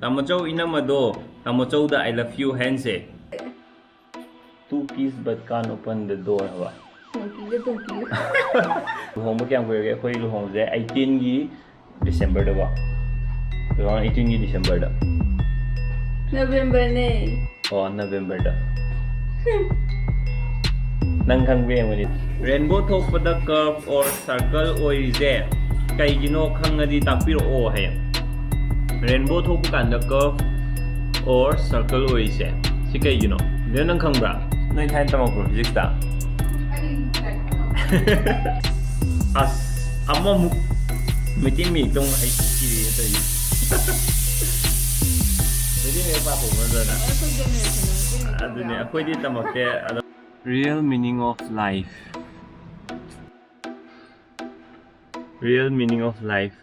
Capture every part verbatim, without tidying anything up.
ꯇꯥꯃꯣꯆꯧ ꯏꯅꯝꯃꯗꯣ, ꯇꯥꯃꯣꯆꯧꯗ "I love you" ꯍꯥꯏꯍꯟꯁꯦ꯫ "Two kiss but can't open the door" ꯍꯥꯏꯕ꯫ ꯇꯣꯡꯀꯤꯒ ꯇꯣꯡꯀꯤꯒ꯫ ꯂꯨꯍꯣꯡꯕ ꯀꯌꯥꯝ ꯀꯨꯏꯔꯒꯦ? ꯑꯩꯈꯣꯏ ꯂꯨꯍꯣꯡꯕꯁꯦ eighteenꯒꯤ Decemberꯗꯀꯣ꯫ Two thousand eighteenꯒꯤ Decemberꯗ꯫ Novemberꯅꯦ꯫ ꯑꯣ, Novemberꯗ꯫ ꯅꯪ ꯈꯪꯕ꯭ꯔꯥ ꯌꯦꯡꯉꯨꯅꯦ꯫ Rainbow ꯊꯣꯛꯄꯗ curve or circle ꯑꯣꯏꯔꯤꯁꯦ ꯀꯩꯒꯤꯅꯣ ꯈꯪꯉꯗꯤ ꯇꯥꯛꯄꯤꯔꯛꯑꯣ ꯍꯥꯏꯌꯦ꯫ Rainbow ꯊꯣꯛꯄ ꯀꯥꯟꯗ curve or circle ꯑꯣꯏꯔꯤꯁꯦ ꯁꯤ ꯀꯩꯒꯤꯅꯣ? ꯑꯗꯨ ꯅꯪ ꯈꯪꯕ꯭ꯔꯥ? ꯅꯣꯏ ꯊꯥꯏꯅ ꯇꯝꯃꯛꯄ꯭ꯔꯣ physicsꯇ? ꯑꯁ, ꯑꯃꯃꯨꯛ ꯃꯩꯇꯩ ꯃꯌꯦꯛꯇ ꯑꯃꯨꯛ ꯍꯩ ꯁꯤꯔꯦ ꯇꯧꯔꯤꯁꯦ꯫ ꯃꯩꯇꯩ ꯃꯌꯦꯛ ꯄꯥꯊꯣꯛꯄ ꯅꯠꯇ꯭ꯔꯒ? ꯑꯗꯨꯅꯦ, ꯑꯩꯈꯣꯏꯗꯤ ꯇꯝꯃꯛꯇꯦ꯫ ꯑꯗꯣ real meaning of life. Real meaning of life.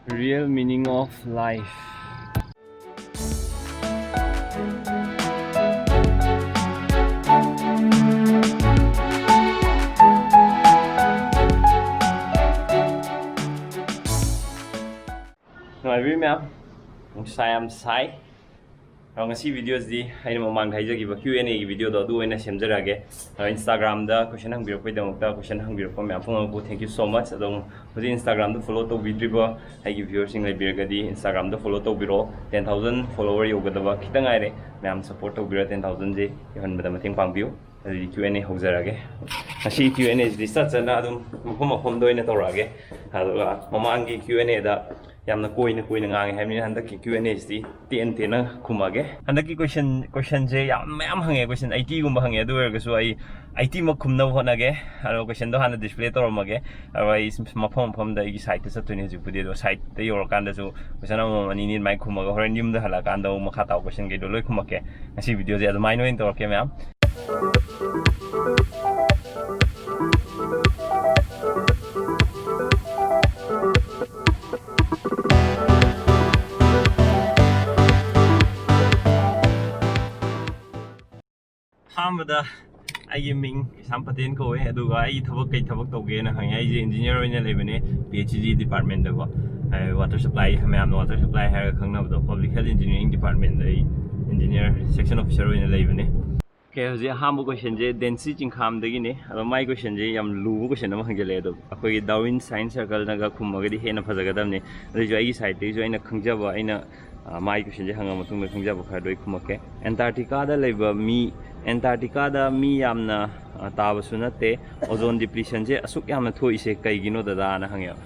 Real meaning of life. ꯅꯨꯡꯉꯥꯏꯕꯤꯔꯤ ꯃꯌꯥꯝ? ꯅꯨꯡꯁꯥ ꯌꯥꯝ ꯁꯥꯏ꯫ ꯑꯗꯣ ꯉꯁꯤ videoꯁꯤꯗꯤ ꯑꯩꯅ ꯃꯃꯥꯡꯗ ꯍꯥꯏꯖꯈꯤꯕ Q and Aꯒꯤ videoꯗꯣ ꯑꯗꯨ ꯑꯣꯏꯅ ꯁꯦꯝꯖꯔꯛꯑꯒꯦ꯫ ꯑꯗꯣ Instagramꯗ question ꯍꯪꯕꯤꯔꯛꯄꯒꯤꯗꯃꯛꯇ question ꯍꯪꯕꯤꯔꯛꯄ ꯃꯌꯥꯝ ꯄꯨꯝꯅꯃꯛꯄꯨ thank you so much꯫ ꯑꯗꯣ ꯍꯧꯖꯤꯛ Instagramꯗ follow ꯇꯧꯕꯤꯗ꯭ꯔꯤꯕ ꯑꯩꯒꯤ viewerꯁꯤꯡ ꯂꯩꯕꯤꯔꯒꯗꯤ Instagramꯗ follow ꯇꯧꯕꯤꯔꯛꯑꯣ꯫ Ten thousand follower ꯌꯧꯒꯗꯕ ꯈꯤꯇꯪ ꯉꯥꯏꯔꯦ꯫ ꯃꯌꯥꯝ support ꯇꯧꯕꯤꯔꯣ, ten thousandꯁꯦ ꯌꯧꯍꯟꯕꯗ ꯃꯇꯦꯡ ꯄꯥꯡꯕꯤꯌꯨ꯫ ꯑꯗꯨꯗꯤ Q and A ꯍꯧꯖꯔꯒꯦ꯫ ꯉꯁꯤ Q and Aꯁꯤꯗꯤ ꯆꯠ ꯆꯠꯅ ꯑꯗꯨꯝ ꯃꯐꯝ ꯃꯐꯝꯗ ꯑꯣꯏꯅ ꯇꯧꯔꯛꯑꯒꯦ꯫ ꯑꯗꯨꯒ ꯃꯃꯥꯡꯒꯤ Q and Aꯗ ꯌꯥꯝꯅ ꯀꯣꯏꯅ ꯀꯣꯏꯅ ꯉꯥꯡꯉꯦ ꯍꯥꯏꯕꯅꯤꯅ ꯍꯟꯗꯛꯀꯤ Q and Aꯁꯤꯗꯤ ꯇꯦꯟ ꯇꯦꯟꯅ ꯈꯨꯝꯃꯛꯑꯒꯦ꯫ ꯍꯟꯗꯛꯀꯤ question, questionꯁꯦ ꯌꯥꯝ ꯃꯌꯥꯝ ꯍꯪꯉꯦ, question eightyꯒꯨꯝꯕ ꯍꯪꯉꯦ꯫ ꯑꯗꯨ ꯑꯣꯏꯔꯒꯁꯨ ꯑꯩ eightyꯃꯛ ꯈꯨꯝꯅꯕ ꯍꯣꯠꯅꯒꯦ꯫ ꯑꯗꯣ questionꯗꯣ ꯍꯥꯟꯅ display ꯇꯧꯔꯝꯃꯒꯦ꯫ ꯑꯗꯣ ꯑꯩ ꯃꯐꯝ ꯃꯐꯝꯗ ꯑꯩꯒꯤ siteꯇ ꯆꯠꯇꯣꯏꯅꯦ ꯍꯧꯖꯤꯛꯄꯨꯗꯤ꯫ ꯑꯗꯣ siteꯇ ꯌꯧꯔꯀꯥꯟꯗꯁꯨ question ꯑꯃꯃꯝ ꯑꯅꯤ ꯑꯅꯤ ꯑꯗꯨꯃꯥꯏꯅ ꯈꯨꯝꯃꯒ ꯍꯣꯔꯦꯟ ꯌꯨꯝꯗ ꯍꯜꯂꯛꯑꯀꯥꯟꯗ ꯑꯃꯨꯛ ꯃꯈꯥ ꯇꯥꯕ questionꯈꯩꯗꯣ ꯂꯣꯏ ꯈꯨꯝꯃꯛꯀꯦ꯫ ꯉꯁꯤ videoꯁꯦ ꯑꯗꯨꯃꯥꯏꯅ ꯑꯣꯏꯅ ꯇꯧꯔꯛꯀꯦ ꯃꯌꯥꯝ꯫ ꯑꯍꯥꯟꯕꯗ ꯑꯩꯒꯤ ꯃꯤꯡ ꯀꯩꯁꯥꯝ ꯄꯇꯦꯟ ꯀꯧꯋꯦ, ꯑꯗꯨꯒ ꯑꯩꯒꯤ ꯊꯕꯛ, ꯀꯩ ꯊꯕꯛ ꯇꯧꯒꯦꯅ ꯍꯪꯉꯦ꯫ ꯑꯩꯁꯦ engineer ꯑꯣꯏꯅ ꯂꯩꯕꯅꯦ, PhD departmentꯇꯀꯣ꯫ ꯋꯥꯇꯔ ꯁꯄ꯭ꯂꯥꯏ, ꯃꯌꯥꯝꯅ ꯋꯥꯇꯔ ꯁꯄ꯭ꯂꯥꯏ ꯍꯥꯏꯔꯒ ꯈꯪꯅꯕꯗꯣ, ꯄꯕ꯭ꯂꯤꯛ ꯍꯦꯜꯊ ꯏꯟꯖꯤꯅꯤꯌꯥꯔꯤꯡ ꯗꯤꯄꯥꯔꯠꯃꯦꯟꯗ ꯑꯩ ꯏꯟꯖꯤꯅꯤꯌꯥꯔ, ꯁꯦꯛꯁꯟ ꯑꯣꯐꯤꯁꯔ ꯑꯣꯏꯅ ꯂꯩꯕꯅꯦ꯫ ꯑꯣꯀꯦ, ꯍꯧꯖꯤꯛ ꯑꯍꯥꯟꯕ ꯀꯣꯏꯁꯟꯁꯦ ꯗꯦꯟꯁꯤ ꯆꯤꯡꯈꯥꯝꯗꯒꯤꯅꯦ꯫ ꯑꯗꯣ ꯃꯥꯏ ꯀꯣꯏꯁꯟꯁꯦ ꯌꯥꯝ ꯂꯨꯕ ꯀꯣꯏꯁꯟ ꯑꯃ ꯍꯪꯖꯜꯂꯛꯑꯦ꯫ ꯑꯗꯣ ꯑꯩꯈꯣꯏꯒꯤ ꯗꯥꯔꯋꯤꯟ ꯁꯥꯏꯟꯁ ꯁꯔꯀꯜꯅꯒ ꯈꯨꯝꯃꯒꯗꯤ ꯍꯦꯟꯅ ꯐꯖꯒꯗꯕꯅꯤ꯫ ꯑꯗꯨꯏꯁꯨ ꯑꯩꯒꯤ ꯁꯥꯏꯠꯇꯒꯤꯁꯨ ꯑꯩꯅ ꯈꯪꯖꯕ, ꯑꯩꯅ ꯑ, ꯃꯥꯏ ꯀꯣꯏꯁꯟꯁꯦ ꯍꯪꯉ ꯃꯇꯨꯡꯗ ꯈꯪꯖꯕ ꯈꯔꯗꯣ ꯑꯩ ꯈꯨꯝꯃꯛꯀꯦ꯫ ꯑꯦꯟꯇꯥꯔꯀꯇꯤꯀꯥꯗ ꯂꯩꯕ ꯃꯤ, ꯑꯦꯟꯇꯥꯔꯀꯇꯤꯀꯥꯗ ꯃꯤ ꯌꯥꯝꯅ ꯑ, ꯇꯥꯕꯁꯨ ꯅꯠꯇꯦ꯫ ꯑꯣꯖꯣꯟ ꯗꯤꯄ꯭ꯂꯤꯁꯟꯁꯦ ꯑꯁꯨꯛ ꯌꯥꯝꯅ ꯊꯣꯛꯏꯁꯦ ꯀꯩꯒꯤꯅꯣ ꯗꯗꯥꯅ ꯍꯪꯉꯦꯕ꯫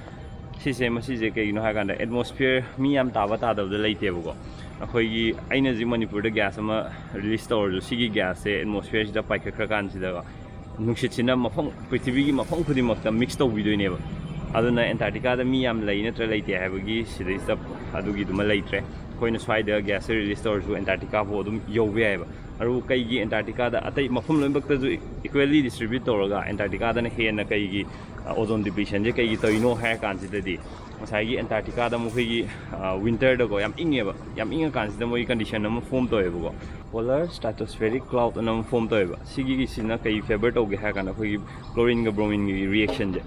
ꯁꯤꯁꯦ, ꯃꯁꯤꯁꯦ ꯀꯩꯒꯤꯅꯣ ꯍꯥꯏ ꯀꯥꯟꯗ, ꯑꯦꯠꯃꯣꯁꯐꯤꯌꯔ ꯃꯤ ꯌꯥꯝ ꯇꯥꯕ ꯇꯥꯗꯕꯗ ꯂꯩꯇꯦꯕꯀꯣ꯫ ꯑꯩꯈꯣꯏꯒꯤ, ꯑꯩꯅ ꯍꯧꯖꯤꯛ ꯃꯅꯤꯄꯨꯔꯗ ꯒ꯭ꯌꯥꯁ ꯑꯃ ꯔꯤꯂꯤꯁ ꯇꯧꯔꯁꯨ, ꯁꯤꯒꯤ ꯒ꯭ꯌꯥꯁꯁꯦ ꯑꯦꯠꯃꯣꯁꯐꯤꯌꯔꯁꯤꯗ ꯄꯥꯏꯈꯠꯈ꯭ꯔ ꯀꯥꯟꯁꯤꯗꯀꯣ, ꯅꯨꯡꯁꯤꯠꯁꯤꯅ ꯃꯐꯝ, ꯄ꯭ꯔꯤꯊꯤꯕꯤꯒꯤ ꯃꯐꯝ ꯈꯨꯗꯤꯡꯃꯛꯇ ꯃꯤꯛꯁ ꯇꯧꯕꯤꯗꯣꯏꯅꯦꯕ꯫ ꯑꯗꯨꯅ ꯑꯦꯟꯇꯥꯔꯀꯇꯤꯀꯥꯗ ꯃꯤ ꯌꯥꯝ ꯂꯩ ꯅꯠꯇ꯭ꯔ ꯂꯩꯇꯦ ꯍꯥꯏꯕꯒꯤ ꯁꯤꯗꯩꯁꯤꯗ ꯑꯗꯨꯒꯤꯗꯨꯃ ꯂꯩꯇ꯭ꯔꯦ꯫ ꯑꯩꯈꯣꯏꯅ ꯁ꯭ꯋꯥꯏꯗ ꯒ꯭ꯌꯥꯁꯁꯦ ꯔꯤꯂꯤꯁ ꯇꯧꯔꯁꯨ ꯑꯦꯟꯇꯥꯔꯀꯇꯤꯀꯥ ꯐꯥꯎ ꯑꯗꯨꯝ ꯌꯧꯕ ꯌꯥꯏꯑꯕ꯫ ꯑꯗꯨꯕꯨ ꯀꯩꯒꯤ ꯑꯦꯟꯇꯥꯔꯀꯇꯤꯀꯥꯗ, ꯑꯇꯩ ꯃꯐꯝ ꯂꯣꯏꯅꯃꯛꯇꯁꯨ ꯏꯀ꯭ꯋꯦꯜꯂꯤ ꯗꯤꯁꯇ꯭ꯔꯤꯕ꯭ꯌꯨꯠ ꯇꯧꯔꯒ ꯑꯦꯟꯇꯥꯔꯀꯇꯤꯀꯥꯗꯅ ꯍꯦꯟꯅ ꯀꯩꯒꯤ ꯑꯣꯖꯣꯟ ꯗꯤꯄ꯭ꯂꯤꯁꯟꯁꯦ ꯀꯩꯒꯤ ꯇꯧꯔꯤꯅꯣ ꯍꯥꯏꯔ ꯀꯥꯟꯁꯤꯗꯗꯤ, ꯉꯁꯥꯏꯒꯤ ꯑꯦꯟꯇꯥꯔꯀꯇꯤꯀꯥꯗ ꯃꯈꯣꯏꯒꯤ ꯋꯤꯟꯇꯔꯗꯀꯣ ꯌꯥꯝ ꯏꯪꯉꯦꯕ꯫ ꯌꯥꯝ ꯏꯪꯉꯀꯥꯟꯁꯤꯗ ꯃꯣꯏꯒꯤ ꯀꯟꯗꯤꯁꯟ ꯑꯃ ꯐꯣꯝ ꯇꯧꯋꯦꯕꯀꯣ, ꯄꯣꯂꯔ ꯁ꯭ꯇ꯭ꯔꯥꯇꯣꯁꯐꯦꯔꯤꯛ ꯀ꯭ꯂꯥꯎꯗ ꯑꯅ ꯑꯃ ꯐꯣꯝ ꯇꯧꯋꯦꯕ꯫ ꯁꯤꯒꯤꯁꯤꯅ ꯀꯩ ꯐꯦꯕꯔ ꯇꯧꯒꯦ ꯍꯥꯏꯔ ꯀꯥꯟꯗ, ꯑꯩꯈꯣꯏꯒꯤ ꯀ꯭ꯂꯣꯔꯤꯟꯒ ꯕ꯭ꯔꯣꯃꯤꯟꯒꯤ ꯔꯤꯌꯦꯛꯁꯟꯁꯦ,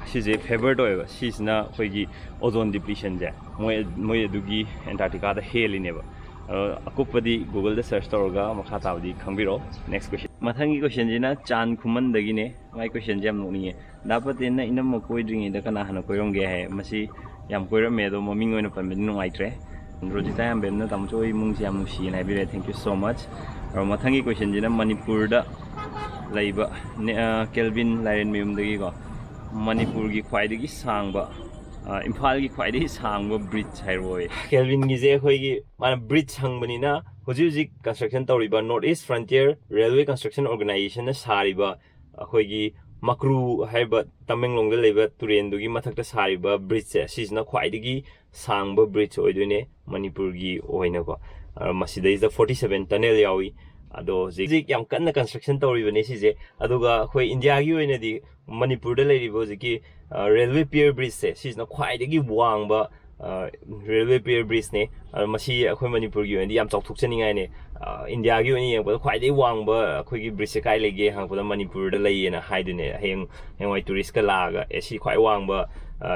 ꯁꯤꯁꯦ ꯐꯦꯕꯔ ꯇꯧꯋꯦꯕ꯫ ꯁꯤꯁꯤꯅ ꯑꯩꯈꯣꯏꯒꯤ ꯑꯣꯖꯣꯟ ꯗꯤꯄ꯭ꯂꯤꯁꯟꯁꯦ ꯃꯣꯏ, ꯃꯣꯏ ꯑꯗꯨꯒꯤ ꯑꯦꯟꯇꯥꯔꯀꯇꯤꯀꯥꯗ ꯍꯦꯜꯂꯤꯅꯦꯕ꯫ ꯑꯗꯣ ꯑꯀꯨꯞꯄꯗꯤ ꯒꯨꯒꯜꯗ ꯁꯔꯆ ꯇꯧꯔꯒ ꯃꯈꯥ ꯇꯥꯕꯗꯤ ꯈꯪꯕꯤꯔꯛꯑꯣ꯫ ꯅꯦꯛꯁ ꯀꯣꯏꯁꯟ꯫ ꯃꯊꯪꯒꯤ ꯀꯣꯏꯁꯟꯁꯤꯅ ꯆꯥꯟ ꯈꯨꯃꯟꯗꯒꯤꯅꯦ꯫ ꯃꯥꯏ ꯀꯣꯏꯁꯟꯁꯦ ꯌꯥꯝ ꯅꯣꯛꯅꯤꯡꯉꯦ꯫ "ꯗꯥ ꯄꯇꯦꯟꯅ ꯏꯅꯝꯃ ꯀꯣꯏꯗ꯭ꯔꯤꯉꯩꯗ ꯀꯅꯥ ꯍꯥꯟꯅ ꯀꯣꯏꯔꯝꯒꯦ?" ꯍꯥꯏ꯫ ꯃꯁꯤ ꯌꯥꯝ ꯀꯣꯏꯔꯝꯃꯦ, ꯑꯗꯣ ꯃꯃꯤꯡ ꯑꯣꯏꯅ ꯄꯟꯕꯗꯤ ꯅꯨꯡꯉꯥꯏꯇ꯭ꯔꯦ꯫ ꯔꯣꯖꯤꯇꯥ ꯌꯥꯝꯕꯦꯝꯅ "ꯇꯥꯃꯣꯆꯧ, ꯑꯩ ꯏꯃꯨꯡꯁꯦ ꯌꯥꯝ ꯅꯨꯡꯁꯤꯌꯦꯅ" ꯍꯥꯏꯕꯤꯔꯛꯑꯦ꯫ Thank you so much꯫ ꯑꯗꯣ ꯃꯊꯪꯒꯤ ꯀꯣꯏꯁꯟꯁꯤꯅ ꯃꯅꯤꯄꯨꯔꯗ ꯂꯩꯕ ꯅꯦ-, ꯑ, ꯀꯦꯜꯕꯤꯟ ꯂꯥꯏꯔꯦꯟꯃꯌꯨꯝꯗꯒꯤꯀꯣ, "ꯃꯅꯤꯄꯨꯔꯒꯤ ꯈ꯭ꯋꯥꯏꯗꯒꯤ ꯁꯥꯡꯕ, ꯑ, ꯏꯝꯐꯥꯜꯒꯤ ꯈ꯭ꯋꯥꯏꯗꯒꯤ ꯁꯥꯡꯕ ꯕ꯭ꯔꯤꯖ ꯍꯥꯏꯔꯛꯑꯣꯌꯦ꯫" ꯀꯦꯜꯕꯤꯟꯒꯤꯁꯦ ꯑꯩꯈꯣꯏꯒꯤ, ꯃꯥꯅ ꯕ꯭ꯔꯤꯖ ꯍꯪꯕꯅꯤꯅ, ꯍꯧꯖꯤꯛ ꯍꯧꯖꯤꯛ ꯀꯟꯁꯇ꯭ꯔꯛꯁꯟ ꯇꯧꯔꯤꯕ North East Frontier Railway Construction Organizationꯅ ꯁꯥꯔꯤꯕ ꯑꯩꯈꯣꯏꯒꯤ ꯃꯀ꯭ꯔꯨ ꯍꯥꯏꯔꯤꯕ ꯇꯃꯦꯡꯂꯣꯡꯗ ꯂꯩꯕ ꯇꯨꯔꯦꯟꯗꯨꯒꯤ ꯃꯊꯛꯇ ꯁꯥꯔꯤꯕ ꯕ꯭ꯔꯤꯖꯁꯦ, ꯁꯤꯁꯤꯅ ꯈ꯭ꯋꯥꯏꯗꯒꯤ ꯁꯥꯡꯕ ꯕ꯭ꯔꯤꯖ ꯑꯣꯏꯗꯣꯏꯅꯦ ꯃꯅꯤꯄꯨꯔꯒꯤ ꯑꯣꯏꯅꯀꯣ꯫ ꯑ, ꯃꯁꯤꯗꯩꯁꯤꯗ forty seven tunnel ꯌꯥꯎꯏ꯫ ꯑꯗꯣ ꯍꯧꯖꯤꯛ ꯍꯧꯖꯤꯛ ꯌꯥꯝ ꯀꯟꯅ ꯀꯟꯁꯇ꯭ꯔꯛꯁꯟ ꯇꯧꯔꯤꯕꯅꯦ ꯁꯤꯁꯦ꯫ ꯑꯗꯨꯒ ꯑꯩꯈꯣꯏ ꯏꯟꯗꯤꯌꯥꯒꯤ ꯑꯣꯏꯅꯗꯤ ꯃꯅꯤꯄꯨꯔꯗ ꯂꯩꯔꯤꯕ ꯍꯧꯖꯤꯛꯀꯤ, ꯑ, ꯔꯦꯜꯋꯦ ꯄꯤꯌꯔ ꯕ꯭ꯔꯤꯖꯁꯦ, ꯁꯤꯁꯤꯅ ꯈ꯭ꯋꯥꯏꯗꯒꯤ ꯋꯥꯡꯕ ꯔꯦꯜꯋꯦ ꯄꯤꯌꯔ ꯕ꯭ꯔꯤꯖꯅꯦ꯫ ꯑꯗꯣ ꯃꯁꯤ ꯑꯩꯈꯣꯏ ꯃꯅꯤꯄꯨꯔꯒꯤ ꯑꯣꯏꯅꯗꯤ ꯌꯥꯝ ꯆꯥꯎꯊꯣꯛꯆꯅꯤꯡꯉꯥꯏꯅꯦ꯫ ꯏꯟꯗꯤꯌꯥꯒꯤ ꯑꯣꯏꯅ ꯌꯦꯡꯉꯛꯄꯗ ꯈ꯭ꯋꯥꯏꯗꯒꯤ ꯋꯥꯡꯕ ꯑꯩꯈꯣꯏꯒꯤ ꯕ꯭ꯔꯤꯖꯁꯦ ꯀꯥꯏ ꯂꯩꯒꯦ ꯍꯪꯉꯛꯄꯗ ꯃꯅꯤꯄꯨꯔꯗ ꯂꯩꯌꯦꯅ ꯍꯥꯏꯗꯣꯏꯅꯦ꯫ ꯍꯌꯦꯡ ꯍꯌꯦꯡꯋꯥꯏ ꯇꯨꯔꯤꯁꯇꯀ ꯂꯥꯛꯑꯒ ꯑꯦ ꯁꯤ ꯈ꯭ꯋꯥꯏ ꯋꯥꯡꯕ,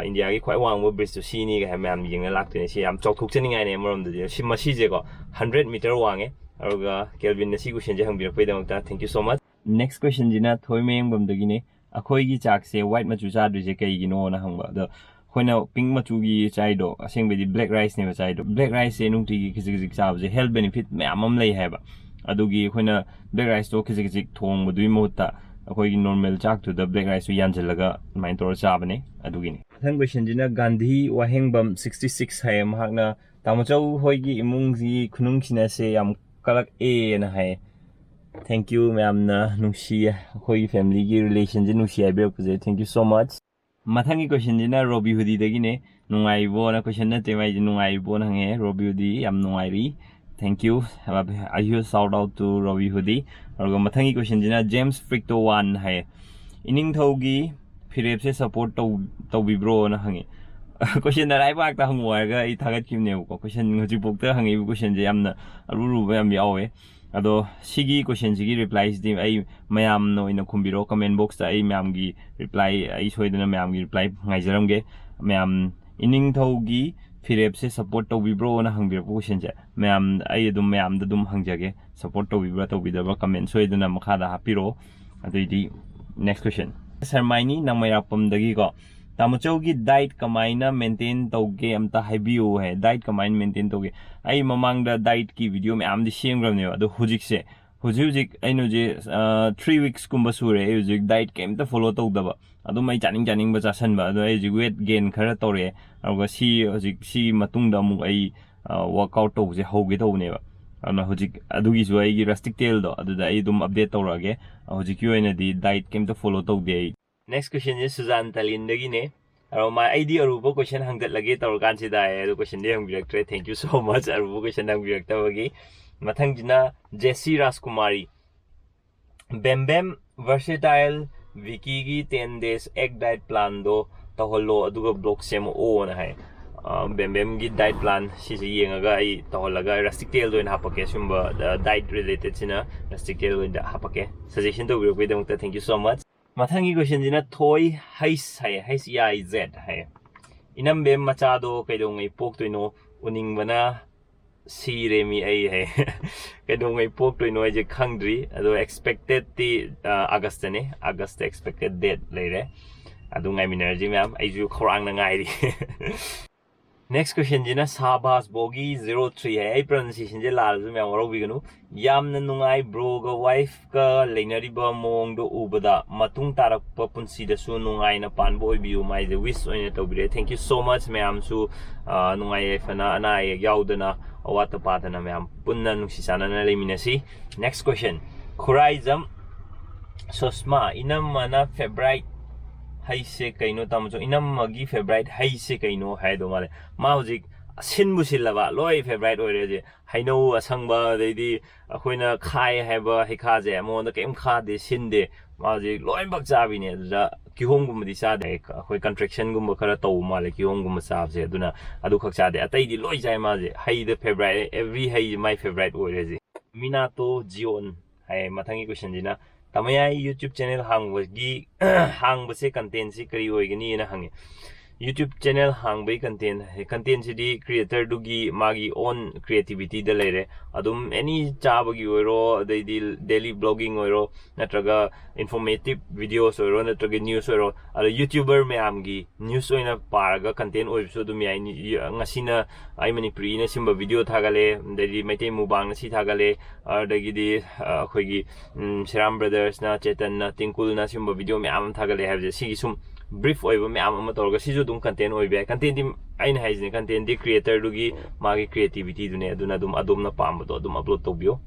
ꯏꯟꯗꯤꯌꯥꯒꯤ ꯈ꯭ꯋꯥꯏ ꯋꯥꯡꯕ ꯕ꯭ꯔꯤꯖꯇꯨ ꯁꯤꯅꯤꯒ ꯍꯥꯏ ꯃꯌꯥꯝ ꯌꯦꯡꯅ ꯂꯥꯛꯇꯣꯏꯅꯦ꯫ ꯁꯤ ꯌꯥꯝ ꯆꯥꯎꯊꯣꯛꯆꯅꯤꯡꯉꯥꯏꯅꯦ ꯑꯃꯔꯣꯝꯗꯗꯤ꯫ ꯁꯤ ꯃꯁꯤꯁꯦꯀꯣ ꯍꯟꯗ꯭ꯔꯦꯠ ꯃꯤꯇꯔ ꯋꯥꯡꯉꯦ꯫ ꯑꯗꯨꯒ ꯀꯦꯜꯕꯤꯟꯅ ꯁꯤ ꯀꯣꯏꯁꯟꯁꯦ ꯍꯪꯕꯤꯔꯛꯄꯒꯤꯗꯃꯛꯇ thank you so much꯫ Next ꯀꯣꯏꯁꯟꯁꯤꯅ ꯊꯣꯏꯃꯌꯦꯡꯕꯝꯗꯒꯤꯅꯦ꯫ ꯑꯩꯈꯣꯏꯒꯤ ꯆꯥꯛꯁꯦ ꯋꯥꯏꯠ ꯃꯆꯨ ꯆꯥꯗ꯭ꯔꯤꯁꯦ ꯀꯩꯒꯤꯅꯣꯅ ꯍꯪꯕ꯫ ꯑꯗꯣ ꯑꯩꯈꯣꯏꯅ ꯄꯤꯡ ꯃꯆꯨꯒꯤ ꯆꯥꯏꯗꯣ ꯑꯁꯦꯡꯕꯗꯤ ꯕ꯭ꯂꯦꯛ ꯔꯥꯏꯁꯅꯦꯕ ꯆꯥꯏꯗꯣ꯫ ꯕ꯭ꯂꯦꯛ ꯔꯥꯏꯁꯁꯦ ꯅꯨꯡꯇꯤꯒꯤ ꯈꯖꯤꯛ ꯈꯖꯤꯛ ꯆꯥꯕꯁꯦ ꯍꯦꯜꯊ ꯕꯦꯅꯤꯐꯤꯠ ꯃꯌꯥꯝ ꯑꯃ ꯂꯩ ꯍꯥꯏꯕ꯫ ꯑꯗꯨꯒꯤ ꯑꯩꯈꯣꯏꯅ ꯕ꯭ꯂꯦꯛ ꯔꯥꯏꯁꯇꯣ ꯈꯖꯤꯛ ꯈꯖꯤꯛ ꯊꯣꯡꯕꯗꯨꯒꯤ ꯃꯍꯨꯠꯇ ꯑꯩꯈꯣꯏꯒꯤ ꯅꯣꯔꯃꯦꯜ ꯆꯥꯛꯇꯨꯗ ꯕ꯭ꯂꯦꯛ ꯔꯥꯏꯁꯇꯨ ꯌꯥꯟꯁꯤꯜꯂꯒ ꯑꯗꯨꯃꯥꯏꯅ ꯇꯧꯔ ꯆꯥꯕꯅꯦ꯫ ꯑꯗꯨꯒꯤꯅꯤ꯫ ꯃꯊꯪ ꯀꯣꯏꯁꯟꯁꯤꯅ ꯒꯥꯟꯙꯤ ꯋꯥꯍꯦꯡꯕꯝ ꯁꯤꯛꯁꯇꯤ ꯁꯤꯛꯁ ꯍꯥꯏꯌꯦ꯫ ꯃꯍꯥꯛꯅ "ꯇꯥꯃꯣꯆꯧ ꯍꯣꯏꯒꯤ ꯏꯃꯨꯡꯒꯤ ꯈꯨꯅꯨꯡꯁꯤꯅꯁꯦ ꯌꯥꯝ ꯀꯜꯂꯛꯑꯦꯅ" ꯍꯥꯏꯌꯦ꯫ Thank you, ꯃꯌꯥꯝꯅ ꯅꯨꯡꯁꯤ, ꯑꯩꯈꯣꯏꯒꯤ ꯐꯦꯃꯤꯂꯤꯒꯤ ꯔꯤꯂꯦꯁꯟꯁꯦ ꯅꯨꯡꯁꯤ ꯍꯥꯏꯕꯤꯔꯛꯄꯁꯦ, thank you so much꯫ ꯃꯊꯪꯒꯤ ꯀꯣꯏꯁꯟꯁꯤꯅ ꯔꯣꯕꯤ ꯍꯨꯗꯤꯗꯒꯤꯅꯦ꯫ "ꯅꯨꯡꯉꯥꯏꯔꯤꯕꯣꯅ?" ꯀꯣꯏꯁꯟ ꯅꯠꯇꯦ ꯃꯥꯏꯁꯦ, "ꯅꯨꯡꯉꯥꯏꯔꯤꯕꯣꯅ?" ꯍꯪꯉꯦ꯫ ꯔꯣꯕꯤ ꯍꯨꯗꯤ ꯌꯥꯝ ꯅꯨꯡꯉꯥꯏꯔꯤ꯫ Thank you, a huge shout out to Robi ꯍꯨꯗꯤ꯫ ꯑꯗꯨꯒ ꯃꯊꯪꯒꯤ ꯀꯣꯏꯁꯟꯁꯤꯅ ꯖꯦꯝꯁ ꯐ꯭ꯔꯤꯛꯇꯣ ꯋꯥꯟ ꯍꯥꯏꯌꯦ꯫ "ꯏꯅꯤꯡꯊꯧꯒꯤ ꯐꯤꯔꯦꯞꯁꯦ ꯁꯞꯄꯣꯔꯠ ꯇꯧꯕꯤꯕ꯭ꯔꯣꯅ?" ꯍꯪꯉꯦ꯫ ꯀꯣꯏꯁꯟ ꯑꯔꯥꯏꯕ ꯉꯥꯛꯇ ꯍꯪꯉꯣ ꯍꯥꯏꯔꯒ ꯑꯩ ꯊꯥꯒꯠꯈꯤꯕꯅꯦꯕꯀꯣ꯫ ꯀꯣꯏꯁꯟ ꯍꯧꯖꯤꯛꯐꯥꯎꯗ ꯍꯪꯉꯛꯏꯕ ꯀꯣꯏꯁꯟꯁꯦ ꯌꯥꯝꯅ ꯑꯔꯨ ꯑꯔꯨꯕ ꯌꯥꯝ ꯌꯥꯎꯋꯦ꯫ ꯑꯗꯣ ꯁꯤꯒꯤ ꯀꯣꯏꯁꯟꯁꯤꯒꯤ ꯔꯤꯄ꯭ꯂꯥꯏꯁꯤꯗꯤ ꯑꯩ ꯃꯌꯥꯝꯅ ꯑꯣꯏꯅ ꯈꯨꯝꯕꯤꯔꯣ ꯀꯃꯦꯟ ꯕꯣꯛꯁꯇ꯫ ꯑꯩ ꯃꯌꯥꯝꯒꯤ ꯔꯤꯄ꯭ꯂꯥꯏ, ꯑꯩ ꯁꯣꯏꯗꯅ ꯃꯌꯥꯝꯒꯤ ꯔꯤꯄ꯭ꯂꯥꯏ ꯉꯥꯏꯖꯔꯝꯒꯦ꯫ ꯃꯌꯥꯝ, "ꯏꯅꯤꯡꯊꯧꯒꯤ ꯐꯤꯔꯦꯞꯁꯦ ꯁꯞꯄꯣꯔꯠ ꯇꯧꯕꯤꯕ꯭ꯔꯣꯅ?" ꯍꯪꯕꯤꯔꯛꯄ ꯀꯣꯏꯁꯟꯁꯦ ꯃꯌꯥꯝ, ꯑꯩ ꯑꯗꯨꯝ ꯃꯌꯥꯝꯗ ꯑꯗꯨꯝ ꯍꯪꯖꯒꯦ, ꯁꯞꯄꯣꯔꯠ ꯇꯧꯕꯤꯕ꯭ꯔꯥ ꯇꯧꯕꯤꯗꯕ꯭ꯔꯥ ꯀꯃꯦꯟ ꯁꯣꯏꯗꯅ ꯃꯈꯥꯗ ꯍꯥꯞꯄꯤꯔꯛꯑꯣ꯫ ꯑꯗꯨꯏꯗꯤ ꯅꯦꯛꯁ ꯀꯣꯏꯁꯟ꯫ ꯁꯔꯃꯥꯏꯅꯤ ꯅꯥꯃꯩꯔꯥꯛꯄꯝꯗꯒꯤꯀꯣ, "ꯇꯥꯃꯣꯆꯧꯒꯤ ꯗꯥꯏꯠ ꯀꯃꯥꯏꯅ ꯃꯦꯟꯇꯦꯟ ꯇꯧꯒꯦ ꯑꯝꯇ ꯍꯥꯏꯕꯤꯌꯨ" ꯍꯥꯏ꯫ ꯗꯥꯏꯠ ꯀꯃꯥꯏꯅ ꯃꯦꯟꯇꯦꯟ ꯇꯧꯒꯦ? ꯑꯩ ꯃꯃꯥꯡꯗ ꯗꯥꯏꯠꯀꯤ ꯚꯤꯗꯤꯑꯣ ꯃꯌꯥꯝꯗꯤ ꯁꯦꯝꯈ꯭ꯔꯕꯅꯦꯕ꯫ ꯑꯗꯣ ꯍꯧꯖꯤꯛꯁꯦ, ꯍꯧꯖꯤꯛ ꯍꯧꯖꯤꯛ ꯑꯩꯅ ꯍꯧꯖꯤꯛ ꯊ꯭ꯔꯤ ꯋꯤꯛꯁꯀꯨꯝꯕ ꯁꯨꯔꯦ ꯑꯩ ꯍꯧꯖꯤꯛ ꯗꯥꯏꯠ ꯀꯩꯝꯇ ꯐꯣꯂꯣ ꯇꯧꯗꯕ꯫ ꯑꯗꯨꯝ ꯑꯩ ꯆꯥꯅꯤꯡ ꯆꯥꯅꯤꯡꯕ ꯆꯥꯁꯟꯕ꯫ ꯑꯗꯣ ꯑꯩ ꯍꯧꯖꯤꯛ ꯋꯦꯠ ꯒꯦꯟ ꯈꯔ ꯇꯧꯔꯛꯑꯦ꯫ ꯑꯗꯨꯒ ꯁꯤ ꯍꯧꯖꯤꯛ ꯁꯤꯒꯤ ꯃꯇꯨꯡꯗ ꯑꯃꯨꯛ ꯑꯩ ꯋꯥꯔꯛꯑꯥꯎꯠ ꯇꯧꯕꯁꯦ ꯍꯧꯒꯦ ꯇꯧꯕꯅꯦꯕ꯫ ꯑꯗꯨꯅ ꯍꯧꯖꯤꯛ ꯑꯗꯨꯒꯤꯁꯨ ꯑꯩꯒꯤ ꯔꯁꯇꯤꯛ ꯇꯦꯜꯗꯣ ꯑꯗꯨꯗ ꯑꯩ ꯑꯗꯨꯝ ꯑꯞꯗꯦꯠ ꯇꯧꯔꯛꯑꯒꯦ꯫ ꯍꯧꯖꯤꯛꯀꯤ ꯑꯣꯏꯅꯗꯤ ꯗꯥꯏꯠ ꯀꯩꯝꯇ ꯐꯣꯂꯣ ꯇꯧꯗꯦ ꯑꯩ꯫ ꯅꯦꯛꯁ ꯀꯣꯏꯁꯟꯁꯦ ꯁꯨꯖꯥꯟ ꯇꯥꯂꯤꯟꯗꯒꯤꯅꯦ꯫ ꯑꯗꯣ ꯃꯥ, "ꯑꯩꯗꯤ ꯑꯔꯨꯕ ꯀꯣꯏꯁꯟ ꯍꯪꯒꯠꯂꯒꯦ ꯇꯧꯔꯀꯥꯟꯁꯤꯗ" ꯍꯥꯏ, ꯑꯗꯨ ꯀꯣꯏꯁꯟꯗꯤ ꯍꯪꯕꯤꯔꯛꯇ꯭ꯔꯦ꯫ Thank you so much ꯑꯔꯨꯕ ꯀꯣꯏꯁꯟ ꯍꯪꯕꯤꯔꯛꯇꯕꯒꯤ꯫ ꯃꯊꯪꯁꯤꯅ ꯖꯦꯁꯤ ꯔꯥꯖꯀꯨꯃꯥꯔꯤ꯫ "ꯕꯦꯝ ꯕꯦꯝ ꯚꯔꯁꯦꯇꯥꯏꯜ ꯚꯤꯀꯤꯒꯤ ꯇꯦꯟ ꯗꯦꯖ ꯑꯦꯛ ꯗꯥꯏꯠ ꯄ꯭ꯂꯥꯟꯗꯣ ꯇꯧꯍꯜꯂꯣ ꯑꯗꯨꯒ ꯕ꯭ꯂꯣꯛ ꯁꯦꯝꯃꯛꯑꯣꯅ" ꯍꯥꯏ꯫ ꯕꯦꯝꯕꯦꯝꯒꯤ diet plan ꯁꯤꯁꯦ ꯌꯦꯡꯉꯒ ꯑꯩ ꯇꯧꯍꯜꯂꯒ rustic tale ꯑꯣꯏꯅ ꯍꯥꯞꯄꯛꯀꯦ꯫ ꯁꯤꯒꯨꯝꯕ diet related ꯁꯤꯅ rustic tale ꯑꯣꯏꯅ ꯍꯥꯞꯄꯛꯀꯦ꯫ Suggestion ꯇꯧꯕꯤꯔꯛꯄꯒꯤꯗꯃꯛꯇ thank you so much꯫ ꯃꯊꯪꯒꯤ question ꯁꯤꯅ ꯊꯣꯏ ꯍꯩꯁ ꯍꯥꯏꯌꯦ, H E I Z ꯍꯥꯏꯌꯦ꯫ "ꯏꯅꯝꯕꯦꯝ ꯃꯆꯥꯗꯣ ꯀꯩꯗꯧꯉꯩ ꯄꯣꯛꯇꯣꯏꯅꯣ? ꯎꯅꯤꯡꯕꯅ ꯁꯤꯔꯦ ꯃꯤ ꯑꯩ" ꯍꯥꯏ꯫ ꯀꯩꯗꯧꯉꯩ ꯄꯣꯛꯇꯣꯏꯅꯣ ꯑꯩꯁꯦ ꯈꯪꯗ꯭ꯔꯤ, ꯑꯗꯣ expected ꯇꯤ August ꯇꯅꯦ꯫ August ꯇ expected date ꯂꯩꯔꯦ꯫ ꯑꯗꯨ ꯉꯥꯏꯃꯤꯟꯅꯔꯁꯤ ꯃꯌꯥꯝ, ꯑꯩꯁꯨ ꯈꯧꯔꯥꯡꯅ ꯉꯥꯏꯔꯤ꯫ Next question ꯁꯤꯅ ꯁꯥꯕꯥꯁ ꯕꯣꯒꯤ zero three ꯍꯥꯏ꯫ ꯑꯩ pronunciation ꯁꯦ ꯂꯥꯜꯂꯁꯨ ꯃꯌꯥꯝ ꯋꯥꯔꯧꯕꯤꯒꯅꯨ꯫ "ꯌꯥꯝꯅ ꯅꯨꯡꯉꯥꯏ bro ꯒ wife ꯀ ꯂꯩꯅꯔꯤꯕ ꯃꯑꯣꯡꯗꯣ ꯎꯕꯗ꯫ ꯃꯇꯨꯡ ꯇꯥꯔꯛꯄ ꯄꯨꯟꯁꯤꯗꯁꯨ ꯅꯨꯡꯉꯥꯏꯅ ꯄꯥꯟꯕ ꯑꯣꯏꯕꯤꯌꯨ" ꯃꯥꯏꯁꯦ wish ꯑꯣꯏꯅ ꯇꯧꯕꯤꯔꯦ꯫ Thank you so much ꯃꯌꯥꯝꯁꯨ, ꯑ, ꯅꯨꯡꯉꯥꯏ ꯌꯥꯏꯐꯅ, ꯑꯅꯥ ꯑꯌꯦꯛ ꯌꯥꯎꯗꯅ, ꯑꯋꯥꯠ ꯑꯄꯥꯗꯅ ꯃꯌꯥꯝ ꯄꯨꯟꯅ ꯅꯨꯡꯁꯤ ꯆꯥꯟꯅꯅ ꯂꯩꯃꯤꯟꯅꯁꯤ꯫ Next question, ꯈꯨꯔꯥꯏꯖꯝ ꯁꯣꯁꯃꯥ, "ꯏꯅꯝꯃꯅ favourite ꯍꯩꯁꯦ ꯀꯩꯅꯣ?" ꯇꯥꯃꯣ, ꯏꯅꯝꯃꯒꯤ favourite ꯍꯩꯁꯦ ꯀꯩꯅꯣ ꯍꯥꯏꯗꯧ ꯃꯥꯜꯂꯦ꯫ ꯃꯥ ꯍꯧꯖꯤꯛ ꯁꯤꯟꯕꯨ ꯁꯤꯜꯂꯕ ꯂꯣꯏ favourite ꯑꯣꯏꯔꯦ ꯍꯧꯖꯤꯛ꯫ ꯍꯩꯅꯧ ꯑꯁꯪꯕ, ꯑꯗꯩꯗꯤ ꯑꯩꯈꯣꯏꯅ ꯈꯥꯏ ꯍꯥꯏꯕ ꯍꯩꯈꯥꯁꯦ ꯃꯉꯣꯟꯗ ꯀꯔꯤꯝ ꯈꯥꯗꯦ, ꯁꯤꯟꯗꯦ꯫ ꯃꯥ ꯍꯧꯖꯤꯛ ꯂꯣꯏꯅꯃꯛ ꯆꯥꯕꯤꯅꯦ꯫ ꯑꯗꯨꯗ ꯀꯤꯍꯣꯝꯒꯨꯝꯕꯗꯤ ꯆꯥꯗꯦ꯫ ꯑꯩꯈꯣꯏ contraction ꯒꯨꯝꯕ ꯈꯔ ꯇꯧꯕ ꯃꯥꯜꯂꯦ ꯀꯤꯍꯣꯝꯒꯨꯝꯕ ꯆꯥꯕꯁꯦ꯫ ꯑꯗꯨꯅ ꯑꯗꯨꯈꯛ ꯆꯥꯗꯦ꯫ ꯑꯇꯩꯗꯤ ꯂꯣꯏ ꯆꯥꯏ ꯃꯥꯁꯦ꯫ ꯍꯩꯗ favourite, every ꯍꯩ ꯃꯥꯏ favourite ꯑꯣꯏꯔꯦ ꯍꯧꯖꯤꯛ꯫ ꯃꯤꯅꯥꯇꯣ ꯖꯤꯌꯣꯟ ꯍꯥꯏ ꯃꯊꯪꯒꯤ question ꯁꯤꯅ, "ꯇꯥꯃꯌꯥꯏ YouTube channel ꯍꯥꯡꯕꯒꯤ, ꯍꯥꯡꯕꯁꯦ content ꯁꯤ ꯀꯔꯤ ꯑꯣꯏꯒꯅꯤꯅ?" ꯍꯪꯉꯦ꯫ YouTube channel ꯍꯥꯡꯕꯒꯤ content, content ꯁꯤꯗꯤ creator ꯗꯨꯒꯤ ꯃꯥꯒꯤ own creativity ꯗ ꯂꯩꯔꯦ꯫ ꯑꯗꯨꯝ any ꯆꯥꯕꯒꯤ ꯑꯣꯏꯔꯣ, ꯑꯗꯩꯗꯤ daily vlogging ꯑꯣꯏꯔꯣ, ꯅꯠꯇ꯭ꯔꯒ informative videos ꯑꯣꯏꯔꯣ, ꯅꯠꯇ꯭ꯔꯒ news ꯑꯣꯏꯔꯣ, ꯑꯗꯣ YouTuber ꯃꯌꯥꯝꯒꯤ news ꯑꯣꯏꯅ ꯄꯥꯔꯒ content ꯑꯣꯏꯕꯁꯨ ꯑꯗꯨꯝ ꯌꯥꯏ꯫ ꯉꯁꯤꯅ ꯑꯩ ꯃꯅꯤꯄꯨꯔꯤꯅ ꯁꯤꯒꯨꯝꯕ video ꯊꯥꯒꯠꯂꯦ, ꯑꯗꯩꯗꯤ ꯃꯩꯇꯩ ꯃꯨꯛꯕꯥꯡꯅ ꯁꯤ ꯊꯥꯒꯠꯂꯦ, ꯑꯗꯒꯤꯗꯤ, ꯑ, ꯑꯩꯈꯣꯏꯒꯤ, ꯎꯝ, ꯁꯤꯔꯥꯝ brothers ꯅ, ꯆꯦꯇꯟꯅ, ꯇꯤꯡꯀꯨꯜꯅ ꯁꯤꯒꯨꯝꯕ video ꯃꯌꯥꯝ ꯑꯃ ꯊꯥꯒꯠꯂꯦ ꯍꯥꯏꯕꯁꯦ, ꯁꯤꯒꯤ ꯁꯨꯝ brief ꯑꯣꯏꯕ ꯃꯌꯥꯝ ꯑꯃ ꯇꯧꯔꯒ ꯁꯤꯁꯨ ꯑꯗꯨꯝ content ꯑꯣꯏꯕ ꯌꯥꯏ꯫ Content ꯇꯤ ꯑꯩꯅ ꯍꯥꯏꯁꯤꯅꯦ, content ꯇꯤ creator ꯗꯨꯒꯤ ꯃꯥꯒꯤ creativity ꯗꯨꯅꯦ꯫ ꯑꯗꯨꯅ ꯑꯗꯨꯝ ꯑꯗꯣꯝꯅ ꯄꯥꯝꯕꯗꯣ ꯑꯗꯨꯝ upload ꯇꯧꯕꯤꯌꯣ꯫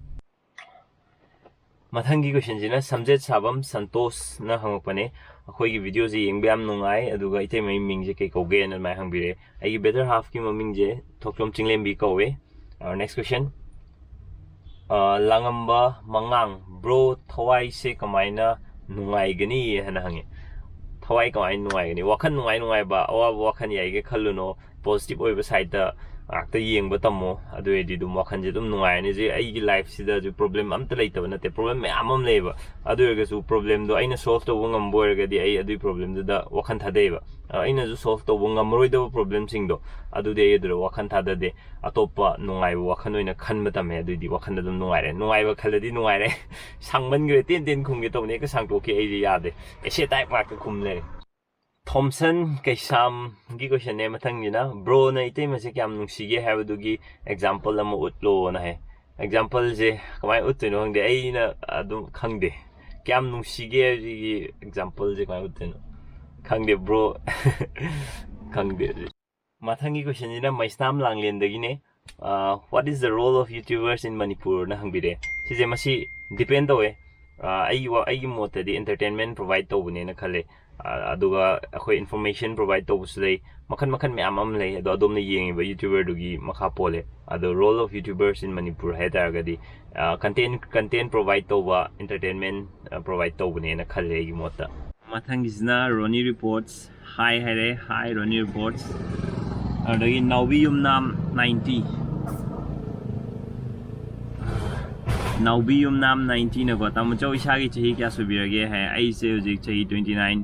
ꯃꯊꯪꯒꯤ question ꯁꯤꯅ ꯁꯝꯖꯦꯠ ꯁꯥꯕꯝ ꯁꯟꯇꯣꯁꯅ ꯍꯪꯉꯛꯄꯅꯦ, "ꯑꯩꯈꯣꯏꯒꯤ video ꯁꯦ ꯌꯦꯡꯕ ꯌꯥꯝ ꯅꯨꯡꯉꯥꯏ, ꯑꯗꯨꯒ ꯏꯇꯩꯃꯒꯤ ꯃꯤꯡꯁꯦ ꯀꯩ ꯀꯧꯒꯦꯅ?" ꯑꯗꯨꯃꯥꯏꯅ ꯍꯪꯕꯤꯔꯦ꯫ ꯑꯩꯒꯤ better half ꯀꯤ ꯃꯃꯤꯡꯁꯦ ꯊꯣꯛꯆꯣꯝ ꯆꯤꯡꯂꯦꯝꯕꯤ ꯀꯧꯋꯦ꯫ ꯑ, next question꯫ ꯑ, ꯂꯥꯡꯉꯝꯕ ꯃꯉꯥꯡ, "Bro, ꯊꯋꯥꯏꯁꯦ ꯀꯃꯥꯏꯅ ꯅꯨꯡꯉꯥꯏꯒꯅꯤ?" ꯍꯥꯏꯅ ꯍꯪꯉꯦ꯫ ꯊꯋꯥꯏ ꯀꯃꯥꯏꯅ ꯅꯨꯡꯉꯥꯏꯒꯅꯤ? ꯋꯥꯈꯜ ꯅꯨꯡꯉꯥꯏ ꯅꯨꯡꯉꯥꯏꯕ, ꯑꯋꯥꯕ ꯋꯥꯈꯜ ꯌꯥꯏꯒꯦ ꯈꯜꯂꯨꯅꯣ꯫ positive ꯑꯣꯏꯕ sideꯇ ꯉꯥꯛꯇ ꯌꯦꯡꯕ ꯇꯝꯃꯣ꯫ ꯑꯗꯨ ꯑꯣꯏꯔꯗꯤ ꯑꯗꯨꯝ ꯋꯥꯈꯜꯁꯦ ꯑꯗꯨꯝ ꯅꯨꯡꯉꯥꯏꯔꯅꯤ꯫ ꯍꯧꯖꯤꯛ ꯑꯩꯒꯤ lifeꯁꯤꯗꯁꯨ problem ꯑꯝꯇ ꯂꯩꯇꯕ ꯅꯠꯇꯦ, problem ꯃꯌꯥꯝ ꯑꯃ ꯂꯩꯌꯦꯕ꯫ ꯑꯗꯨ ꯑꯣꯏꯔꯒꯁꯨ problemꯗꯣ ꯑꯩꯅ solve ꯇꯧꯕ ꯉꯝꯕ ꯑꯣꯏꯔꯒꯗꯤ ꯑꯩ ꯑꯗꯨꯒꯤ problemꯗꯨꯗ ꯋꯥꯈꯜ ꯊꯥꯗꯩꯑꯕ꯫ ꯑ, ꯑꯩꯅꯁꯨ solve ꯇꯧꯕ ꯉꯝꯃꯔꯣꯏꯗꯕ problemꯁꯤꯡꯗꯣ, ꯑꯗꯨꯗꯤ ꯑꯩ ꯑꯗꯨꯗ ꯋꯥꯈꯜ ꯊꯥꯗꯗꯦ꯫ ꯑꯇꯣꯞꯄ ꯅꯨꯡꯉꯥꯏꯕ ꯋꯥꯈꯜ ꯑꯣꯏꯅ ꯈꯟꯕ ꯇꯝꯃꯦ꯫ ꯑꯗꯨꯏꯗꯤ ꯋꯥꯈꯜ ꯑꯗꯨꯝ ꯅꯨꯡꯉꯥꯏꯔꯦ꯫ ꯅꯨꯡꯉꯥꯏꯕ ꯈꯜꯂꯗꯤ ꯅꯨꯡꯉꯥꯏꯔꯦ꯫ ꯁꯥꯡꯃꯟꯈ꯭ꯔꯦ, ꯇꯦꯟ ꯇꯦꯟ ꯈꯨꯝꯒꯦ ꯇꯧꯕꯅꯦ, ꯍꯦꯛꯇ ꯁꯥꯡꯇꯣꯛꯈꯤ꯫ ꯑꯩꯁꯦ ꯌꯥꯗꯦ, essay type ꯉꯥꯛꯇ ꯈꯨꯝ ꯂꯩꯔꯦ꯫ ꯊꯣꯝꯁꯟ ꯀꯩꯁꯥꯝꯒꯤ questionꯅꯦ ꯃꯊꯪꯒꯤꯅ꯫ Broꯅ ꯏꯇꯩꯃꯁꯦ ꯀꯌꯥꯝ ꯅꯨꯡꯁꯤꯒꯦ ꯍꯥꯏꯕꯗꯨꯒꯤ example ꯑꯃ ꯎꯠꯂꯣꯅ ꯍꯥꯏ꯫ Exampleꯁꯦ ꯀꯃꯥꯏꯅ ꯎꯠꯇꯣꯏꯅꯣ ꯈꯪꯗꯦ, ꯑꯩꯅ ꯑꯗꯨꯝ ꯈꯪꯗꯦ꯫ ꯀꯌꯥꯝ ꯅꯨꯡꯁꯤꯒꯦ ꯍꯥꯏꯕꯒꯤ exampleꯁꯦ ꯀꯃꯥꯏꯅ ꯎꯠꯇꯣꯏꯅꯣ ꯈꯪꯗꯦ, bro꯫ ꯈꯪꯗꯦ꯫ ꯃꯊꯪꯒꯤ questionꯁꯤꯅ ꯃꯩꯁꯅꯥꯝ ꯂꯥꯡꯂꯦꯟꯗꯒꯤꯅꯦ꯫ ꯑ, "What is the role of YouTubers in Manipurꯅ ꯍꯪꯕꯤꯔꯦ꯫ ꯁꯤꯁꯦ, ꯃꯁꯤ depend ꯇꯧꯋꯦ꯫ ꯑ, ꯑꯩꯒꯤ ꯋꯥ-, ꯑꯩꯒꯤ ꯃꯣꯠꯇꯗꯤ entertainment provide ꯇꯧꯕꯅꯦꯅ ꯈꯜꯂꯦ꯫ ꯑ, ꯑꯗꯨꯒ ꯑꯩꯈꯣꯏ information provide ꯇꯧꯕꯁꯨ ꯂꯩ, ꯃꯈꯟ ꯃꯈꯟ ꯃꯌꯥꯝ ꯑꯃ ꯂꯩ꯫ ꯑꯗꯣ ꯑꯗꯣꯝꯅ ꯌꯦꯡꯉꯤꯕ YouTuberꯗꯨꯒꯤ ꯃꯈꯥ ꯄꯣꯜꯂꯦ꯫ ꯑꯗꯣ role of YouTubers in Manipur ꯍꯥꯏ ꯇꯥꯔꯒꯗꯤ, ꯑ, content, content provide ꯇꯧꯕ, entertainment, ꯑ, provide ꯇꯧꯕꯅꯦꯅ ꯈꯜꯂꯦ ꯑꯩꯒꯤ ꯃꯣꯠꯇ꯫ ꯃꯊꯪꯒꯤꯁꯤꯅ ꯔꯣꯅꯤ ꯔꯤꯄꯣꯔꯠꯁ꯫ Hi ꯍꯥꯏꯔꯦ, hi ꯔꯣꯅꯤ ꯔꯤꯄꯣꯔꯠꯁ꯫ ꯑꯗꯨꯗꯒꯤ ꯅꯥꯎꯕꯤ ꯌꯨꯝꯅꯥꯝ ninety꯫ ꯅꯥꯎꯕꯤ ꯌꯨꯝꯅꯥꯝ ninetyꯅꯀꯣ, "ꯇꯥꯃꯣꯆꯧ, ꯏꯁꯥꯒꯤ ꯆꯍꯤ ꯀꯌꯥ ꯁꯨꯕꯤꯔꯒꯦ?" ꯍꯥꯏ꯫ ꯑꯩꯁꯦ ꯍꯧꯖꯤꯛ ꯆꯍꯤ twenty nine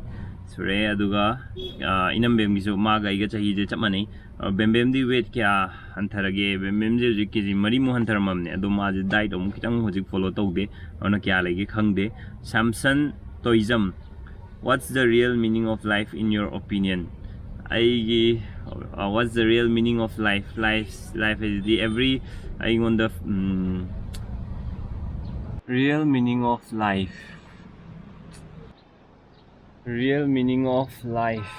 ꯁꯨꯔꯦ, ꯑꯗꯨꯒ, ꯑ, ꯏꯅꯝꯕꯦꯝꯒꯤꯁꯨ, ꯃꯥꯒ ꯑꯩꯒ ꯆꯍꯤꯁꯦ ꯆꯞ ꯃꯥꯟꯅꯩ꯫ ꯑ, ꯕꯦꯝꯕꯦꯝꯗꯤ weight ꯀꯌꯥ ꯍꯟꯊꯔꯒꯦ? ꯕꯦꯝꯕꯦꯝꯁꯦ ꯍꯧꯖꯤꯛ KG ꯃꯔꯤꯃꯨꯛ ꯍꯟꯊꯔꯝꯃꯕꯅꯦ, ꯑꯗꯣ ꯃꯥꯁꯦ diet ꯑꯃꯨꯛ ꯈꯤꯇꯪ ꯍꯧꯖꯤꯛ follow ꯇꯧꯗꯦ, ꯑꯗꯨꯅ ꯀꯌꯥ ꯂꯩꯒꯦ ꯈꯪꯗꯦ꯫ Samson Toism, "What's the real meaning of life in your opinion?" ꯑꯩꯒꯤ, uh, "What's the real meaning of life?" Life, life ꯍꯥꯏꯁꯤꯗꯤ every, ꯑꯩꯉꯣꯟꯗ, ꯎꯝ, real meaning of life, real meaning of life,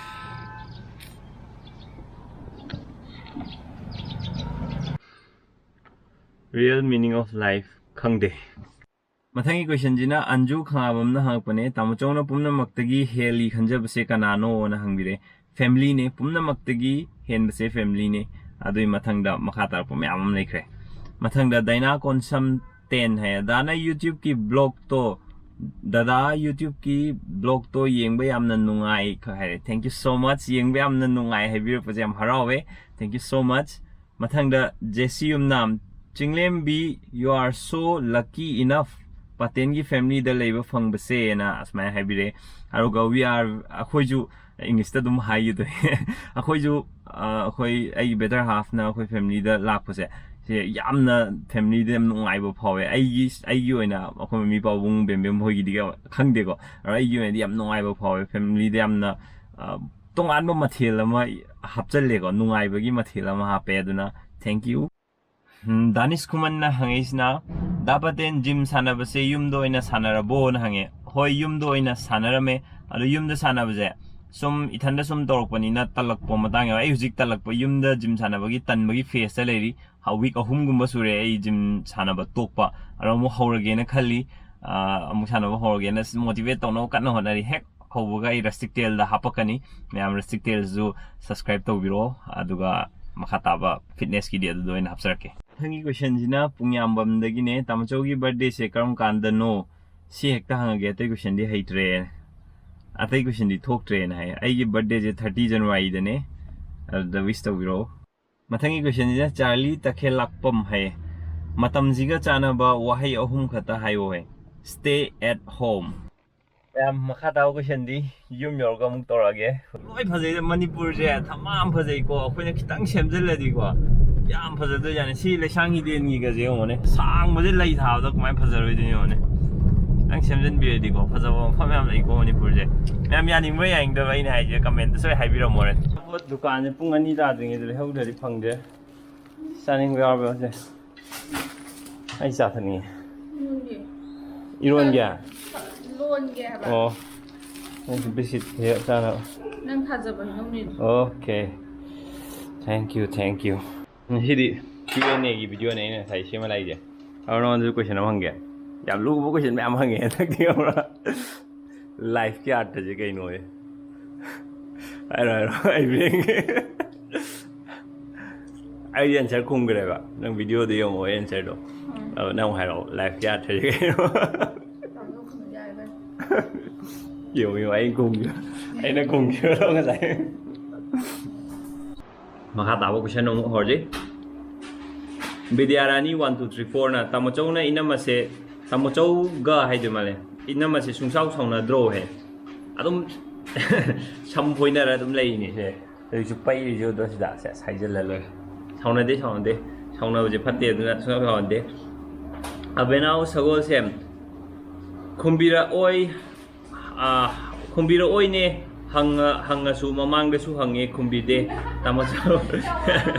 real meaning of life ꯈꯪꯗꯦ꯫ ꯃꯊꯪꯒꯤ questionꯁꯤꯅ ꯑꯟꯖꯨ ꯈꯥꯉꯥꯕꯝꯅ ꯍꯪꯉꯛꯄꯅꯦ, "ꯇꯥꯃꯣꯆꯧꯅ ꯄꯨꯝꯅꯃꯛꯇꯒꯤ ꯍꯦꯜꯂꯤ ꯈꯟꯖꯕꯁꯦ ꯀꯅꯥꯅꯣꯅ ꯍꯪꯕꯤꯔꯦ꯫ Familyꯅꯦ, ꯄꯨꯝꯅꯃꯛꯇꯒꯤ ꯍꯦꯟꯕꯁꯦ familyꯅꯦ꯫ ꯑꯗꯨꯒꯤ ꯃꯊꯪꯗ ꯃꯈꯥ ꯇꯥꯔꯛꯄ ꯃꯌꯥꯝ ꯑꯃ ꯂꯩꯈ꯭ꯔꯦ꯫ ꯃꯊꯪꯗ ꯗꯥꯏꯅꯥ ꯀꯣꯟꯁꯝ ten ꯍꯥꯏꯌꯦ, "ꯗꯥꯅ YouTubeꯀꯤ vlogꯇꯣ ꯗꯗꯥ, YouTubeꯀꯤ vlogꯇꯣ ꯌꯦꯡꯕ ꯌꯥꯝꯅ ꯅꯨꯡꯉꯥꯏ ꯈꯛ ꯍꯥꯏꯔꯦ꯫ Thank you so much꯫ ꯌꯦꯡꯕ ꯌꯥꯝꯅ ꯅꯨꯡꯉꯥꯏ ꯍꯥꯏꯕꯤꯔꯛꯄꯁꯦ ꯌꯥꯝ ꯍꯔꯥꯎꯋꯦ꯫ Thank you so much꯫ ꯃꯊꯪꯗ ꯖꯦꯁꯤ ꯌꯨꯝꯅꯥꯝ, "ꯆꯤꯡꯂꯦꯝꯕꯤ, you are so lucky enough ꯄꯇꯦꯟꯒꯤ familyꯗ ꯂꯩꯕ ꯐꯪꯕꯁꯦꯅ" ꯑꯁꯨꯃꯥꯏꯅ ꯍꯥꯏꯕꯤꯔꯛꯑꯦ꯫ ꯑꯗꯨꯒ we are, ꯑꯩꯈꯣꯏꯁꯨ, Englishꯇ ꯑꯗꯨꯝ ꯍꯥꯏꯈꯤꯗꯣꯏ꯫ ꯑꯩꯈꯣꯏꯁꯨ, ꯑ, ꯑꯩꯈꯣꯏ, ꯑꯩꯒꯤ better halfꯅ ꯑꯩꯈꯣꯏ familyꯗ ꯂꯥꯛꯄꯁꯦ, ꯁꯤ ꯌꯥꯝꯅ familyꯗ ꯌꯥꯝ ꯅꯨꯡꯉꯥꯏꯕ ꯐꯥꯎꯋꯦ꯫ ꯑꯩꯒꯤ, ꯑꯩꯒꯤ ꯑꯣꯏꯅ ꯑꯩꯈꯣꯏ ꯃꯃꯤ ꯄꯥꯕꯨꯡ ꯕꯦꯝꯕꯦꯝ ꯍꯣꯏꯒꯤꯗꯤ ꯈꯪꯗꯦꯀꯣ꯫ ꯑꯗꯣ ꯑꯩꯒꯤ ꯑꯣꯏꯅꯗꯤ ꯌꯥꯝ ꯅꯨꯡꯉꯥꯏꯕ ꯐꯥꯎꯋꯦ꯫ Familyꯗ ꯌꯥꯝꯅ, ꯑ, ꯇꯣꯉꯥꯟꯕ ꯃꯊꯦꯜ ꯑꯃ ꯍꯥꯞꯆꯜꯂꯦꯀꯣ, ꯅꯨꯡꯉꯥꯏꯕꯒꯤ ꯃꯊꯦꯜ ꯑꯃ ꯍꯥꯞꯄꯦ꯫ ꯑꯗꯨꯅ thank you꯫ Um, ꯗꯥꯅꯤꯁ ꯈꯨꯃꯟꯅ ꯍꯪꯉꯛꯏꯁꯤꯅ, "the ꯄꯇꯦꯟ, gym ꯁꯥꯟꯅꯕꯁꯦ ꯌꯨꯝꯗ ꯑꯣꯏꯅ ꯁꯥꯟꯅꯔꯕꯣꯅ?" ꯍꯪꯉꯦ꯫ ꯍꯣꯏ, ꯌꯨꯝꯗ ꯑꯣꯏꯅ ꯁꯥꯟꯅꯔꯝꯃꯦ꯫ ꯑꯗꯣ ꯌꯨꯝꯗ ꯁꯥꯟꯅꯕꯁꯦ ꯁꯨꯝ ꯏꯊꯟꯗ ꯁꯨꯝ ꯇꯧꯔꯛꯄꯅꯤꯅ ꯇꯜꯂꯛꯄ ꯃꯇꯥꯡ ꯌꯥꯎꯋꯦ꯫ ꯑꯩ ꯍꯧꯖꯤꯛ ꯇꯜꯂꯛꯄ, ꯌꯨꯝꯗ gym ꯁꯥꯟꯅꯕꯒꯤ ꯇꯟꯕꯒꯤ phaseꯇ ꯂꯩꯔꯤ꯫ ꯍ-, week ꯑꯍꯨꯝꯒꯨꯝꯕ ꯁꯨꯔꯦ ꯑꯩ gym ꯁꯥꯟꯅꯕ ꯇꯣꯛꯄ꯫ ꯑꯗꯣ ꯑꯃꯨꯛ ꯍꯧꯔꯒꯦꯅ ꯈꯜꯂꯤ꯫ ꯑ, ꯑꯃꯨꯛ ꯁꯥꯟꯅꯕ ꯍꯧꯔꯒꯦꯅ motivate ꯇꯧꯅꯕ ꯀꯟꯅ ꯍꯣꯠꯅꯔꯤ꯫ ꯍꯦꯛ ꯍꯧꯕꯒ ꯑꯩ Rustic Taleꯗ ꯍꯥꯞꯄꯛꯀꯅꯤ꯫ ꯃꯌꯥꯝ Rustic Taleꯁꯨ subscribe ꯇꯧꯕꯤꯔꯣ꯫ ꯑꯗꯨꯒ ꯃꯈꯥ ꯇꯥꯕ fitnessꯀꯤꯗꯤ ꯑꯗꯨꯗ ꯑꯣꯏꯅ ꯍꯥꯞꯆꯔꯛꯀꯦ꯫ ꯃꯊꯪꯒꯤ questionꯁꯤꯅ ꯄꯨꯡꯌꯥꯝꯕꯝꯗꯒꯤꯅꯦ, "ꯇꯥꯃꯣꯆꯧꯒꯤ birthdayꯁꯦ ꯀꯔꯝ ꯀꯥꯟꯗꯅꯣ?" ꯁꯤ ꯍꯦꯛꯇ ꯍꯪꯉꯒꯦ, ꯑꯇꯩ questionꯗꯤ ꯍꯩꯇ꯭ꯔꯦ꯫ ꯑꯇꯩ questionꯗꯤ ꯊꯣꯛꯇ꯭ꯔꯦꯅ ꯍꯥꯏ꯫ ꯑꯩꯒꯤ birthdayꯁꯦ thirty Januaryꯗꯅꯦ, ꯑꯗꯨꯗ wish ꯇꯧꯕꯤꯔꯛꯑꯣ꯫ ꯃꯊꯪꯒꯤ questionꯁꯤꯅ ꯆꯥꯔꯂꯤ ꯇꯈꯦꯜꯂꯥꯛꯄꯝ ꯍꯥꯏꯌꯦ, "ꯃꯇꯝꯁꯤꯒ ꯆꯥꯟꯅꯕ ꯋꯥꯍꯩ ꯑꯍꯨꯝ ꯈꯛꯇ ꯍꯥꯏꯌꯣ" ꯍꯥꯏ꯫ "Stay at home"꯫ ꯃꯌꯥꯝ, ꯃꯈꯥ ꯇꯥꯕ questionꯗꯤ ꯌꯨꯝ ꯌꯧꯔꯒ ꯑꯃꯨꯛ ꯇꯧꯔꯛꯑꯒꯦ꯫ ꯂꯣꯏ ꯐꯖꯩꯗ, ꯃꯅꯤꯄꯨꯔꯁꯦ ꯊꯃꯥꯝ ꯐꯖꯩꯀꯣ꯫ ꯑꯩꯈꯣꯏꯅ ꯈꯤꯇꯪ ꯁꯦꯝꯖꯤꯜꯂꯗꯤꯀꯣ ꯌꯥꯝ ꯐꯖꯗꯣꯏꯖꯥꯠꯅꯤ꯫ ꯁꯤ ꯂꯩꯁꯥꯡ ꯍꯤꯗꯦꯟꯒꯤꯒꯁꯦ ꯌꯦꯡꯉꯨꯅꯦ, ꯁꯥꯡꯕꯁꯦ ꯂꯩ ꯊꯥꯕꯗ ꯀꯃꯥꯏꯅ ꯐꯖꯔꯣꯏꯗꯣꯏꯅꯣ ꯌꯦꯡꯉꯨꯅꯦ꯫ ꯈꯤꯇꯪ ꯁꯦꯝꯖꯤꯟꯕꯤꯔꯗꯤꯀꯣ, ꯐꯖꯕ ꯃꯐꯝ ꯌꯥꯝ ꯂꯩꯀꯣ ꯃꯅꯤꯄꯨꯔꯁꯦ꯫ ꯃꯌꯥꯝ ꯌꯥꯅꯤꯡꯕ꯭ꯔꯥ ꯌꯥꯅꯤꯡꯗꯕ꯭ꯔꯥ ꯑꯩꯅ ꯍꯥꯏꯁꯦ comment ꯁꯣꯏ ꯍꯥꯏꯕꯤꯔꯝꯃꯣꯔꯦ꯫ ꯗꯨꯀꯥꯟꯁꯦ ꯄꯨꯡ ꯑꯅꯤ ꯇꯥꯗ꯭ꯔꯤꯉꯩꯗ ꯂꯩꯍꯧꯗ꯭ꯔꯗꯤ ꯐꯪꯗꯦ꯫ ꯆꯥꯅꯤꯡꯕ ꯌꯥꯎꯔꯕ꯭ꯔꯥ ꯁꯦ? ꯑꯩ ꯆꯥ ꯊꯛꯅꯤꯡꯉꯦ꯫ ꯏꯔꯣꯟꯒꯦ? ꯂꯣꯟꯒꯦ ꯍꯥꯏꯕ꯫ ꯑꯣ꯫ ꯅꯪꯁꯨ ꯕꯤꯁꯤꯠ ꯍꯦꯛ ꯆꯥꯅꯕ꯫ ꯅꯪ ꯊꯥꯖꯕ ꯍꯩꯅꯧꯅꯦ꯫ Okay꯫ Thank you, thank you꯫ ꯉꯁꯤꯗꯤ Q&Aꯒꯤ videoꯅꯦ ꯑꯩꯅ ꯉꯁꯥꯏ ꯁꯦꯝꯃ ꯂꯥꯛꯏꯁꯦ꯫ ꯑꯗꯣ ꯅꯉꯣꯟꯗꯁꯨ question ꯑꯃ ꯍꯪꯒꯦ꯫ ꯌꯥꯝ ꯂꯨꯕ question ꯃꯌꯥꯝ ꯍꯪꯉꯦ ꯍꯟꯗꯛꯇꯤ, ꯈꯪꯕ꯭ꯔꯥ? Lifeꯀꯤ ꯑꯔꯊꯁꯦ ꯀꯩꯅꯣꯌꯦ? ꯍꯥꯏꯔꯣ, ꯍꯥꯏꯔꯣ, ꯑꯩ ꯌꯦꯡꯒꯦ꯫ ꯑꯩꯗꯤ answer ꯈꯨꯝꯈ꯭ꯔꯦꯕ꯫ ꯅꯪ videoꯗ ꯌꯦꯡꯉꯣ, ꯑꯩ answerꯗꯣ꯫ ꯎꯝ꯫ ꯑꯗꯣ ꯅꯪ ꯑꯃꯨꯛ ꯍꯥꯏꯔꯛꯑꯣ, lifeꯀꯤ ꯑꯔꯊꯁꯦ ꯀꯩꯅꯣ? ꯇꯥꯃꯣ ꯈꯨꯝꯕ ꯌꯦꯡꯉꯨ, ꯌꯦꯡꯉꯨ, ꯑꯩꯅ ꯈꯨꯝꯈꯤꯕ, ꯑꯩꯅ ꯈꯨꯝꯈꯤꯕꯗꯣ ꯉꯁꯥꯏ꯫ ꯃꯈꯥ ꯇꯥꯕ ꯀꯣꯏꯁꯟ ꯑꯃꯨꯛ ꯍꯧꯔꯁꯤ꯫ ꯕꯤꯗ꯭ꯌꯥꯔꯥꯅꯤ ꯋꯥꯟ ꯇꯨ ꯊ꯭ꯔꯤ ꯐꯣꯔꯅ, "ꯇꯥꯃꯣꯆꯧꯅ ꯏꯅꯝꯃꯁꯦ, ꯇꯥꯃꯣꯆꯧꯒ ꯍꯥꯏꯗꯣꯏ ꯃꯥꯜꯂꯦ, ꯏꯅꯝꯃꯁꯦ ꯁꯨꯡꯁꯥꯎ ꯁꯥꯎꯅꯗ꯭ꯔꯣ?" ꯍꯦ, ꯑꯗꯨꯝ ꯁꯝ ꯐꯣꯏꯅꯔ ꯑꯗꯨꯝ ꯂꯩꯔꯤꯅꯦ ꯁꯦ꯫ ꯍꯧꯖꯤꯛꯁꯨ ꯄꯩꯔꯤꯁꯦ ꯎꯗ꯭ꯔꯣ ꯁꯤꯗ? ꯁꯦ, ꯍꯥꯏꯖꯤꯜꯂ ꯂꯣꯏꯔꯦ꯫ ꯁꯥꯎꯅꯗꯦ, ꯁꯥꯎꯅꯗꯦ꯫ ꯁꯥꯎꯅꯕꯁꯦ ꯐꯠꯇꯦ, ꯑꯗꯨꯅ ꯁꯨꯡꯁꯥꯎ ꯁꯥꯎꯅꯗꯦ꯫ ꯑꯕꯦꯅꯥꯎ ꯁꯒꯣꯜꯁꯦꯝ, ꯈꯨꯝꯕꯤꯔꯛꯑꯣꯏ, ꯑꯥ, ꯈꯨꯝꯕꯤꯔꯛꯑꯣꯏꯅꯦ꯫ ꯍꯪꯉ-, ꯍꯪꯉꯁꯨ ꯃꯃꯥꯡꯗꯁꯨ ꯍꯪꯉꯦ, ꯈꯨꯝꯕꯤꯗꯦ꯫ ꯇꯥꯃꯣꯆꯧ,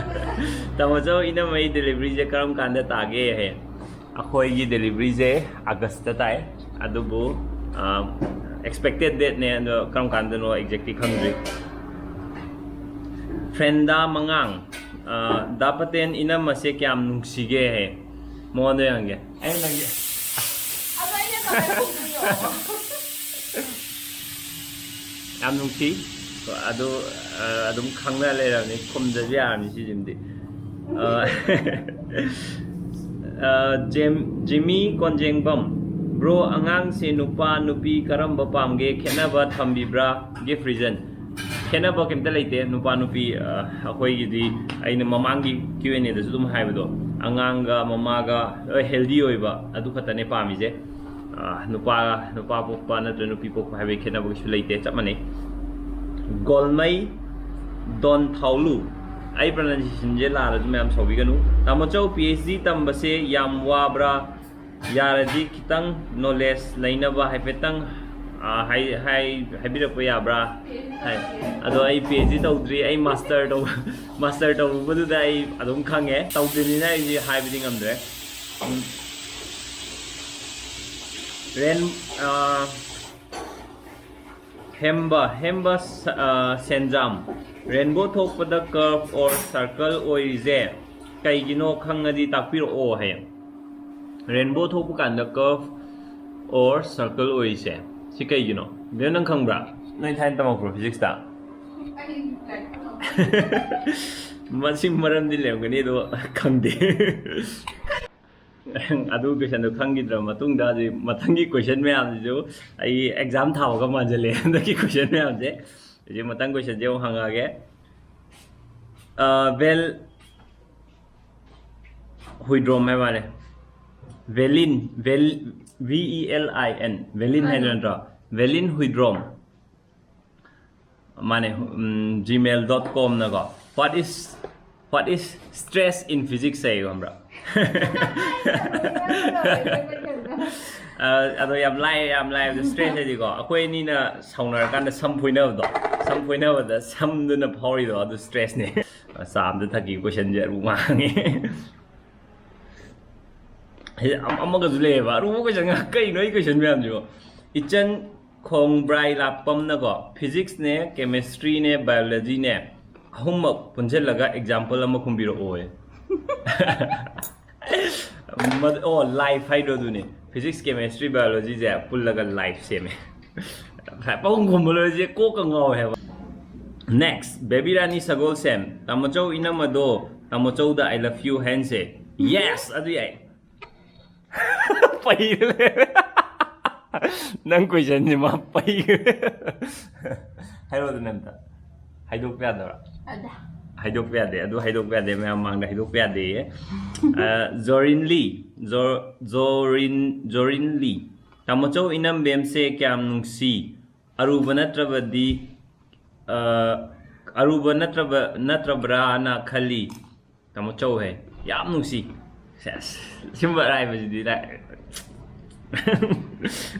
ꯇꯥꯃꯣꯆꯧ, ꯏꯅꯝꯃꯩ ꯗꯦꯂꯤꯚꯔꯤꯁꯦ ꯀꯔꯝ ꯀꯥꯟꯗ ꯇꯥꯒꯦ? ꯍꯥꯏ꯫ ꯑꯩꯈꯣꯏꯒꯤ ꯗꯦꯂꯤꯚꯔꯤꯁꯦ ꯑꯥꯒꯁꯇ ꯇꯥꯏ, ꯑꯗꯨꯕꯨ, ꯑꯥ, ꯑꯦꯛꯁꯄꯦꯛꯇꯦꯠ ꯗꯦꯠꯅꯦ, ꯑꯗꯣ ꯀꯔꯝ ꯀꯥꯟꯗꯅꯣ ꯑꯦꯛꯖꯦꯛꯇꯤ ꯈꯪꯗ꯭ꯔꯤ꯫ ꯐ꯭ꯔꯦꯟꯗꯥ ꯃꯉꯥꯡ, ꯑꯥ, "ꯗꯥ ꯄꯇꯦꯟ ꯏꯅꯝꯃꯁꯦ ꯀꯌꯥꯝ ꯅꯨꯡꯁꯤꯒꯦ?" ꯍꯥꯏ꯫ ꯃꯉꯣꯟꯗ ꯍꯪꯒꯦ꯫ ꯑꯩꯅ ꯅꯪꯒꯤ ꯑꯗꯣ ꯑꯩꯅ ꯀꯃꯥꯏꯅ ꯈꯨꯝꯗꯣꯏꯅꯣ? ꯌꯥꯝ ꯅꯨꯡꯁꯤ꯫ ꯑꯗꯨ, ꯑ, ꯑꯗꯨꯝ ꯈꯪꯅ ꯂꯩꯔꯕꯅꯤ, ꯈꯨꯝꯗ꯭ꯔꯁꯨ ꯌꯥꯔꯕꯅꯤ ꯁꯤꯁꯤꯃꯗꯤ꯫ ꯑ, ꯑ, ꯖꯦꯝ-, ꯖꯤꯃꯤ ꯀꯣꯟꯖꯦꯡꯕꯝ, "ꯕ꯭ꯔꯣ, ꯑꯉꯥꯡꯁꯦ ꯅꯨꯄꯥ ꯅꯨꯄꯤ ꯀꯔꯝꯕ ꯄꯥꯝꯒꯦ? ꯈꯦꯠꯅꯕ ꯊꯝꯕꯤꯕ꯭ꯔꯥ? ꯒꯤꯐ ꯔꯤꯖꯟ?" ꯈꯦꯠꯅꯕ ꯀꯩꯝꯇ ꯂꯩꯇꯦ, ꯅꯨꯄꯥ ꯅꯨꯄꯤ, ꯑ, ꯑꯩꯈꯣꯏꯒꯤꯗꯤ ꯑꯩꯅ ꯃꯃꯥꯡꯒꯤ ꯀ꯭ꯌꯨ ꯑꯦꯟ ꯑꯦꯗꯁꯨ ꯑꯗꯨꯝ ꯍꯥꯏꯕꯗꯣ, ꯑꯉꯥꯡꯒ ꯃꯃꯥꯒ ꯂꯣꯏ ꯍꯦꯜꯗꯤ ꯑꯣꯏꯕ, ꯑꯗꯨ ꯈꯛꯇꯅꯦ ꯄꯥꯝꯃꯤꯁꯦ꯫ ꯑ, ꯅꯨꯄꯥ, ꯅꯨꯄꯥ ꯄꯣꯛꯄ ꯅꯠꯇ꯭ꯔꯒ ꯅꯨꯄꯤ ꯄꯣꯛꯄ ꯍꯥꯏꯕꯒꯤ ꯈꯦꯠꯅꯕ ꯀꯩꯁꯨ ꯂꯩꯇꯦ, ꯆꯞ ꯃꯥꯟꯅꯩ꯫ ꯒꯣꯜꯃꯩ ꯗꯣꯟ ꯊꯥꯎꯂꯨ, ꯑꯩ ꯄ꯭ꯔꯅꯟꯁꯤꯌꯦꯁꯟꯁꯦ ꯂꯥꯜꯂꯁꯨ ꯃꯌꯥꯝ ꯁꯥꯎꯕꯤꯒꯅꯨ꯫ "ꯇꯥꯃꯣꯆꯧ, ꯄꯤ ꯑꯩꯆ ꯗꯤ ꯇꯝꯕꯁꯦ ꯌꯥꯝ ꯋꯥꯕ꯭ꯔꯥ? ꯌꯥꯔꯗꯤ ꯈꯤꯇꯪ ꯅꯣꯂꯦꯖ ꯂꯩꯅꯕ ꯍꯥꯏꯐꯦꯠꯇꯪ, ꯑ, ꯍꯥꯏ-, ꯍꯥꯏ-, ꯍꯥꯏꯕꯤꯔꯛꯄ ꯌꯥꯕ꯭ꯔꯥ?" ꯍꯥꯏ꯫ ꯑꯗꯣ ꯑꯩ ꯄꯤ ꯑꯩꯆ ꯗꯤ ꯇꯧꯗ꯭ꯔꯤ, ꯑꯩ ꯃꯥꯁꯇꯔ ꯇꯧꯕ, ꯃꯥꯁꯇꯔ ꯇꯧꯔꯨꯕꯗꯨꯗ ꯑꯩ ꯑꯗꯨꯝ ꯈꯪꯉꯦ, ꯇꯧꯗ꯭ꯔꯤꯕꯅꯤꯅ ꯑꯩꯁꯦ ꯍꯥꯏꯕꯗꯤ ꯉꯝꯗ꯭ꯔꯦ꯫ ꯎꯝ꯫ ꯔꯦꯟ-, ꯑ, ꯍꯦꯝꯕ, ꯍꯦꯝꯕ ꯁ-, ꯑ, ꯁꯦꯟꯖꯥꯝ, "ꯔꯦꯟꯕꯣ ꯊꯣꯛꯄꯗ ꯀꯔꯚ ꯑꯣꯔ ꯁꯔꯀꯜ ꯑꯣꯏꯔꯤꯁꯦ ꯀꯩꯒꯤꯅꯣ ꯈꯪꯉꯗꯤ ꯇꯥꯛꯄꯤꯔꯛꯑꯣ" ꯍꯥꯏꯌꯦ꯫ ꯔꯦꯟꯕꯣ ꯊꯣꯛꯄ ꯀꯥꯟꯗ ꯀꯔꯚ ꯑꯣꯔ ꯁꯔꯀꯜ ꯑꯣꯏꯔꯤꯁꯦ ꯁꯤ ꯀꯩꯒꯤꯅꯣ? ꯕꯦꯝ, ꯅꯪ ꯈꯪꯕ꯭ꯔꯥ? ꯅꯣꯏ ꯊꯥꯏꯅ ꯇꯝꯃꯛꯄ꯭ꯔꯣ ꯐꯤꯖꯤꯛꯁꯇ? ꯃꯁꯤ ꯃꯔꯝꯗꯤ ꯂꯩꯔꯝꯒꯅꯤ, ꯑꯗꯣ ꯈꯪꯗꯦ꯫ ꯑꯗꯨ ꯀꯣꯏꯁꯟꯗꯣ ꯈꯪꯈꯤꯗ꯭ꯔ ꯃꯇꯨꯡꯗ ꯍꯧꯖꯤꯛ ꯃꯊꯪꯒꯤ ꯀꯣꯏꯁꯟ ꯃꯌꯥꯝꯁꯤꯁꯨ ꯑꯩ ꯑꯦꯛꯖꯥꯝ ꯊꯥꯕꯒ ꯃꯥꯟꯁꯤꯜꯂꯛꯑꯦ ꯍꯟꯗꯛꯀꯤ ꯀꯣꯏꯁꯟ ꯃꯌꯥꯝꯁꯦ꯫ ꯍꯧꯖꯤꯛ ꯃꯊꯪ ꯀꯣꯏꯁꯟꯁꯦ ꯑꯃꯨꯛ ꯍꯪꯉꯛꯑꯒꯦ꯫ ꯕꯦꯜ ꯍꯨꯏꯗ꯭ꯔꯣꯝ ꯍꯥꯏ ꯃꯥꯜꯂꯦ꯫ Velin, Vel, V E L I N, Velin ꯍꯥꯏꯗꯣ ꯅꯠꯇ꯭ꯔꯣ? ꯚꯦꯂꯤꯟ ꯍꯨꯏꯗ꯭ꯔꯣꯝ꯫ ꯃꯥꯅꯦ, ꯖꯤꯃꯦꯜ ꯗꯣꯠ ꯀꯣꯝꯅꯀꯣ꯫ What is, what is stress in physics ꯍꯥꯏ ꯈꯪꯕ꯭ꯔꯥ? ꯑ, ꯑꯗꯣ ꯌꯥꯝ ꯂꯥꯏ, ꯌꯥꯝ ꯂꯥꯏꯕꯗꯣ꯫ ꯁ꯭ꯇ꯭ꯔꯦꯁ ꯍꯥꯏꯗꯤꯀꯣ, ꯑꯩꯈꯣꯏ ꯑꯅꯤꯅ ꯁꯥꯎꯅꯔꯀꯥꯟꯗ ꯁꯝ ꯐꯣꯏꯅꯕꯗꯣ, ꯁꯝ ꯐꯣꯏꯅꯕꯗ ꯁꯝꯗꯨꯅ ꯐꯥꯎꯔꯤꯗꯣ, ꯑꯗꯨ ꯁ꯭ꯇ꯭ꯔꯦꯁꯅꯦ꯫ ꯆꯥ ꯑꯝꯇ ꯊꯛꯈꯤ, ꯀꯣꯏꯁꯟꯁꯦ ꯑꯔꯨꯕ ꯍꯪꯉꯦ꯫ ꯁꯤꯗ ꯑꯃ-, ꯑꯃꯒꯁꯨ ꯂꯩꯌꯦꯕ, ꯑꯔꯨꯕ ꯀꯣꯏꯁꯟ ꯉꯥꯛ-, ꯀꯩꯅꯣ ꯑꯩ ꯀꯣꯏꯁꯟ ꯃꯌꯥꯝꯁꯤꯕꯣ? ꯏꯆꯟ ꯈꯣꯡꯕ꯭ꯔꯥꯏ ꯂꯥꯛꯄꯝꯅꯀꯣ, ꯐꯤꯖꯤꯛꯁꯅꯦ, ꯀꯦꯃꯦꯁꯇ꯭ꯔꯤꯅꯦ, ꯕꯥꯏꯑꯣꯂꯣꯖꯤꯅꯦ, ꯑꯍꯨꯝꯃꯛ ꯄꯨꯟꯁꯤꯜꯂꯒ ꯑꯦꯛꯖꯥꯝꯄꯜ ꯑꯃ ꯈꯨꯝꯕꯤꯔꯛꯑꯣꯌꯦ꯫ ꯃꯗ-, ꯑꯣ, ꯂꯥꯏꯐ ꯍꯥꯏꯗꯣ ꯑꯗꯨꯅꯦ꯫ ꯐꯤꯖꯤꯛꯁ, ꯀꯦꯃꯦꯁꯇ꯭ꯔꯤ, ꯕꯥꯏꯑꯣꯂꯣꯖꯤꯁꯦ ꯄꯨꯜꯂꯒ ꯂꯥꯏꯐ ꯁꯦꯝꯃꯦ꯫ ꯄꯥꯎꯈꯨꯝ ꯈꯨꯝꯕ ꯂꯣꯏꯔꯁꯦ ꯀꯣꯛꯀ ꯉꯥꯎꯋꯦ ꯍꯥꯏꯕ꯫ Next, ꯕꯦꯕꯤ ꯔꯥꯅꯤ ꯁꯒꯣꯜꯁꯦꯝ, ꯇꯥꯃꯣꯆꯧ ꯏꯅꯝꯃꯗꯣ, ꯇꯥꯃꯣꯆꯧꯗ "I love you" ꯍꯥꯏꯍꯟꯁꯦ꯫ Yes, ꯑꯗꯨ ꯌꯥꯏ꯫ ꯄꯩꯔꯦ꯫ ꯅꯪ ꯀꯣꯏꯁꯟꯁꯤ ꯃꯥ ꯄꯩꯔꯦ꯫ ꯍꯥꯏꯔꯛꯑꯣꯗꯅ ꯑꯝꯇ꯫ ꯍꯥꯏꯗꯣꯛꯄ ꯌꯥꯗꯕ꯭ꯔꯥ? ꯑꯗ꯫ ꯍꯥꯏꯗꯣꯛꯄ ꯌꯥꯗꯦ꯫ ꯑꯗꯨ ꯍꯥꯏꯗꯣꯛꯄ ꯌꯥꯗꯦ꯫ ꯃꯌꯥꯝ ꯃꯥꯡꯗ ꯍꯥꯏꯗꯣꯛꯄ ꯌꯥꯗꯦꯌꯦ꯫ ꯑ, ꯖꯣꯔꯤꯟ ꯂꯤ꯫ ꯖꯣ-, ꯖꯣꯔꯤꯟ, ꯖꯣꯔꯤꯟ ꯂꯤ꯫ ꯇꯥꯃꯣꯆꯧ ꯏꯅꯝꯕꯦꯝꯁꯦ ꯀꯌꯥꯝ ꯅꯨꯡꯁꯤ꯫ ꯑꯔꯨꯕ ꯅꯠꯇ꯭ꯔꯕꯗꯤ, ꯑ, ꯑꯔꯨꯕ ꯅꯠꯇ꯭ꯔꯕ, ꯅꯠꯇ꯭ꯔꯕ꯭ꯔꯥꯅ ꯈꯜꯂꯤ꯫ ꯇꯥꯃꯣ ꯆꯧ ꯍꯥꯏ꯫ ꯌꯥꯝ ꯅꯨꯡꯁꯤ꯫ ꯁꯦꯁ, ꯁꯤꯒꯨꯝꯕ ꯑꯔꯥꯏꯕꯁꯤꯗꯤ ꯂꯥꯏ-,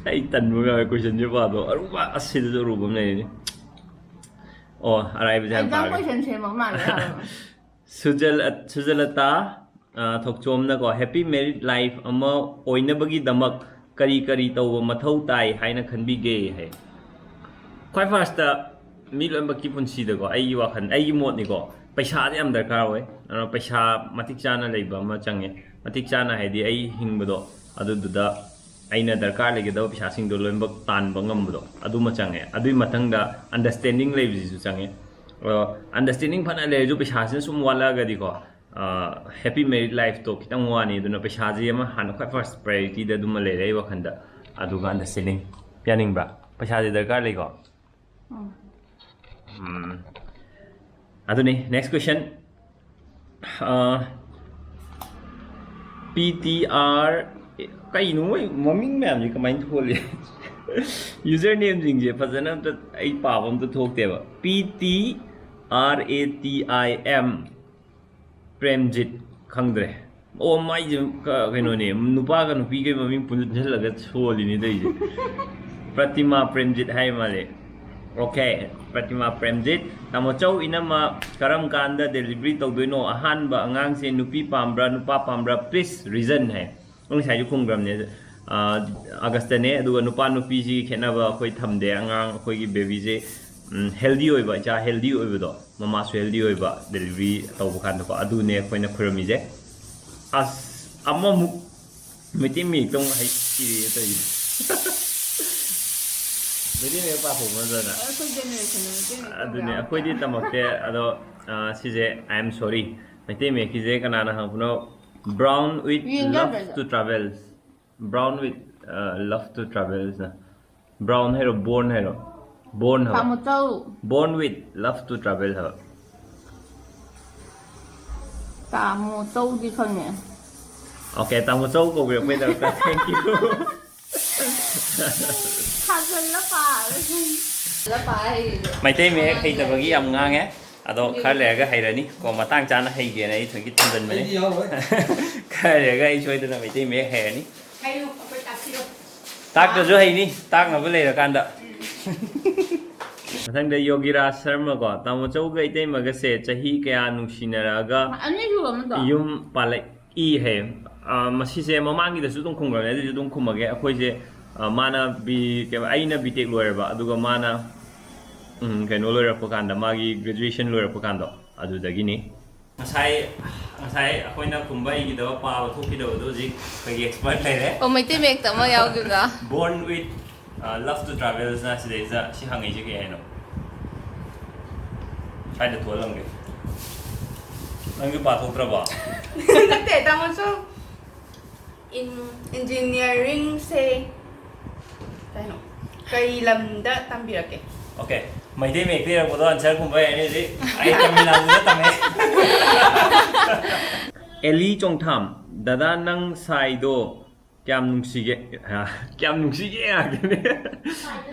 ꯑꯩ ꯇꯟꯕ ꯌꯥꯎꯋꯦ ꯀꯣꯏꯁꯟꯁꯦ ꯄꯥꯗꯣ꯫ ꯑꯔꯨꯕ, ꯑꯁ, ꯁꯤꯗꯁꯨ ꯑꯔꯨꯕ ꯑꯃ ꯂꯩꯔꯤꯅꯤ꯫ ꯑꯣ, ꯑꯔꯥꯏꯕꯁꯦ ꯍꯥꯟꯅ ꯑꯦꯛꯖꯥꯝ ꯄꯥꯒꯦ꯫ ꯀꯣꯏꯁꯟ ꯁꯦꯝꯕ ꯃꯥꯜꯂꯦ ꯍꯥꯏꯕ꯫ ꯁꯨꯖꯜ-, ꯁꯨꯖꯂꯇꯥ, ꯑ, ꯊꯣꯛꯆꯣꯝꯅꯀꯣ, "Happy married life ꯑꯃ ꯑꯣꯏꯅꯕꯒꯤꯗꯃꯛ ꯀꯔꯤ ꯀꯔꯤ ꯇꯧꯕ ꯃꯊꯧ ꯇꯥꯏ ꯍꯥꯏꯅ ꯈꯟꯕꯤꯒꯦ?" ꯍꯥꯏ꯫ ꯈ꯭ꯋꯥꯏ ꯐꯥꯔꯁꯇ ꯃꯤ ꯂꯣꯏꯅꯃꯛꯀꯤ ꯄꯨꯟꯁꯤꯗꯀꯣ, ꯑꯩꯒꯤ ꯋꯥꯈꯜ, ꯑꯩꯒꯤ ꯃꯣꯠꯅꯤꯀꯣ, ꯄꯩꯁꯥꯗꯤ ꯌꯥꯝ ꯗꯔꯀꯥꯔ ꯑꯣꯏ꯫ ꯑꯗꯨꯅ ꯄꯩꯁꯥ ꯃꯇꯤꯛ ꯆꯥꯅ ꯂꯩꯕ ꯑꯃ ꯆꯪꯉꯦ꯫ ꯃꯇꯤꯛ ꯆꯥꯅ ꯍꯥꯏꯗꯤ ꯑꯩ ꯍꯤꯡꯕꯗꯣ, ꯑꯗꯨꯗꯨꯗ ꯑꯩꯅ ꯗꯔꯀꯥꯔ ꯂꯩꯒꯗꯕ ꯄꯩꯁꯥꯁꯤꯡꯗꯣ ꯂꯣꯏꯅꯃꯛ ꯇꯥꯟꯕ ꯉꯝꯕꯗꯣ, ꯑꯗꯨꯃ ꯆꯪꯉꯦ꯫ ꯑꯗꯨꯒꯤ ꯃꯊꯪꯗ ꯑꯟꯗꯔꯁ꯭ꯇꯦꯟꯗꯤꯡ ꯂꯩꯕꯁꯤꯁꯨ ꯆꯪꯉꯦ꯫ ꯑꯗꯣ ꯑꯟꯗꯔꯁ꯭ꯇꯦꯟꯗꯤꯡ ꯐꯅ ꯂꯩꯔꯁꯨ ꯄꯩꯁꯥꯁꯤꯅ ꯁꯨꯝ ꯋꯥꯠꯂꯛꯑꯒꯗꯤꯀꯣ, ꯍꯦꯄꯤ ꯃꯦꯔꯤꯠ ꯂꯥꯏꯐꯇꯣ ꯈꯤꯇꯪ ꯋꯥꯅꯤ꯫ ꯑꯗꯨꯅ ꯄꯩꯁꯥꯁꯤ ꯑꯃ ꯍꯥꯟꯅ ꯈ꯭ꯋꯥꯏ ꯐꯥꯔꯁ ꯄ꯭ꯔꯥꯏꯌꯣꯔꯤꯇꯤꯗ ꯑꯗꯨꯃ ꯂꯩꯔꯦ ꯑꯩ ꯋꯥꯈꯜꯗ꯫ ꯑꯗꯨꯀꯥꯟꯗ ꯁꯦꯂꯤꯡ꯫ ꯌꯥꯅꯤꯡꯕ꯭ꯔꯥ? ꯄꯩꯁꯥꯁꯤ ꯗꯔꯀꯥꯔ ꯂꯩꯀꯣ? ꯎꯝ꯫ ꯑꯗꯨꯅꯤ, next question꯫ ꯄꯤ ꯇꯤ ꯑꯥꯔ, ꯀꯩꯅꯣ ꯃꯣꯏ ꯃꯃꯤꯡ ꯃꯌꯥꯝꯁꯦ ꯀꯃꯥꯏꯅ ꯊꯣꯜꯂꯤ? ꯌꯨꯖꯔ ꯅꯦꯝꯁꯤꯡꯁꯦ ꯐꯖꯅ ꯑꯝꯇ ꯑꯩ ꯄꯥꯕ ꯑꯝꯇ ꯊꯣꯛꯇꯦꯕ꯫ P T R A T I M Premjit, ꯈꯪꯗ꯭ꯔꯦ꯫ ꯑꯣ, ꯃꯥꯏꯁꯦ ꯀ-, ꯀꯩꯅꯣꯅꯦ, ꯅꯨꯄꯥꯒ ꯅꯨꯄꯤꯒ ꯃꯃꯤꯡ ꯄꯨꯟꯁꯤꯜꯂꯒ ꯁꯣꯜꯂꯤꯅꯤ ꯇꯧꯔꯤꯁꯦ꯫ ꯄ꯭ꯔꯇꯤꯃꯥ ꯄ꯭ꯔꯦꯝꯖꯤꯠ ꯍꯥꯏ ꯃꯥꯜꯂꯦ꯫ ꯑꯣꯀꯦ, ꯄ꯭ꯔꯇꯤꯃꯥ ꯄ꯭ꯔꯦꯝꯖꯤꯠ꯫ ꯇꯥꯃꯣ ꯆꯧ, ꯏꯅꯝꯃ ꯀꯔꯝ ꯀꯥꯟꯗ ꯗꯦꯂꯤꯚꯔꯤ ꯇꯧꯗꯣꯏꯅꯣ? ꯑꯍꯥꯟꯕ ꯑꯉꯥꯡꯁꯦ ꯅꯨꯄꯤ ꯄꯥꯝꯕ꯭ꯔꯥ, ꯅꯨꯄꯥ ꯄꯥꯝꯕ꯭ꯔꯥ? Please reason ꯍꯥꯏ꯫ ꯑꯩ ꯉꯁꯥꯏꯁꯨ ꯈꯨꯝꯈ꯭ꯔꯕꯅꯦ꯫ ꯑꯥ, ꯑꯥꯒꯁꯇꯅꯦ꯫ ꯑꯗꯨꯒ ꯅꯨꯄꯥ ꯅꯨꯄꯤꯁꯤꯒꯤ ꯈꯦꯠꯅꯕ ꯑꯩꯈꯣꯏ ꯊꯝꯗꯦ꯫ ꯑꯉꯥꯡ ꯑꯩꯈꯣꯏꯒꯤ ꯕꯦꯕꯤꯁꯦ, ꯎꯝ, ꯍꯦꯜꯗꯤ ꯑꯣꯏꯕ, ꯏꯆꯥ ꯍꯦꯜꯗꯤ ꯑꯣꯏꯕꯗꯣ, ꯃꯃꯥꯁꯨ ꯍꯦꯜꯗꯤ ꯑꯣꯏꯕ, ꯗꯦꯂꯤꯚꯔꯤ ꯇꯧꯕ ꯀꯥꯟꯗꯀꯣ, ꯑꯗꯨꯅꯦ ꯑꯩꯈꯣꯏꯅ ꯈꯨꯔꯨꯝꯃꯤꯁꯦ꯫ ꯑꯁ, ꯑꯃꯃꯨꯛ ꯃꯩꯇꯩ ꯃꯌꯦꯛꯇ ꯑꯃꯨꯛ ꯍꯩꯇꯤꯔꯦ ꯇꯧꯔꯤꯁꯦ꯫ ꯃꯩꯇꯩ ꯃꯌꯦꯛ ꯄꯥꯊꯣꯛꯄ ꯅꯠꯇꯅ꯫ ꯑꯩꯈꯣꯏ ꯖꯦꯅꯦꯔꯦꯁꯟꯗ ꯃꯩꯇꯩ ꯃꯌꯦꯛ ꯑꯗꯨꯅꯦ, ꯇꯝꯕ ꯌꯥꯎꯗꯦ꯫ ꯑꯩꯈꯣꯏꯗꯤ ꯇꯝꯃꯛꯇꯦ꯫ ꯑꯗꯣ, ꯑ, ꯁꯤꯁꯦ, I am sorry, ꯃꯩꯇꯩ ꯃꯌꯦꯛꯀꯤꯁꯦ ꯀꯅꯥꯅ ꯍꯪꯉꯛꯄꯅꯣ? Brown with ꯌꯦꯡ love ꯌꯥꯗ꯭ꯔꯁꯨ꯫ To travels. Brown with, uh, love to travels ꯅ꯫ Brown ꯍꯥꯏꯔꯣ, born ꯍꯥꯏꯔꯣ? Born ꯍꯥꯏꯕ? ꯇꯥꯃꯣ ꯆꯧ꯫ Born with love to travel ꯍꯥꯏꯕ꯫ ꯇꯥꯃꯣ ꯆꯧꯗꯤ ꯈꯪꯉꯦ꯫ ꯑꯣꯀꯦ, ꯇꯥꯃꯣ ꯆꯧ ꯀꯧꯕꯤꯔꯛꯄꯩꯗꯃꯛꯇ thank you꯫ ꯊꯥꯖꯜꯂ ꯄꯥꯔꯦ꯫ ꯊꯥꯖꯜꯂ ꯄꯥ ꯍꯩꯔꯤꯗꯣ꯫ ꯃꯩꯇꯩ ꯃꯌꯦꯛ ꯍꯩꯇꯕꯒꯤ ꯌꯥꯝ ꯉꯥꯡꯉꯦ꯫ ꯑꯗꯣ ꯈꯔ ꯂꯩꯔꯒ ꯍꯩꯔꯅꯤ ꯀꯣ, ꯃꯇꯥꯡ ꯆꯥꯅ ꯍꯩꯒꯦꯅ ꯑꯩ ꯊꯣꯏꯒꯤ ꯊꯝꯖꯤꯟꯕꯅꯦ꯫ ꯑꯩꯗꯤ ꯌꯥꯎꯔꯣꯏ꯫ ꯈꯔ ꯂꯩꯔꯒ ꯑꯩ ꯁꯣꯏꯗꯅ ꯃꯩꯇꯩ ꯃꯌꯦꯛ ꯍꯩꯔꯅꯤ꯫ ꯍꯥꯏꯌꯨ, ꯑꯩꯈꯣꯏ ꯇꯥꯛꯄꯤꯔꯣ꯫ ꯇꯥꯛꯇ꯭ꯔꯁꯨ ꯍꯩꯅꯤ, ꯇꯥꯛꯅꯕ ꯂꯩꯔꯀꯥꯟꯗ꯫ ꯎꯝ꯫ ꯃꯊꯪꯗ ꯌꯣꯒꯤꯔꯥꯖ ꯁꯔꯃ ꯀꯣ, "ꯇꯥꯃꯣ ꯆꯧꯒ ꯏꯇꯩꯃꯒꯁꯦ ꯆꯍꯤ ꯀꯌꯥ ꯅꯨꯡꯁꯤꯅꯔꯛꯑꯒ ꯑꯅꯤ ꯁꯨꯔꯕ ꯅꯠꯇ꯭ꯔꯣ? ꯌꯨꯝ ꯄꯥꯜꯂꯛꯏ?" ꯍꯥꯏꯌꯦ꯫ ꯑ, ꯃꯁꯤꯁꯦ ꯃꯃꯥꯡꯒꯤꯗꯁꯨ ꯑꯗꯨꯝ ꯈꯨꯝꯈ꯭ꯔꯕꯅꯦ, ꯑꯗꯨꯁꯨ ꯑꯗꯨꯝ ꯈꯨꯝꯃꯒꯦ꯫ ꯑꯩꯈꯣꯏꯁꯦ, ꯑ, ꯃꯥꯅ ꯕꯤ-, ꯀꯩꯕ, ꯑꯩꯅ ꯕꯤ ꯇꯦꯛ ꯂꯣꯏꯔꯕ, ꯑꯗꯨꯒ ꯃꯥꯅ, ꯎꯝ, ꯀꯩꯅꯣ ꯂꯣꯏꯔꯛꯄ ꯀꯥꯟꯗ, ꯃꯥꯒꯤ ꯒ꯭ꯔꯦꯖꯨꯑꯦꯁꯟ ꯂꯣꯏꯔꯛꯄ ꯀꯥꯟꯗꯣ, ꯑꯗꯨꯗꯒꯤꯅꯤ꯫ ꯉꯁꯥꯏ, ꯉꯁꯥꯏ ꯑꯩꯈꯣꯏꯅ ꯈꯨꯝꯕ ꯍꯩꯈꯤꯗꯕ, ꯄꯥꯕ ꯊꯣꯛꯈꯤꯗꯕꯗꯣ ꯍꯧꯖꯤꯛ ꯑꯩꯈꯣꯏꯒꯤ ꯑꯦꯛꯁꯄꯔꯠ ꯂꯩꯔꯦ꯫ ꯑꯣ, ꯃꯩꯇꯩ ꯃꯌꯦꯛꯇ ꯑꯃ ꯌꯥꯎꯈꯤꯕꯗꯣ꯫ Born with, uh, love to travels ꯅ ꯁꯤꯗꯩꯁꯤꯗ ꯁꯤ ꯍꯪꯉꯛꯏꯁꯦ ꯀꯩ ꯍꯥꯏꯅꯣ? ꯁ꯭ꯋꯥꯏꯗ ꯊꯣꯛꯍꯜꯂꯝꯒꯦ꯫ ꯅꯪꯁꯨ ꯄꯥꯊꯣꯛꯇ꯭ꯔꯕꯣ? ꯅꯠꯇꯦ, ꯇꯥꯃꯣꯁꯨ ꯏꯟ ꯏꯟꯖꯤꯅꯤꯌꯥꯔꯤꯡꯁꯦ ꯀꯩꯅꯣ, ꯀꯩ ꯂꯝꯗ ꯇꯝꯕꯤꯔꯛꯀꯦ? Okay, ꯃꯩꯇꯩ ꯃꯌꯦꯛꯇ ꯏꯔꯛꯄꯗꯣ answer ꯀꯨꯝꯕ ꯌꯥꯏꯅꯦ ꯍꯧꯖꯤꯛ꯫ ꯑꯩ ꯇꯥꯃꯤꯜ ꯅꯥꯗꯨꯗ ꯇꯝꯃꯦ꯫ ꯑꯦꯂꯤ ꯆꯣꯡꯊꯥꯝ, ꯗꯗꯥ ꯅꯪ ꯁꯥꯏꯗꯣ ꯀꯌꯥꯝ ꯅꯨꯡꯁꯤꯒꯦ? ꯀꯌꯥꯝ ꯅꯨꯡꯁꯤꯒꯦ ꯉꯥꯛꯇꯅꯦ꯫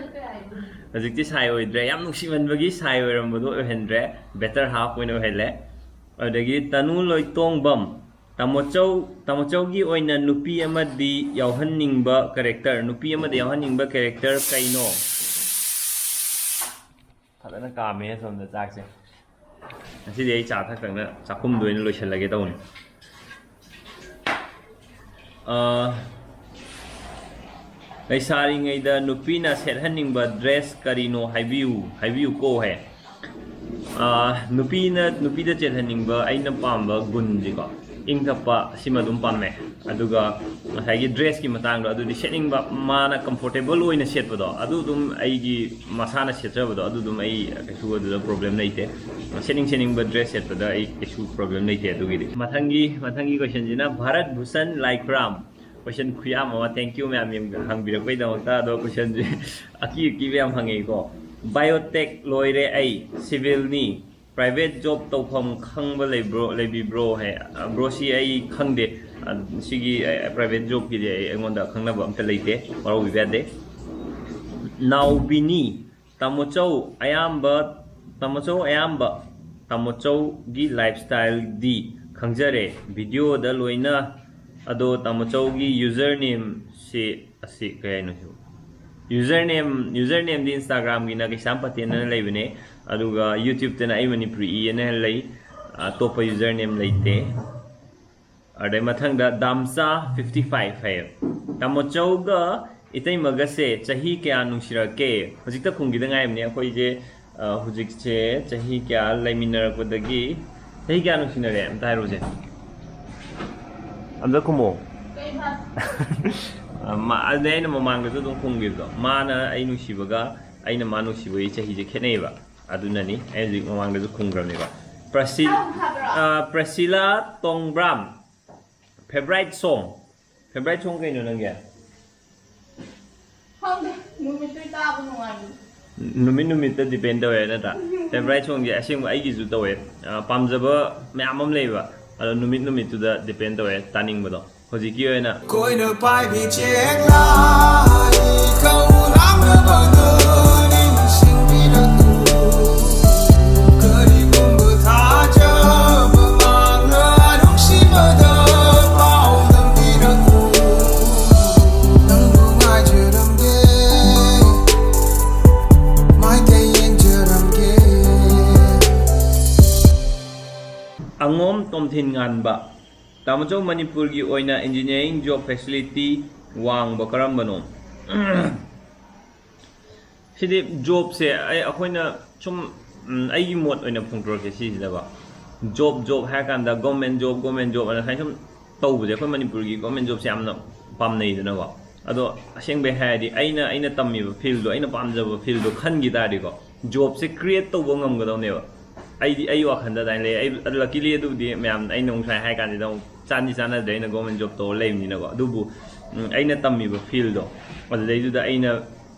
ꯍꯧꯖꯤꯛꯇꯤ ꯁꯥꯏ ꯑꯣꯏꯗ꯭ꯔꯦ꯫ ꯌꯥꯝ ꯅꯨꯡꯁꯤꯃꯟꯕꯒꯤ ꯁꯥꯏ ꯑꯣꯏꯔꯝꯕꯗꯣ ꯑꯣꯏꯍꯟꯗ꯭ꯔꯦ, better half ꯑꯣꯏꯅ ꯑꯣꯏꯍꯜꯂꯦ꯫ ꯑꯗꯨꯗꯒꯤ ꯇꯅꯨ ꯂꯣꯏꯇꯣꯡꯕꯝ, ꯇꯥꯃꯣꯆꯧ, ꯇꯥꯃꯣꯆꯧꯒꯤ ꯑꯣꯏꯅ ꯅꯨꯄꯤ ꯑꯃꯗꯤ ꯌꯥꯎꯍꯟꯅꯤꯡꯕ character, ꯅꯨꯄꯤ ꯑꯃꯗ ꯌꯥꯎꯍꯟꯅꯤꯡꯕ character ꯀꯩꯅꯣ? ꯐꯖꯅ ꯀꯥꯝꯃꯦ ꯑꯁꯣꯝꯗ ꯆꯥꯛꯁꯦ꯫ ꯉꯁꯤꯗꯤ ꯑꯩ ꯆꯥ ꯊꯛꯇꯪꯅ ꯆꯥꯛꯈꯨꯝꯗ ꯑꯣꯏꯅ ꯂꯣꯏꯁꯤꯜꯂꯒꯦ ꯇꯧꯅꯤ꯫ ꯑꯥ, ꯂꯩꯁꯥꯔꯤꯉꯩꯗ ꯅꯨꯄꯤꯅ ꯁꯦꯠꯍꯟꯅꯤꯡꯕ dress ꯀꯔꯤꯅꯣ ꯍꯥꯏꯕꯤꯌꯨ, ꯍꯥꯏꯕꯤꯌꯨꯀꯣ ꯍꯥꯏ꯫ ꯑꯥ, ꯅꯨꯄꯤꯅ, ꯅꯨꯄꯤꯗ ꯆꯦꯜꯍꯟꯅꯤꯡꯕ ꯑꯩꯅ ꯄꯥꯝꯕ ꯒꯨꯟꯁꯤꯀꯣ, ꯏꯪ ꯇꯞꯄ, ꯑꯁꯤꯃ ꯑꯗꯨꯝ ꯄꯥꯝꯃꯦ꯫ ꯑꯗꯨꯒ ꯉꯁꯥꯏꯒꯤ dressꯀꯤ ꯃꯇꯥꯡꯗꯣ, ꯑꯗꯨꯗꯤ ꯁꯦꯠꯅꯤꯡꯕ, ꯃꯥꯅ comfortable ꯑꯣꯏꯅ ꯁꯦꯠꯄꯗꯣ, ꯑꯗꯨ ꯑꯗꯨꯝ ꯑꯩꯒꯤ ꯃꯁꯥꯅ ꯁꯦꯠꯆꯕꯗꯣ, ꯑꯗꯨ ꯑꯗꯨꯝ ꯑꯩ ꯀꯩꯁꯨ ꯑꯗꯨꯗ problem ꯂꯩꯇꯦ꯫ ꯁꯦꯠꯅꯤꯡ ꯁꯦꯠꯅꯤꯡꯕ dress ꯁꯦꯠꯄꯗ ꯑꯩ ꯀꯩꯁꯨ problem ꯂꯩꯇꯦ ꯑꯗꯨꯒꯤꯗꯤ꯫ ꯃꯊꯪꯒꯤ, ꯃꯊꯪꯒꯤ questionꯁꯤꯅ ꯚꯥꯔꯠ ꯚꯨꯁꯟ ꯂꯥꯏꯈ꯭ꯔꯥꯝ꯫ Question ꯈꯨꯌꯥꯝ ꯑꯃ, thank you ꯃꯌꯥꯝ ꯌꯦꯡ-, ꯍꯪꯕꯤꯔꯛꯄꯩꯗꯃꯛꯇ꯫ ꯑꯗꯣ questionꯁꯦ ꯑꯀꯤ ꯑꯀꯤꯕ ꯌꯥꯝ ꯍꯪꯉꯛꯏꯀꯣ꯫ Biotech ꯂꯣꯏꯔꯦ ꯑꯩ, civilꯅꯤ꯫ Private job ꯇꯧꯐꯝ ꯈꯪꯕ ꯂꯩꯕ꯭ꯔꯣ, ꯂꯩꯕꯤꯕ꯭ꯔꯣ ꯍꯥꯏ꯫ ꯑ, bro, ꯁꯤ ꯑꯩ ꯈꯪꯗꯦ꯫ ꯑ, ꯁꯤꯒꯤ, ꯑ, private jobꯀꯤꯗꯤ ꯑꯩ, ꯑꯩꯉꯣꯟꯗ ꯈꯪꯅꯕ ꯑꯝꯇ ꯂꯩꯇꯦ, ꯋꯥꯔꯧꯕꯤꯕ ꯌꯥꯗꯦ꯫ ꯅꯥꯎꯕꯤꯅꯤ, ꯇꯥꯃꯣꯆꯧ ꯑꯌꯥꯝꯕ, ꯇꯥꯃꯣꯆꯧ ꯑꯌꯥꯝꯕ, ꯇꯥꯃꯣꯆꯧꯒꯤ lifestyleꯗꯤ ꯈꯪꯖꯔꯦ videoꯗ ꯂꯣꯏꯅ꯫ ꯑꯗꯣ ꯇꯥꯃꯣꯆꯧꯒꯤ usernameꯁꯤ, ꯑꯁꯤ ꯀꯩ ꯍꯥꯏꯅꯣ ꯁꯤꯕꯨ? Username, usernameꯗꯤ Instagramꯒꯤꯅ ꯀꯩꯁꯥꯝ ꯄꯇꯦꯟ ꯑꯅ ꯂꯩꯕꯅꯦ, ꯑꯗꯨꯒ YouTubeꯇꯅ ꯑꯩ ꯃꯅꯤꯄꯨꯔꯤ ꯏ ꯑꯅ ꯂꯩ, ꯑꯇꯣꯞꯄ username ꯂꯩꯇꯦ꯫ ꯑꯗꯩ ꯃꯊꯪꯗ ꯗꯥꯝꯆꯥ fifty five ꯍꯥꯏꯌꯦ꯫ ꯇꯥꯃꯣꯆꯧꯒ ꯏꯇꯩꯃꯒꯁꯦ ꯆꯍꯤ ꯀꯌꯥ ꯅꯨꯡꯁꯤꯔꯛꯀꯦ? ꯍꯧꯖꯤꯛꯇ ꯈꯨꯝꯈꯤꯗ ꯉꯥꯏꯔꯤꯕꯅꯦ꯫ ꯑꯩꯈꯣꯏꯁꯦ, ꯑ, ꯍꯧꯖꯤꯛꯁꯦ ꯆꯍꯤ ꯀꯌꯥ ꯂꯩꯃꯤꯟꯅꯔꯛꯄꯗꯒꯤ, ꯆꯍꯤ ꯀꯌꯥ ꯅꯨꯡꯁꯤꯅꯔꯦ? ꯑꯝꯇ ꯍꯥꯏꯔꯨꯁꯦ꯫ ꯑꯝꯇ ꯈꯨꯝꯃꯣ꯫ ꯑ, ꯃꯥ-, ꯑꯗꯨꯅꯦ ꯑꯩꯅ ꯃꯃꯥꯡꯗꯁꯨ ꯑꯗꯨꯝ ꯈꯨꯝꯈꯤꯕꯗꯣ꯫ ꯃꯥꯅ ꯑꯩ ꯅꯨꯡꯁꯤꯕꯒ ꯑꯩꯅ ꯃꯥ ꯅꯨꯡꯁꯤꯕꯒꯤ ꯆꯍꯤꯁꯦ ꯈꯦꯠꯅꯩꯌꯦꯕ꯫ ꯑꯗꯨꯅꯅꯤ ꯑꯩ ꯍꯧꯖꯤꯛ ꯃꯃꯥꯡꯗꯁꯨ ꯈꯨꯝꯈ꯭ꯔꯕꯅꯦꯕ꯫ ꯄ꯭ꯔꯁꯤ ꯑ, ꯄ꯭ꯔꯁꯤꯂꯥ ꯇꯣꯡꯕ꯭ꯔꯥꯝ, ꯐꯦꯚꯣꯔꯥꯏꯠ ꯁꯣꯡ? ꯐꯦꯚꯣꯔꯥꯏꯠ ꯁꯣꯡ ꯀꯩꯅꯣ ꯅꯪꯒꯤ? ꯈꯪꯗꯦ, ꯅꯨꯃꯤꯠꯇꯨꯒꯤ ꯇꯥꯕ ꯅꯨꯡꯉꯥꯏꯕꯅꯤ꯫ ꯅꯨꯃꯤꯠ ꯅꯨꯃꯤꯠꯇ ꯗꯤꯄꯦꯟ ꯇꯧꯋꯦ ꯅꯠꯇ꯭ꯔꯥ? ꯐꯦꯚꯣꯔꯥꯏꯠ ꯁꯣꯡꯁꯦ ꯑꯁꯦꯡꯕ ꯑꯩꯒꯤꯁꯨ ꯇꯧꯋꯦ꯫ ꯑ, ꯄꯥꯝꯖꯕ ꯃꯌꯥꯝ ꯑꯃ ꯂꯩꯕ, ꯑꯗꯣ ꯅꯨꯃꯤꯠ ꯅꯨꯃꯤꯠꯇꯨꯗ ꯗꯤꯄꯦꯟ ꯇꯧꯋꯦ ꯇꯥꯅꯤꯡꯕꯗꯣ꯫ ꯍꯧꯖꯤꯛꯀꯤ ꯑꯣꯏꯅ ꯀꯣꯏꯅ ꯄꯥꯏꯕꯤ ꯆꯦꯛꯂꯥꯏ ꯀꯧꯔꯥꯡꯅꯕꯗꯨ ꯅꯤꯡꯁꯤꯡꯕꯤꯔꯛꯎ꯫ ꯀꯔꯤꯒꯨꯝꯕ ꯊꯥꯖꯕ ꯃꯥꯡꯂ ꯅꯨꯡꯁꯤꯕꯗ ꯄꯥꯎꯗꯝꯕꯤꯔꯛꯎ꯫ ꯅꯪꯕꯨ ꯉꯥꯏꯖꯔꯝꯒꯦ꯫ ꯃꯥꯏꯀꯩ ꯌꯦꯡꯖꯔꯝꯒꯦ꯫ ꯑꯉꯣꯝ ꯇꯣꯝꯊꯤꯟ ꯉꯥꯟꯕ꯫ ꯇꯥꯃꯣꯆꯧ, ꯃꯅꯤꯄꯨꯔꯒꯤ ꯑꯣꯏꯅ engineering job facility ꯋꯥꯡꯕ ꯀꯔꯝꯕꯅꯣ? ꯁꯤꯗꯤ ꯖꯣꯕꯁꯦ ꯑꯩ, ꯑꯩꯈꯣꯏꯅ ꯁꯨꯝ, ꯎꯝ, ꯑꯩꯒꯤ ꯃꯣꯠ ꯑꯣꯏꯅ ꯐꯣꯡꯗꯣꯔꯛꯀꯦ ꯁꯤꯁꯤꯗꯀꯣ꯫ ꯖꯣꯕ, ꯖꯣꯕ ꯍꯥꯏꯔ ꯀꯥꯟꯗ government job, government job ꯑꯅ ꯁꯨꯃꯥꯏꯅ ꯁꯨꯝ ꯇꯧꯕꯁꯦ, ꯑꯩꯈꯣꯏ ꯃꯅꯤꯄꯨꯔꯒꯤ government jobꯁꯦ ꯌꯥꯝꯅ ꯄꯥꯝꯅꯩꯗꯅꯀꯣ꯫ ꯑꯗꯣ ꯑꯁꯦꯡꯕꯩ ꯍꯥꯏꯔꯗꯤ ꯑꯩꯅ, ꯑꯩꯅ ꯇꯝꯃꯤꯕ fieldꯗꯣ, ꯑꯩꯅ ꯄꯥꯝꯖꯕ fieldꯗꯣ ꯈꯟꯈꯤ ꯇꯥꯔꯗꯤꯀꯣ, ꯖꯣꯕꯁꯦ create ꯇꯧꯕ ꯉꯝꯒꯗꯧꯅꯦꯕ꯫ ꯑꯩꯗꯤ, ꯑꯩ ꯋꯥꯈꯜꯗ ꯑꯗꯨꯃꯥꯏꯅ ꯂꯩ꯫ ꯑꯩ, ꯑꯗꯨ luckily ꯑꯗꯨꯕꯨꯗꯤ ꯃꯌꯥꯝ, ꯑꯩꯅ ꯑꯃꯨꯛ ꯁꯨꯃꯥꯏꯅ ꯍꯥꯏ ꯀꯥꯟꯁꯤꯗ ꯑꯃꯨꯛ ꯆꯥꯟꯗꯤ ꯆꯥꯟꯅꯗ꯭ꯔꯦ, ꯑꯩꯅ government job ꯇꯧꯔ ꯂꯩꯕꯅꯤꯅꯀꯣ꯫ ꯑꯗꯨꯕꯨ, ꯎꯝ, ꯑꯩꯅ ꯇꯝꯃꯤꯕ fieldꯗꯣ, ꯑꯗꯨꯗꯩꯗꯨꯗ ꯑꯩꯅ,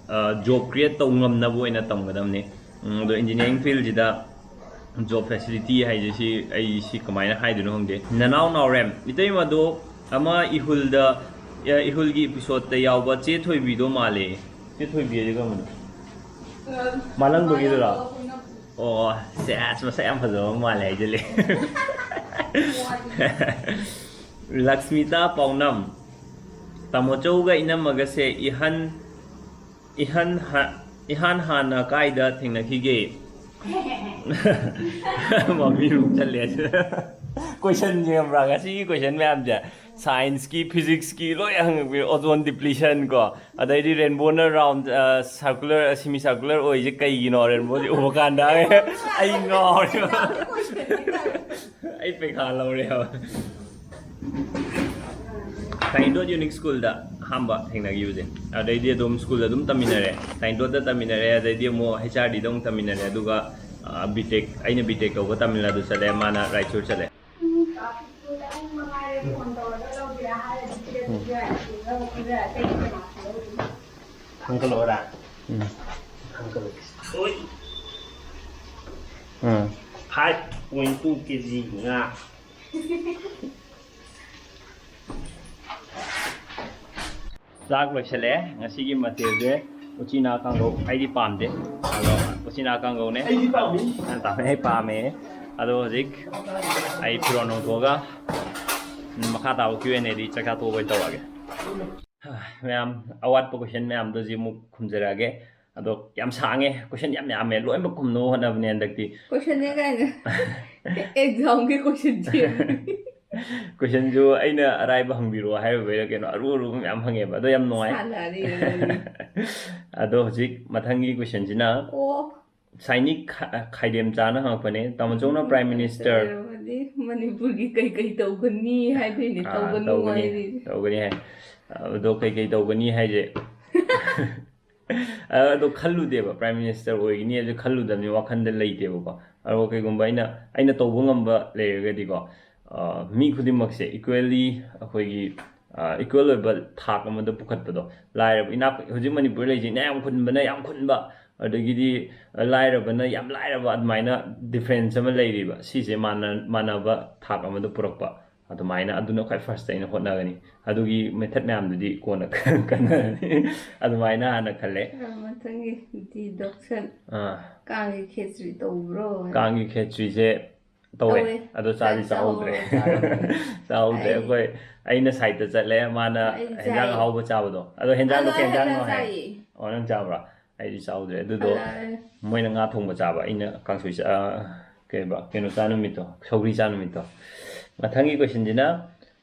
ꯑ, ꯖꯣꯕ create ꯇꯧ ꯉꯝꯅꯕ ꯑꯣꯏꯅ ꯇꯝꯒꯗꯕꯅꯤ꯫ ꯎꯝ, ꯑꯗꯣ engineering fieldꯁꯤꯗ ꯖꯣꯕ facility ꯍꯥꯏꯁꯦ ꯁꯤ, ꯑꯩ ꯁꯤ ꯀꯃꯥꯏꯅ ꯍꯥꯏꯗꯣꯏꯅꯣ ꯈꯪꯗꯦ꯫ ꯅꯅꯥꯎ ꯅꯥꯎꯔꯦꯝ, ꯏꯇꯩꯃꯗꯣ ꯑꯃ ꯏꯍꯨꯜꯗ, ꯑ, ꯏꯍꯨꯜꯒꯤ episodeꯇ ꯌꯥꯎꯕ ꯆꯦ ꯊꯣꯏꯕꯤꯗꯣ ꯃꯥꯜꯂꯦ꯫ ꯆꯦ ꯊꯣꯏꯕꯤ ꯍꯥꯏꯁꯦ ꯀꯔꯝꯕꯅꯣ? ꯃꯥꯂꯪꯕꯒꯤꯗꯨꯔꯣ? ꯑꯣ, ꯁꯦꯁ, ꯃꯁꯛ ꯌꯥꯝ ꯐꯖꯕ ꯃꯥꯜꯂꯦ ꯍꯥꯏꯖꯜꯂꯦ꯫ ꯂꯛꯁꯃꯤꯇꯥ ꯄꯥꯎꯅꯝ, ꯇꯥꯃꯣꯆꯧꯒ ꯏꯅꯝꯃꯒꯁꯦ ꯏꯍꯟ, ꯏꯍꯟ ꯍ-, ꯏꯍꯥꯟ ꯍꯥꯟꯅ ꯀꯥꯏꯗ ꯊꯦꯡꯅꯈꯤꯒꯦ? ꯃꯃꯤꯔꯣꯝ ꯆꯠꯂꯦ꯫ Questionꯁꯦ ꯈꯪꯕ꯭ꯔꯥ? ꯉꯁꯤꯒꯤ question ꯃꯌꯥꯝꯁꯦ scienceꯀꯤ, physicsꯀꯤ ꯂꯣꯏ ꯍꯪꯉꯛꯄꯤ꯫ Ozone depletion ꯀꯣ, ꯑꯗꯩꯗꯤ rainbowꯅ round, ꯑ, circular, semi circular ꯑꯣꯏꯁꯦ ꯀꯩꯒꯤꯅꯣ? Rainbowꯁꯦ ꯎꯕ ꯀꯥꯟꯗ ꯑꯩ ꯉꯥꯎꯔꯦꯕ꯫ ꯑꯩ ꯄꯩꯈꯥ ꯂꯧꯔꯦꯕ꯫ ꯁꯥꯏꯟꯗꯣꯠ ꯌꯨꯅꯤꯛ ꯁ꯭ꯀꯨꯜꯗ ꯑꯍꯥꯟꯕ ꯊꯦꯡꯅꯈꯤꯕꯁꯦ꯫ ꯑꯗꯩꯗꯤ ꯑꯗꯨꯝ ꯁ꯭ꯀꯨꯜꯗ ꯑꯗꯨꯝ ꯇꯝꯃꯤꯟꯅꯔꯦ꯫ ꯁꯥꯏꯟꯗꯣꯠꯇ ꯇꯝꯃꯤꯟꯅꯔꯦ, ꯑꯗꯩꯗꯤ ꯑꯃꯨꯛ H R Dꯗ ꯑꯃꯨꯛ ꯇꯝꯃꯤꯟꯅꯔꯦ, ꯑꯗꯨꯒ ꯕꯤꯇꯦꯛ, ꯑꯩꯅ ꯕꯤꯇꯦꯛ ꯇꯧꯕ ꯇꯥꯃꯤꯜ ꯅꯥꯗꯨ ꯆꯠꯂꯦ, ꯃꯥꯅ ꯔꯥꯏꯆꯨꯔ ꯆꯠꯂꯦ꯫ ꯊꯥꯡꯒꯠꯂꯛꯑꯣꯔꯥ? ꯎꯝ꯫ ꯊꯥꯡꯒꯠꯂꯛꯀꯦ꯫ ꯎꯝ꯫ Five point two K G ꯉꯥ꯫ ꯆꯥꯛ ꯂꯣꯏꯁꯜꯂꯛꯑꯦ꯫ ꯉꯁꯤꯒꯤ ꯃꯊꯦꯜꯁꯦ ꯎꯆꯤꯅꯥ ꯀꯥꯡꯒꯧ꯫ ꯑꯩꯗꯤ ꯄꯥꯝꯗꯦ, ꯑꯗꯣ ꯎꯆꯤꯅꯥ ꯀꯥꯡꯒꯧꯅꯦ꯫ ꯑꯩꯗꯤ ꯄꯥꯝꯃꯤ꯫ ꯅꯪ ꯄꯥꯝꯃꯦ? ꯑꯩ ꯄꯥꯝꯃꯦ꯫ ꯑꯗꯣ ꯍꯧꯖꯤꯛ ꯑꯩ ꯐꯤꯔꯣꯟ ꯍꯣꯡꯗꯣꯛꯑꯒ, ꯎꯝ, ꯃꯈꯥ ꯇꯥꯕ Q and A ꯗꯤ ꯆꯥꯛ ꯆꯥ ꯇꯣꯛꯑꯒ ꯑꯣꯏꯅ ꯇꯧꯔꯛꯑꯒꯦ꯫ ꯃꯌꯥꯝ, ꯑꯋꯥꯠꯄ question ꯃꯌꯥꯝꯗꯣ ꯍꯧꯖꯤꯛ ꯑꯃꯨꯛ ꯈꯨꯝꯖꯔꯛꯑꯒꯦ꯫ ꯑꯗꯣ ꯌꯥꯝ ꯁꯥꯡꯉꯦ, question ꯌꯥꯝ ꯌꯥꯝꯃꯦ, ꯂꯣꯏꯅꯃꯛ ꯈꯨꯝꯅꯕ ꯍꯣꯠꯅꯕꯅꯦ ꯍꯟꯗꯛꯇꯤ꯫ Question ꯅꯦ ꯀꯥꯏꯅ꯫ Exam ꯒꯤ question ꯁꯦꯝꯕꯅꯤ꯫ Question ꯁꯨ ꯑꯩꯅ ꯑꯔꯥꯏꯕ ꯍꯪꯕꯤꯔꯛꯑꯣ ꯍꯥꯏꯔꯨꯕꯩꯔꯥ ꯀꯩꯅꯣ, ꯑꯔꯨ ꯑꯔꯨꯕ ꯃꯌꯥꯝ ꯍꯪꯉꯦꯕ, ꯑꯗꯣ ꯌꯥꯝ ꯅꯨꯡꯉꯥꯏ꯫ ꯁꯥꯟꯅꯔꯤꯕꯅꯤ꯫ ꯑꯗꯣ ꯍꯧꯖꯤꯛ ꯃꯊꯪꯒꯤ question ꯁꯤꯅ, ꯑꯣ꯫ ꯁꯥꯏꯅꯤꯛ ꯈꯥ-, ꯈꯥꯏꯗꯦꯝꯆꯥꯅ ꯍꯪꯉꯛꯄꯅꯦ, ꯇꯥꯃꯣꯆꯧꯅ Prime Minister ꯑꯣꯏꯔꯝꯃꯗꯤ ꯃꯅꯤꯄꯨꯔꯒꯤ ꯀꯩ ꯀꯩ ꯇꯧꯒꯅꯤ ꯍꯥꯏꯗꯣꯏꯅꯦ, ꯑꯥ, ꯇꯧꯒꯅꯨ ꯇꯧꯒꯅꯤ, ꯍꯥꯏꯔꯤꯅꯦ꯫ ꯇꯧꯒꯅꯤ ꯍꯥꯏ꯫ ꯑꯗꯣ ꯀꯩ ꯀꯩ ꯇꯧꯒꯅꯤ ꯍꯥꯏꯁꯦ? ꯑꯗꯣ ꯈꯜꯂꯨꯗꯦꯕ, Prime Minister ꯑꯣꯏꯒꯅꯤ ꯍꯥꯏꯕꯁꯦ ꯈꯜꯂꯨꯗꯕꯅꯤ, ꯋꯥꯈꯟꯗ ꯂꯩꯇꯦꯕꯀꯣ꯫ ꯑꯗꯣ ꯀꯩꯒꯨꯝꯕ ꯑꯩꯅ, ꯑꯩꯅ ꯇꯧꯕ ꯉꯝꯕ ꯂꯩꯔꯒꯗꯤꯀꯣ, ꯑ, ꯃꯤ ꯈꯨꯗꯤꯡꯃꯛꯁꯦ equally ꯑꯩꯈꯣꯏꯒꯤ, ꯑ, equal ꯑꯣꯏꯕ ꯊꯥꯛ ꯑꯃꯗ ꯄꯨꯈꯠꯄꯗꯣ, ꯂꯥꯏꯔꯕ ꯏꯅꯥꯛ, ꯍꯧꯖꯤꯛ ꯃꯅꯤꯄꯨꯔꯗ ꯂꯩꯔꯤꯁꯦ ꯏꯅꯥꯛ ꯌꯥꯝ ꯈꯨꯟꯕꯅ ꯌꯥꯝ ꯈꯨꯟꯕ, ꯑꯗꯒꯤꯗꯤ ꯂꯥꯏꯔꯕꯅ ꯌꯥꯝ ꯂꯥꯏꯔꯕ, ꯑꯗꯨꯃꯥꯏꯅ difference ꯑꯃ ꯂꯩꯔꯤꯕ꯫ ꯁꯤꯁꯦ ꯃꯥꯟꯅ-, ꯃꯥꯟꯅꯕ ꯊꯥꯛ ꯑꯃꯗ ꯄꯨꯔꯛꯄ, ꯑꯗꯨꯃꯥꯏꯅ, ꯑꯗꯨꯅ ꯈ꯭ꯋꯥꯏ first ꯑꯩꯅ ꯍꯣꯠꯅꯒꯅꯤ꯫ ꯑꯗꯨꯒꯤ method ꯃꯌꯥꯝꯗꯨꯗꯤ ꯀꯣꯟꯅ ꯈꯟꯅꯔꯅꯤ꯫ ꯑꯗꯨꯃꯥꯏꯅ ꯍꯥꯟꯅ ꯈꯜꯂꯦ꯫ ꯑ, ꯃꯊꯪꯒꯤ deduction꯫ ꯑꯥ꯫ ꯀꯥꯡꯒꯤ ꯈꯦꯆ꯭ꯔꯤ ꯇꯧꯕ꯭ꯔꯣ? ꯀꯥꯡꯒꯤ ꯈꯦꯆ꯭ꯔꯤꯁꯦ ꯇꯧꯋꯦ꯫ ꯇꯧꯋꯦ꯫ ꯑꯗꯣ ꯆꯥꯗꯤ ꯆꯥꯗꯤ ꯆꯥꯍꯧꯗ꯭ꯔꯦ꯫ ꯆꯥꯍꯧꯗ꯭ꯔꯦ꯫ ꯆꯥꯍꯧꯗ꯭ꯔꯦ꯫ ꯑꯩ ꯑꯩꯈꯣꯏ, ꯑꯩꯅ side ꯇ ꯆꯠꯂꯦ, ꯃꯥꯅ ꯑꯩ ꯍꯦꯟꯖꯥꯡ ꯆꯥꯏ꯫ ꯑꯍꯥꯎꯕ ꯆꯥꯕꯗꯣ꯫ ꯑꯗꯣ ꯍꯦꯟꯖꯥꯡꯗꯣ ꯑꯗꯣ ꯀꯩ ꯍꯦꯟꯖꯥꯡꯅꯣ ꯍꯜꯂꯛꯑ ꯍꯥꯏ? ꯆꯥꯏꯌꯦ꯫ ꯑꯣ, ꯅꯪ ꯆꯥꯕ꯭ꯔꯥ? ꯑꯩꯗꯤ ꯆꯥꯍꯧꯗ꯭ꯔꯦ꯫ ꯑꯗꯨꯗꯣ ꯍꯜꯂꯛꯑꯦ꯫ ꯃꯣꯏꯅ ꯉꯥ ꯊꯣꯡꯕ ꯆꯥꯕ, ꯑꯩꯅ ꯀꯥꯡꯁꯣꯏ ꯆꯥ-, ꯑ, ꯀꯩꯕ? ꯀꯩꯅꯣ ꯆꯥ ꯅꯨꯃꯤꯠꯇꯣ, ꯁꯧꯒ꯭ꯔꯤ ꯆꯥ ꯅꯨꯃꯤꯠꯇꯣ꯫ ꯃꯊꯪꯒꯤ question ꯁꯤꯅ,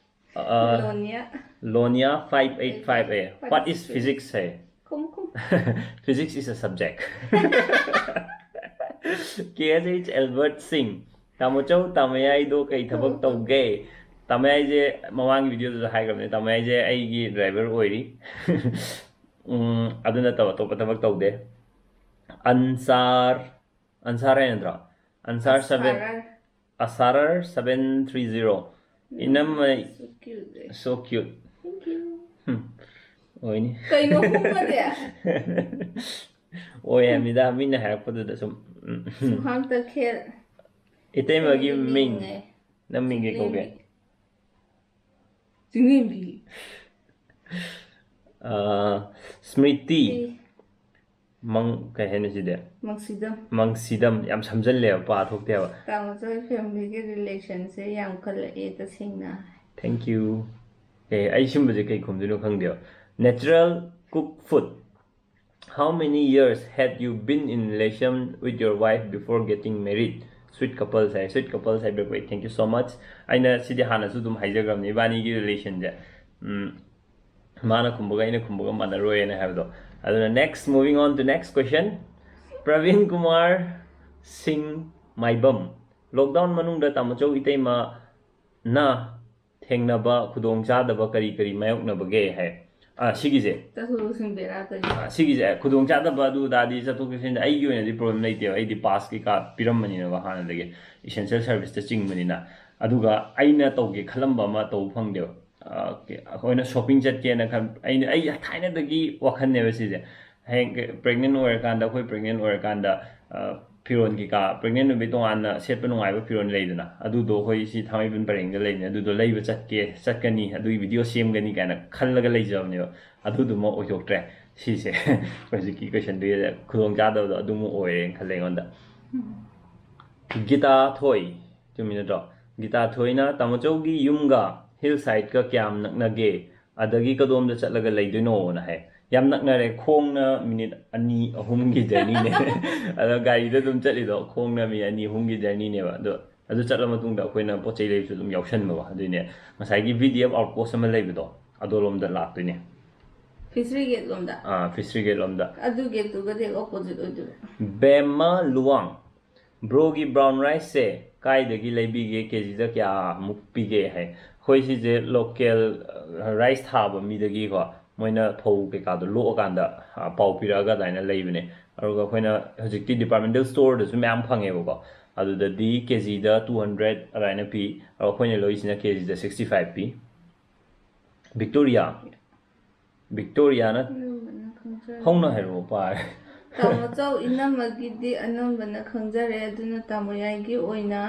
ꯑ, ꯂꯣꯅꯤꯌꯥ꯫ ꯂꯣꯅꯤꯌꯥ five eight five A, "What is physics?" ꯍꯥꯏ꯫ ꯈꯨꯝ, ꯈꯨꯝ꯫ "Physics is a subject." K S H Albert Singh, "ꯇꯥꯃꯣ ꯆꯧ, ꯇꯥꯃꯌꯥꯏꯗꯣ ꯀꯩ ꯊꯕꯛ ꯇꯧꯒꯦ?" ꯇꯥꯃꯌꯥꯏꯁꯦ ꯃꯃꯥꯡꯒꯤ video ꯗꯨꯗ ꯍꯥꯏꯈ꯭ꯔꯕꯅꯦ, ꯇꯥꯃꯌꯥꯏꯁꯦ ꯑꯩꯒꯤ driver ꯑꯣꯏꯔꯤ꯫ ꯎꯝ, ꯑꯗꯨ ꯅꯠꯇꯕ ꯑꯇꯣꯞꯄ ꯊꯕꯛ ꯇꯧꯗꯦ꯫ ꯑꯟꯁꯥꯔ, ꯑꯟꯁꯥꯔ ꯍꯥꯏ ꯅꯠꯇ꯭ꯔꯣ? Ansar seven, ꯑꯁꯥꯔꯔ seven three zero. ꯏꯅꯝꯃ, so cute. So cute. Thank you. ꯑꯣꯏꯅꯤ. ꯀꯩꯅꯣ ꯍꯨꯝꯃꯗꯤ? ꯑꯣꯏ ꯍꯥꯏꯕꯅꯤꯗ, ꯃꯤꯅ ꯍꯥꯏꯔꯛꯄꯗꯨꯗ ꯁꯨꯝ, ꯎꯝ. ꯁꯨꯝ ꯍꯥꯡꯇꯛꯈꯦꯜ. ꯏꯇꯩꯃꯒꯤ ꯃꯤꯡ. ꯃꯤꯡꯅꯦ. ꯅꯪ ꯃꯤꯡ ꯀꯩ ꯀꯧꯒꯦ? ꯆꯤꯡꯂꯦꯝꯕꯤ. ꯑꯥ, ꯁ꯭ꯃ꯭ꯔꯤꯇꯤ. ꯃꯪ-, ꯀꯩ ꯍꯥꯏꯅꯣ ꯁꯤꯗꯤ? ꯃꯪꯁꯤꯗꯝ. ꯃꯪꯁꯤꯗꯝ. ꯌꯥꯝ ꯁꯝꯖꯜꯂꯦꯕ, ꯄꯥ ꯊꯣꯛꯇꯦꯕ꯫ ꯇꯥꯃꯣ ꯆꯣꯏ family ꯒꯤ relation ꯁꯦ ꯌꯥꯝꯈꯠꯂꯛꯑꯦ ꯇꯁꯦꯡꯅ꯫ Thank you. ꯑꯦ, ꯑꯩ ꯁꯤꯒꯨꯝꯕꯁꯦ ꯀꯩ ꯈꯨꯝꯗꯣꯏꯅꯣ ꯈꯪꯗꯦꯕ꯫ Natural cook food. How many years had you been in relation with your wife before getting married? Sweet couples high, sweet couples ꯍꯥꯏꯕꯤꯔꯛꯄ, thank you so much. ꯑꯩꯅ ꯁꯤꯗꯤ ꯍꯥꯟꯅꯁꯨ ꯑꯗꯨꯝ ꯍꯥꯏꯖꯈ꯭ꯔꯕꯅꯤ, ꯏꯕꯥꯅꯤꯒꯤ relation ꯁꯦ, ꯎꯝ, ꯃꯥꯅ ꯈꯨꯝꯕꯒ ꯑꯩꯅ ꯈꯨꯝꯕꯒ ꯃꯥꯟꯅꯔꯣꯏꯅ ꯍꯥꯏꯕꯗꯣ꯫ ꯑꯗꯨꯅ next, moving on to next question. Praveen Kumar ꯁꯤꯡ ꯃꯥꯏꯕꯝ, lockdown ꯃꯅꯨꯡꯗ ꯇꯥꯃꯣꯆꯧ ꯏꯇꯩꯃꯅ ꯊꯦꯡꯅꯕ ꯈꯨꯗꯣꯡꯆꯥꯗꯕ ꯀꯔꯤ ꯀꯔꯤ ꯃꯥꯌꯣꯛꯅꯕꯒꯦ ꯍꯥꯏ꯫ ꯑꯥ, ꯁꯤꯒꯤꯁꯦ꯫ ꯆꯠꯊꯣꯛ ꯆꯠꯁꯤꯟ ꯕꯦꯔꯥ ꯇꯧꯔꯤ꯫ ꯑꯥ, ꯁꯤꯒꯤꯁꯦ, ꯈꯨꯗꯣꯡꯆꯥꯗꯕ ꯑꯗꯨ ꯑꯗꯥꯗꯤ ꯆꯠꯊꯣꯛ ꯆꯠꯁꯤꯟ ꯑꯩꯒꯤ ꯑꯣꯏꯅꯗꯤ problem ꯂꯩꯇꯦꯕ, ꯑꯩꯗꯤ pass ꯀꯩꯀꯥ ꯄꯤꯔꯝꯕꯅꯤꯅꯀꯣ ꯍꯥꯟꯅꯗꯒꯤ, essential service ꯇ ꯆꯤꯡꯕꯅꯤꯅ꯫ ꯑꯗꯨꯒ ꯑꯩꯅ ꯇꯧꯒꯦ ꯈꯜꯂꯝꯕ ꯑꯃ ꯇꯧꯕ ꯐꯪꯗꯦꯕ꯫ ꯑꯥ, ꯑꯩꯈꯣꯏꯅ shopping ꯆꯠꯀꯦꯅ ꯈꯟ-, ꯑꯩꯅ, ꯑꯩ ꯊꯥꯏꯅꯗꯒꯤ ꯋꯥꯈꯜꯅꯦꯕ ꯁꯤꯁꯦ꯫ ꯍꯌꯦꯡ pregnant ꯑꯣꯏꯔꯀꯥꯟꯗ, ꯑꯩꯈꯣꯏ pregnant ꯑꯣꯏꯔꯀꯥꯟꯗ, ꯑꯥ, ꯐꯤꯔꯣꯟ ꯀꯩꯀꯥ, pregnant ꯑꯣꯏꯕꯩ ꯇꯣꯉꯥꯟꯅ ꯁꯦꯠꯄ ꯅꯨꯡꯉꯥꯏꯕ ꯐꯤꯔꯣꯟ ꯂꯩꯗꯅ, ꯑꯗꯨꯗꯣ ꯑꯩꯈꯣꯏ ꯁꯤ ꯊꯥꯡꯃꯩꯕꯟ ꯄꯔꯦꯡꯗ ꯂꯩꯕꯅꯦ, ꯑꯗꯨꯗꯣ ꯂꯩꯕ ꯆꯠꯀꯦ, ꯆꯠꯀꯅꯤ, ꯑꯗꯨꯒꯤ video ꯁꯦꯝꯒꯅꯤ ꯀꯥꯏꯅ ꯈꯜꯂꯒ ꯂꯩꯖꯕꯅꯦꯕ꯫ ꯑꯗꯨꯗꯨꯃ ꯑꯣꯏꯊꯣꯛꯇ꯭ꯔꯦ꯫ ꯁꯤꯁꯦ ꯍꯧꯖꯤꯛꯀꯤ question ꯗꯨꯒꯤ ꯈꯨꯗꯣꯡꯆꯥꯗꯕꯗꯣ ꯑꯗꯨꯃ ꯑꯣꯏꯔꯦꯅ ꯈꯜꯂꯦ ꯑꯩꯉꯣꯟꯗ꯫ ꯎꯝ꯫ ꯒꯤꯇꯥ ꯊꯣꯏ, ꯆꯨꯝꯃꯤ ꯅꯠꯇ꯭ꯔꯣ? ꯒꯤꯇꯥ ꯊꯣꯏꯅ, "ꯇꯥꯃꯣꯆꯧꯒꯤ ꯌꯨꯝꯒ hillside ꯀ ꯀꯌꯥꯝ ꯅꯛꯅꯒꯦ? ꯑꯗꯒꯤ ꯀꯗꯣꯝꯗ ꯆꯠꯂꯒ ꯂꯩꯗꯣꯏꯅꯣꯅ?" ꯍꯥꯏ꯫ ꯌꯥꯝ ꯅꯛꯅꯔꯦ, ꯈꯣꯡꯅ minute ꯑꯅꯤ ꯑꯍꯨꯝꯒꯤ journey ꯅꯦ꯫ ꯑꯗꯣ ꯒꯥꯔꯤꯗ ꯑꯗꯨꯝ ꯆꯠꯂꯤꯗꯣ, ꯈꯣꯡꯅ minute ꯑꯅꯤ ꯑꯍꯨꯝꯒꯤ journey ꯅꯦꯕ꯫ ꯑꯗꯣ ꯑꯗꯨ ꯆꯠꯂ ꯃꯇꯨꯡꯗ ꯑꯩꯈꯣꯏꯅ ꯄꯣꯠ ꯆꯩ ꯂꯩꯕꯁꯨ ꯑꯗꯨꯝ ꯌꯥꯎꯁꯟꯕꯀꯣ꯫ ꯑꯗꯨꯏꯅꯦ ꯉꯁꯥꯏꯒꯤ V D F outpost ꯑꯃ ꯂꯩꯕꯗꯣ, ꯑꯗꯣꯂꯣꯝꯗ ꯂꯥꯛꯇꯣꯏꯅꯦ꯫ Fishery gate ꯂꯣꯝꯗ? ꯑꯥ, Fishery gate ꯂꯣꯝꯗ꯫ ꯑꯗꯨ gate ꯇꯨꯒꯗꯤ opposite ꯑꯣꯏꯗꯣꯏꯕ? ꯕꯦꯝꯃ ꯂꯨꯋꯥꯡ, "Bro ꯒꯤ brown rice ꯁꯦ ꯀꯥꯏꯗꯒꯤ ꯂꯩꯕꯤꯒꯦ? ꯀꯦꯖꯤꯗ ꯀꯌꯥꯃꯨꯛ ꯄꯤꯒꯦ?" ꯍꯥꯏ꯫ ꯑꯩꯈꯣꯏ ꯁꯤꯁꯦ local, ꯑ, rice ꯊꯥꯕ ꯃꯤꯗꯒꯤꯀꯣ, ꯃꯣꯏꯅ ꯐꯧ ꯀꯩꯀꯥꯗꯣ ꯂꯣꯛꯑꯀꯥꯟꯗ ꯄꯥꯎ ꯄꯤꯔꯛꯑꯒ ꯑꯗꯨꯃꯥꯏꯅ ꯂꯩꯕꯅꯦ꯫ ꯑꯗꯨꯒ ꯑꯩꯈꯣꯏꯅ ꯍꯧꯖꯤꯛꯇꯤ ꯗꯤꯄꯥꯔꯠꯃꯦꯟꯇꯦꯜ ꯁ꯭ꯇꯣꯔꯗꯁꯨ ꯃꯌꯥꯝ ꯐꯪꯉꯦꯕꯀꯣ꯫ ꯑꯗꯨꯗꯗꯤ ꯀꯦ ꯖꯤꯗ ꯇꯨ ꯍꯟꯗ꯭ꯔꯦꯠ ꯑꯗꯨꯃꯥꯏꯅ ꯄꯤ꯫ ꯑꯗꯣ ꯑꯩꯈꯣꯏꯅ ꯂꯧꯔꯤꯁꯤꯅ ꯀꯦ ꯖꯤꯗ ꯁꯤꯛꯁꯇꯤ ꯐꯥꯏꯚ ꯄꯤ꯫ ꯚꯤꯛꯇꯣꯔꯤꯌꯥ, ꯚꯤꯛꯇꯣꯔꯤꯌꯥꯅ ꯍꯧꯅ ꯍꯥꯏꯔꯛꯑꯣ, ꯄꯥꯔꯦ꯫ ꯇꯥꯃꯣꯆꯧ, ꯏꯅꯝꯃꯒꯤꯗꯤ ꯑꯅꯝꯕꯅ ꯈꯪꯖꯔꯦ, ꯑꯗꯨꯅ ꯇꯥꯃꯣꯌꯥꯏꯒꯤ ꯑꯣꯏꯅ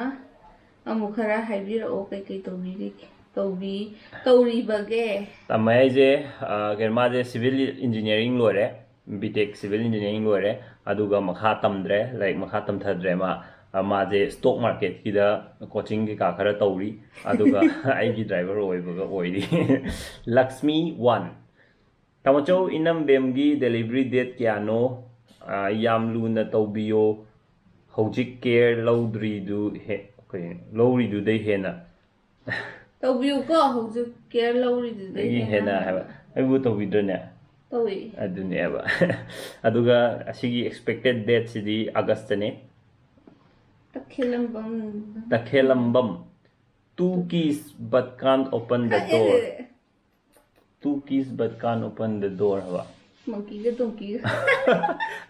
ꯑꯃꯨꯛ ꯈꯔ ꯍꯥꯏꯕꯤꯔꯛꯑꯣ, ꯀꯩꯀꯩ ꯇꯧꯕꯤꯔꯤꯒꯦ, ꯇꯧꯕꯤ ꯇꯧꯔꯤꯕꯒꯦ? ꯇꯥꯃꯣꯌꯥꯏꯁꯦ ꯀꯩꯅꯣ, ꯃꯥꯁꯦ ꯁꯤꯚꯤꯜ ꯏꯟꯖꯤꯅꯤꯌꯥꯔꯤꯡ ꯂꯣꯏꯔꯦ, ꯕꯤ ꯇꯦꯛ ꯁꯤꯚꯤꯜ ꯏꯟꯖꯤꯅꯤꯌꯥꯔꯤꯡ ꯂꯣꯏꯔꯦ꯫ ꯑꯗꯨꯒ ꯃꯈꯥ ꯇꯝꯗ꯭ꯔꯦ, ꯂꯥꯏꯔꯤꯛ ꯃꯈꯥ ꯇꯝꯊꯗ꯭ꯔꯦ꯫ ꯃꯥ ꯃꯥꯁꯦ ꯁ꯭ꯇꯣꯛ ꯃꯥꯔꯀꯦꯠꯀꯤꯗ ꯀꯣꯆꯤꯡ ꯀꯩꯀꯥ ꯈꯔ ꯇꯧꯔꯤ꯫ ꯑꯗꯨꯒ ꯑꯩꯒꯤ ꯗ꯭ꯔꯥꯏꯚꯔ ꯑꯣꯏꯕꯒ ꯑꯣꯏꯔꯤ꯫ ꯂꯛꯁꯃꯤ ꯋꯥꯟ꯫ ꯇꯥꯃꯣꯆꯧ, ꯏꯅꯝꯕꯦꯝꯒꯤ ꯗꯦꯂꯤꯚꯔꯤ ꯗꯦꯠ ꯀꯌꯥꯅꯣ? ꯌꯥꯝ ꯂꯨꯅ ꯇꯧꯕꯤꯌꯣ꯫ ꯍꯧꯖꯤꯛ ꯀꯦꯌꯔ ꯂꯧꯗ꯭ꯔꯤꯗꯨ ꯍꯦ-, ꯀꯩ, ꯂꯧꯔꯤꯗꯨꯗꯩ ꯍꯦꯟꯅ꯫ ꯇꯧꯕꯤꯌꯨꯀꯣ, ꯍꯧꯖꯤꯛ ꯀꯦꯌꯔ ꯂꯧꯔꯤꯗꯨꯗꯩ ꯑꯩꯒꯤ ꯍꯦꯟꯅ ꯍꯦꯟꯅ ꯍꯥꯏꯕ꯫ ꯑꯩꯕꯨ ꯇꯧꯕꯤꯗ꯭ꯔꯅꯦ? ꯇꯧꯏ꯫ ꯑꯗꯨꯅꯦꯕ꯫ ꯑꯗꯨꯒ ꯑꯁꯤꯒꯤ expected ꯗꯦꯠꯁꯤꯗꯤ ꯑꯥꯒꯁꯇꯅꯦ꯫ ꯇꯈꯦꯂꯝꯕꯝ꯫ ꯇꯈꯦꯂꯝꯕꯝ꯫ Two kiss but can't open the door. Two kiss but can't open the door ꯍꯥꯏꯕ꯫ ꯃꯪꯀꯤꯒ ꯇꯣꯡꯀꯤꯒ꯫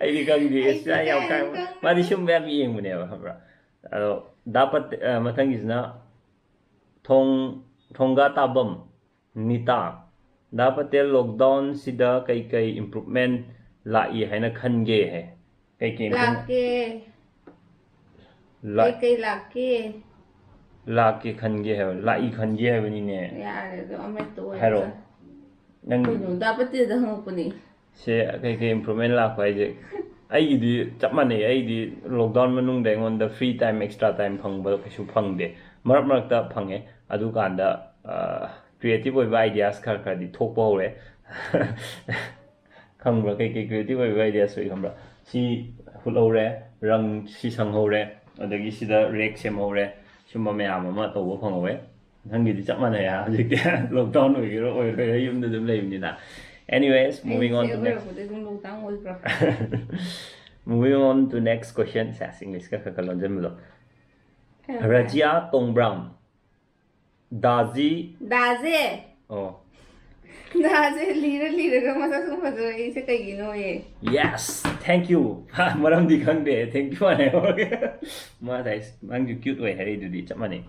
ꯑꯩꯗꯤ ꯈꯪꯗꯦ꯫ ꯑꯩꯁꯨ ꯌꯥꯝ ꯈꯪꯗꯦ꯫ ꯃꯥꯗꯤ ꯁꯨꯝꯕ ꯌꯥꯝ ꯌꯦꯡꯕꯅꯦꯕ, ꯈꯪꯕ꯭ꯔꯥ? ꯑꯗꯣ ꯗꯥ ꯄꯠ-, ꯑ, ꯃꯊꯪꯒꯤꯁꯤꯅ ꯊꯣꯡ-, ꯊꯣꯡꯒꯥ ꯇꯥꯕꯝ ꯅꯤꯇꯥ꯫ ꯗꯥ ꯄꯇꯦꯜ, ꯂꯣꯛꯗꯥꯎꯟꯁꯤꯗ ꯀꯩꯀꯩ ꯏꯝꯄ꯭ꯔꯨꯚꯃꯦꯟ ꯂꯥꯛꯏ ꯍꯥꯏꯅ ꯈꯟꯒꯦ? ꯀꯩꯀꯩ improvement? ꯂꯥꯛꯀꯦ꯫ ꯂꯥꯛ-, ꯀꯩꯀꯩ ꯂꯥꯛꯀꯦ? ꯂꯥꯛꯀꯦ ꯈꯟꯒꯦ ꯍꯥꯏꯕ, ꯂꯥꯛꯏ ꯈꯟꯒꯦ ꯍꯥꯏꯕꯅꯤꯅꯦ꯫ ꯌꯥꯔꯦ, ꯑꯗꯣ ꯑꯃꯍꯦꯛꯇ ꯑꯣꯏꯔꯁꯨ꯫ ꯍꯥꯏꯔꯛꯑꯣ꯫ ꯅꯪ ꯀꯩꯅꯣ, ꯗꯥ ꯄꯇꯦꯜꯗ ꯍꯪꯉꯛꯄꯅꯤ꯫ ꯁꯦ, ꯀꯩꯀꯩ improvement ꯂꯥꯛꯄ ꯍꯥꯏꯁꯦ? ꯑꯩꯒꯤꯗꯤ ꯆꯞ ꯃꯥꯟꯅꯩ꯫ ꯑꯩꯗꯤ ꯂꯣꯛꯗꯥꯎꯟ ꯃꯅꯨꯡꯗ ꯑꯩꯉꯣꯟꯗ free time, extra time ꯐꯪꯕ ꯀꯩꯁꯨ ꯐꯪꯗꯦ꯫ ꯃꯔꯛ ꯃꯔꯛꯇ ꯐꯪꯉꯦ꯫ ꯑꯗꯨꯀꯥꯟꯗ, ꯑ, creative ꯑꯣꯏꯕ ideas ꯈꯔ ꯈꯔꯗꯤ ꯊꯣꯛꯄ ꯍꯧꯔꯦ꯫ ꯈꯪꯕ꯭ꯔꯥ? ꯀꯩꯀꯩ creative ꯑꯣꯏꯕ ideas ꯊꯣꯛꯏ ꯈꯪꯕ꯭ꯔꯥ? ꯁꯤ ꯍꯨꯠꯍꯧꯔꯦ, ꯔꯪ ꯁꯤ ꯁꯪꯍꯧꯔꯦ, ꯑꯗꯒꯤ ꯁꯤꯗ rack ꯁꯦꯝꯍꯧꯔꯦ꯫ ꯁꯨꯝꯕ ꯃꯌꯥꯝ ꯑꯃ ꯇꯧꯕ ꯐꯪꯍꯧꯋꯦ꯫ ꯅꯪꯒꯤꯗꯤ ꯆꯞ ꯃꯥꯟꯅꯩ ꯍꯥ, ꯍꯧꯖꯤꯛꯇꯤ꯫ ꯂꯣꯛꯗꯥꯎꯟ ꯑꯣꯏꯒꯦꯔꯥ ꯑꯣꯏꯔꯣꯏꯔꯥ, ꯌꯨꯝꯗ ꯑꯗꯨꯝ ꯂꯩꯕꯅꯤꯅ꯫ Anyways, moving on to next. ꯑꯩꯁꯦ ꯑꯣꯏꯔꯛꯄꯗ ꯑꯗꯨꯝ ꯂꯣꯛꯗꯥꯎꯟ ꯑꯣꯏꯕ꯭ꯔꯥ? Moving on to next question. ꯁꯦꯁ, ꯏꯪꯂꯤꯁꯀ ꯈꯔ ꯈꯔ ꯂꯣꯟꯁꯤꯟꯕꯗꯣ꯫ ꯍꯥꯏꯔꯣ, ꯍꯥꯏꯔꯣ꯫ ꯔꯖꯤꯌꯥ ꯇꯣꯡꯕ꯭ꯔꯥꯝ꯫ ꯗꯥꯖꯤ꯫ ꯗꯥꯖꯦ꯫ ꯑꯣ꯫ ꯅꯍꯥꯁꯦ ꯂꯤꯔ ꯂꯤꯔꯒ ꯃꯁꯛꯁꯨ ꯐꯖꯔꯛꯏꯁꯦ ꯀꯩꯒꯤꯅꯣꯌꯦ? Yes, thank you. ꯃꯔꯝꯗꯤ ꯈꯪꯗꯦ, thank you ꯍꯥꯟꯅ ꯍꯥꯏꯍꯧꯔꯒꯦ꯫ ꯃꯥ ꯉꯁꯥꯏ ꯅꯪꯁꯨ ꯀ꯭ꯌꯨꯠ ꯑꯣꯏ ꯍꯥꯏꯔꯛꯏꯗꯨꯗꯤ ꯆꯞ ꯃꯥꯟꯅꯩ꯫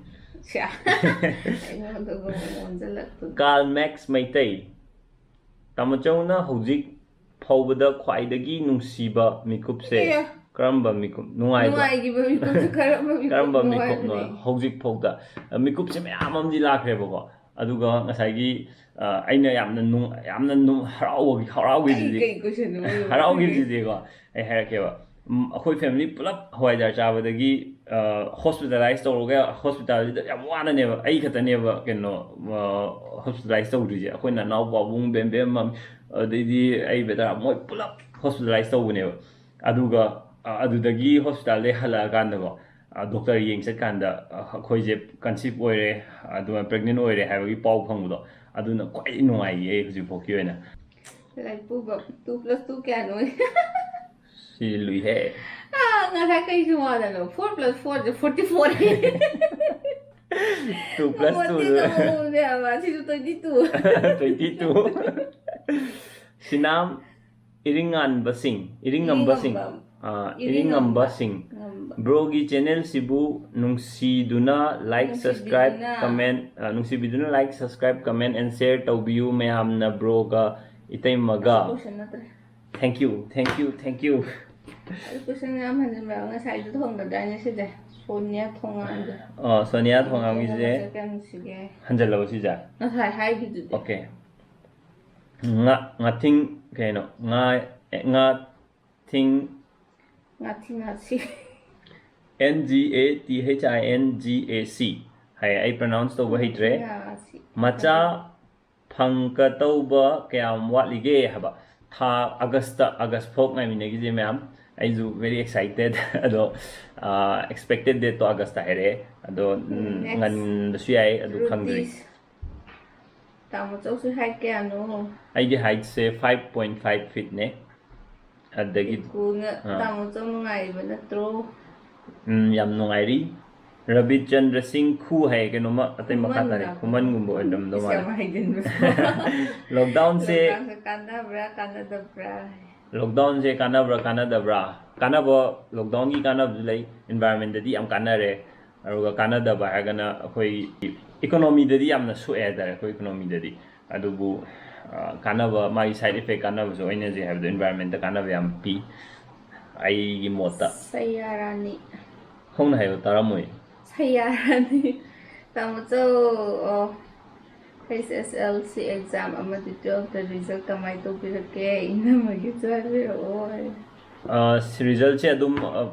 ꯁ꯭ꯌꯥ꯫ ꯑꯩꯉꯣꯟꯗꯒ ꯑꯃꯨꯛ ꯑꯣꯟꯁꯤꯜꯂꯛꯇꯅ꯫ ꯀꯥꯔꯜ ꯃꯦꯛꯁ ꯃꯩꯇꯩ, ꯇꯥꯃꯣꯆꯧꯅ ꯍꯧꯖꯤꯛ ꯐꯥꯎꯕꯗ ꯈ꯭ꯋꯥꯏꯗꯒꯤ ꯅꯨꯡꯁꯤꯕ ꯃꯤꯀꯨꯞꯁꯦ ꯑꯦ꯫ ꯀꯔꯝꯕ ꯃꯤꯀꯨꯞ? ꯅꯨꯡꯉꯥꯏꯕ ꯅꯨꯡꯉꯥꯏꯈꯤꯕ ꯃꯤꯀꯨꯞꯁꯦ ꯀꯔꯝꯕ ꯃꯤꯀꯨꯞꯅꯣ ꯀꯔꯝꯕ ꯃꯤꯀꯨꯞꯅꯣ? ꯍꯥꯏꯕꯅꯦ꯫ ꯍꯧꯖꯤꯛ ꯐꯥꯎꯗ ꯑ, ꯃꯤꯀꯨꯞꯁꯦ ꯃꯌꯥꯝ ꯑꯃꯗꯤ ꯂꯥꯛꯈ꯭ꯔꯦꯕꯀꯣ꯫ ꯑꯗꯨꯒ ꯉꯁꯥꯏꯒꯤ ꯑ, ꯑꯩꯅ ꯌꯥꯝꯅ ꯅꯨꯡ- ꯌꯥꯝꯅ ꯅꯨꯡ- ꯍꯔꯥꯎꯕꯒꯤ ꯑꯩ ꯍꯔꯥꯎꯈꯤꯕꯗꯨꯗꯤ ꯀꯩ question ꯅꯣ? ꯍꯔꯥꯎꯈꯤꯕꯗꯨꯗꯤꯀꯣ, ꯑꯩ ꯍꯥꯏꯔꯛꯀꯦꯕ꯫ ꯎꯝ, ꯑꯩꯈꯣꯏ ꯐꯦꯃꯤꯂꯤ ꯄꯨꯂꯞ ꯍꯋꯥꯏꯖꯥꯔ ꯆꯥꯕꯗꯒꯤ ꯍꯣꯁꯄꯤꯇꯥꯂꯥꯏꯁ ꯇꯧꯔꯒ, ꯍꯣꯁꯄꯤꯇꯥꯜꯁꯤꯗ ꯌꯥꯝ ꯋꯥꯅꯅꯦꯕ, ꯑꯩ ꯈꯛꯇꯅꯦꯕ ꯀꯩꯅꯣ ꯍꯣꯁꯄꯤꯇꯥꯂꯥꯏꯁ ꯇꯧꯗ꯭ꯔꯤꯁꯦ꯫ ꯑꯩꯈꯣꯏ ꯅꯅꯥꯎ ꯄꯥꯕꯨꯡ, ꯕꯦꯝꯕꯦꯝ, ꯃꯝ-, ꯑꯗꯩꯗꯤ ꯑꯩ ꯕꯦꯇꯥ, ꯃꯣꯏ ꯄꯨꯂꯞ ꯍꯣꯁꯄꯤꯇꯥꯂꯥꯏꯁ ꯇꯧꯕꯅꯦꯕ꯫ ꯑꯗꯨꯒ ꯑ, ꯑꯗꯨꯗꯒꯤ ꯍꯣꯁꯄꯤꯇꯥꯜꯗꯩ ꯍꯜꯂꯛꯑꯀꯥꯟꯗꯀꯣ, ꯗꯣꯛꯇꯔ ꯌꯦꯡ ꯆꯠꯀꯥꯟꯗ ꯑ, ꯑꯩꯈꯣꯏꯁꯦ ꯀꯟꯁꯤꯞ ꯑꯣꯏꯔꯦ, ꯑꯗꯨꯒ ꯄ꯭ꯔꯦꯒꯅꯦꯟ ꯑꯣꯏꯔꯦ ꯍꯥꯏꯕꯒꯤ ꯄꯥꯎ ꯐꯪꯕꯗꯣ, ꯑꯗꯨꯅ ꯈ꯭ꯋꯥꯏ ꯅꯨꯡꯉꯥꯏꯌꯦ ꯍꯧꯖꯤꯛꯐꯥꯎꯒꯤ ꯑꯣꯏꯅ꯫ ꯂꯥꯏꯄꯨꯕ, two plus two ꯀꯌꯥꯅꯣ? ꯁꯤ ꯂꯨꯏꯍꯦ꯫ ꯑꯥ, ꯉꯁꯥꯏ ꯀꯩꯁꯨ ꯋꯥꯗꯅꯣ? Four plus four ꯁꯦ forty four꯫ Two plus two. ꯁꯤꯁꯨ twenty two꯫ Twenty two. ꯁꯤꯅꯥꯝ ꯏꯔꯤꯡꯉꯥꯟꯕꯁꯤꯡ, ꯏꯔꯤꯡꯉꯝꯕꯁꯤꯡ, ꯏꯔꯤꯡꯉꯝꯕ꯫ ꯑꯥ, ꯏꯔꯤꯡꯉꯝꯕꯁꯤꯡ꯫ ꯉꯝꯕ꯫ Broꯒꯤ channel ꯁꯤꯕꯨ ꯅꯨꯡꯁꯤꯗꯨꯅ like, subscribe, ꯅꯨꯡꯁꯤꯕꯤꯗꯨꯅ꯫ Comment, ah, ꯅꯨꯡꯁꯤꯕꯤꯗꯨꯅ like, subscribe, comment and share ꯇꯧꯕꯤꯌꯨ ꯃꯌꯥꯝꯅ broꯒ ꯏꯇꯩꯃꯒ꯫ Question ꯅꯠꯇ꯭ꯔꯦ꯫ Thank you, thank you, thank you. ꯑꯗꯨ question ꯌꯥꯝ ꯍꯟꯖꯤꯟꯕ, ꯉꯁꯥꯏꯗꯨ ꯊꯣꯡꯒꯗꯥꯏꯅꯦ ꯁꯤꯁꯦ? ꯁꯣꯅꯤꯌꯥ ꯊꯣꯡꯉꯥꯟꯗꯣ꯫ ꯑꯣ, ꯁꯣꯅꯤꯌꯥ ꯊꯣꯡꯉꯥꯝꯒꯤꯁꯦ ꯃꯁꯛ ꯀꯌꯥꯝ ꯅꯨꯡꯁꯤꯒꯦ? ꯍꯟꯖꯜꯂꯕ ꯁꯤꯁꯦ? ꯉꯁꯥꯏ ꯍꯥꯏꯈꯤꯗꯨꯗꯤ꯫ Okay. ꯉꯥ, ꯉꯥꯊꯤꯡ ꯀꯩꯅꯣ? ꯉꯥ, ꯑꯦ, ꯉꯥꯊꯤꯡ ꯉꯥꯊꯤ ꯉꯥꯁꯤ꯫ N G A T H I N G A C ꯍꯥꯏ, ꯑꯩ pronounce ꯇꯧꯕ ꯍꯩꯇ꯭ꯔꯦ꯫ ꯉꯥꯁꯤ꯫ ꯃꯆꯥ ꯐꯪꯀꯗꯧꯕ ꯀꯌꯥꯝ ꯋꯥꯠꯂꯤꯒꯦ ꯍꯥꯏꯕ꯫ ꯊꯥ ꯑꯥꯒꯁꯇ, ꯑꯥꯒꯁ ꯐꯥꯎ ꯉꯥꯏꯃꯤꯟꯅꯈꯤꯁꯦ ꯃꯌꯥꯝ꯫ ꯑꯩꯁꯨ very excited꯫ ꯑꯗꯣ, ꯑꯥ, expected date ꯇꯣ ꯑꯥꯒꯁꯇ ꯍꯥꯏꯔꯛꯑꯦ꯫ ꯑꯗꯣ, ꯎꯝ, Next. ꯉꯟꯕꯁꯨ ꯌꯥꯏ, ꯑꯗꯨ ꯈꯪꯗ꯭ꯔꯤ꯫ Rupees꯫ ꯇꯥꯃꯣ ꯆꯧꯁꯤ height ꯀꯌꯥꯅꯣ? ꯑꯩꯒꯤ height ꯁꯦ five point five feet ꯅꯦ꯫ ꯑꯗꯒꯤ, ꯏꯀꯨꯅ ꯑꯥ꯫ ꯇꯥꯃꯣ ꯆꯧ ꯅꯨꯡꯉꯥꯏꯔꯤꯕ ꯅꯠꯇ꯭ꯔꯣ? ꯎꯝ, ꯌꯥꯝ ꯅꯨꯡꯉꯥꯏꯔꯤ꯫ ꯔꯕꯤꯆꯟꯗ꯭ꯔ ꯁꯤꯡ ꯈꯨ ꯍꯥꯏ ꯀꯩꯅꯣꯝꯃ ꯑꯇꯩ ꯃꯈꯥ ꯇꯥꯔꯦ꯫ ꯈꯨꯃꯟꯒꯨꯝꯕ ꯑꯣꯏꯔꯝꯗꯧ ꯃꯥꯜꯂꯦ꯫ ꯂꯣꯛꯗꯥꯎꯟꯁꯦ ꯀꯥꯟꯅꯕ꯭ꯔꯥ ꯀꯥꯟꯅꯗꯕ꯭ꯔꯥ? ꯂꯣꯛꯗꯥꯎꯟꯁꯦ ꯀꯥꯟꯅꯕ꯭ꯔꯥ ꯀꯥꯟꯅꯗꯕ꯭ꯔꯥ? ꯀꯥꯟꯅꯕ, ꯂꯣꯛꯗꯥꯎꯟꯒꯤ ꯀꯥꯟꯅꯕꯁꯨ ꯂꯩ, ꯏꯟꯚꯥꯏꯔꯣꯟꯃꯦꯟꯗꯗꯤ ꯌꯥꯝ ꯀꯥꯟꯅꯔꯦ꯫ ꯑꯗꯨꯒ ꯀꯥꯟꯅꯗꯕ ꯍꯥꯏꯔꯒꯅ ꯑꯩꯈꯣꯏ ꯏꯀꯣꯅꯣꯃꯤꯗꯗꯤ ꯌꯥꯝꯅ ꯁꯣꯛꯑꯦ ꯍꯥꯏꯇꯥꯔꯦ, ꯑꯩꯈꯣꯏ ꯏꯀꯣꯅꯣꯃꯤꯗꯗꯤ꯫ ꯑꯗꯨꯕꯨ ꯀꯥꯟꯅꯕ, ꯃꯥꯒꯤ ꯁꯥꯏꯠ ꯏꯐꯦꯛ ꯀꯥꯟꯅꯕꯁꯨ ꯑꯣꯏꯅꯁꯦ ꯍꯥꯏꯕꯗꯣ, ꯏꯟꯚꯥꯏꯔꯣꯟꯃꯦꯟꯇ ꯀꯥꯟꯅꯕ ꯌꯥꯝ ꯄꯤ ꯑꯩꯒꯤ ꯃꯣꯠꯇ꯫ ꯁꯌꯥꯔꯥꯅꯤ꯫ ꯍꯧꯅ ꯍꯥꯏꯌꯣ, ꯇꯥꯔꯝꯃꯣꯏ꯫ ꯁꯌꯥꯔꯥꯅꯤ꯫ ꯇꯥꯃꯣꯆꯧ, ꯑꯣ, ꯍꯩꯁ ꯑꯦꯁ ꯑꯦꯜ ꯁꯤ ꯑꯦꯛꯖꯥꯝ ꯑꯃꯗꯤ ꯇꯨꯋꯦꯜꯐꯇ ꯔꯤꯖꯜ ꯀꯃꯥꯏꯅ ꯇꯧꯕꯤꯔꯛꯀꯦ? ꯏꯅꯝꯃꯒꯤꯁꯨ ꯍꯥꯏꯕꯤꯔꯛꯑꯣ꯫ ꯔꯤꯖꯜꯁꯦ ꯑꯗꯨꯝ,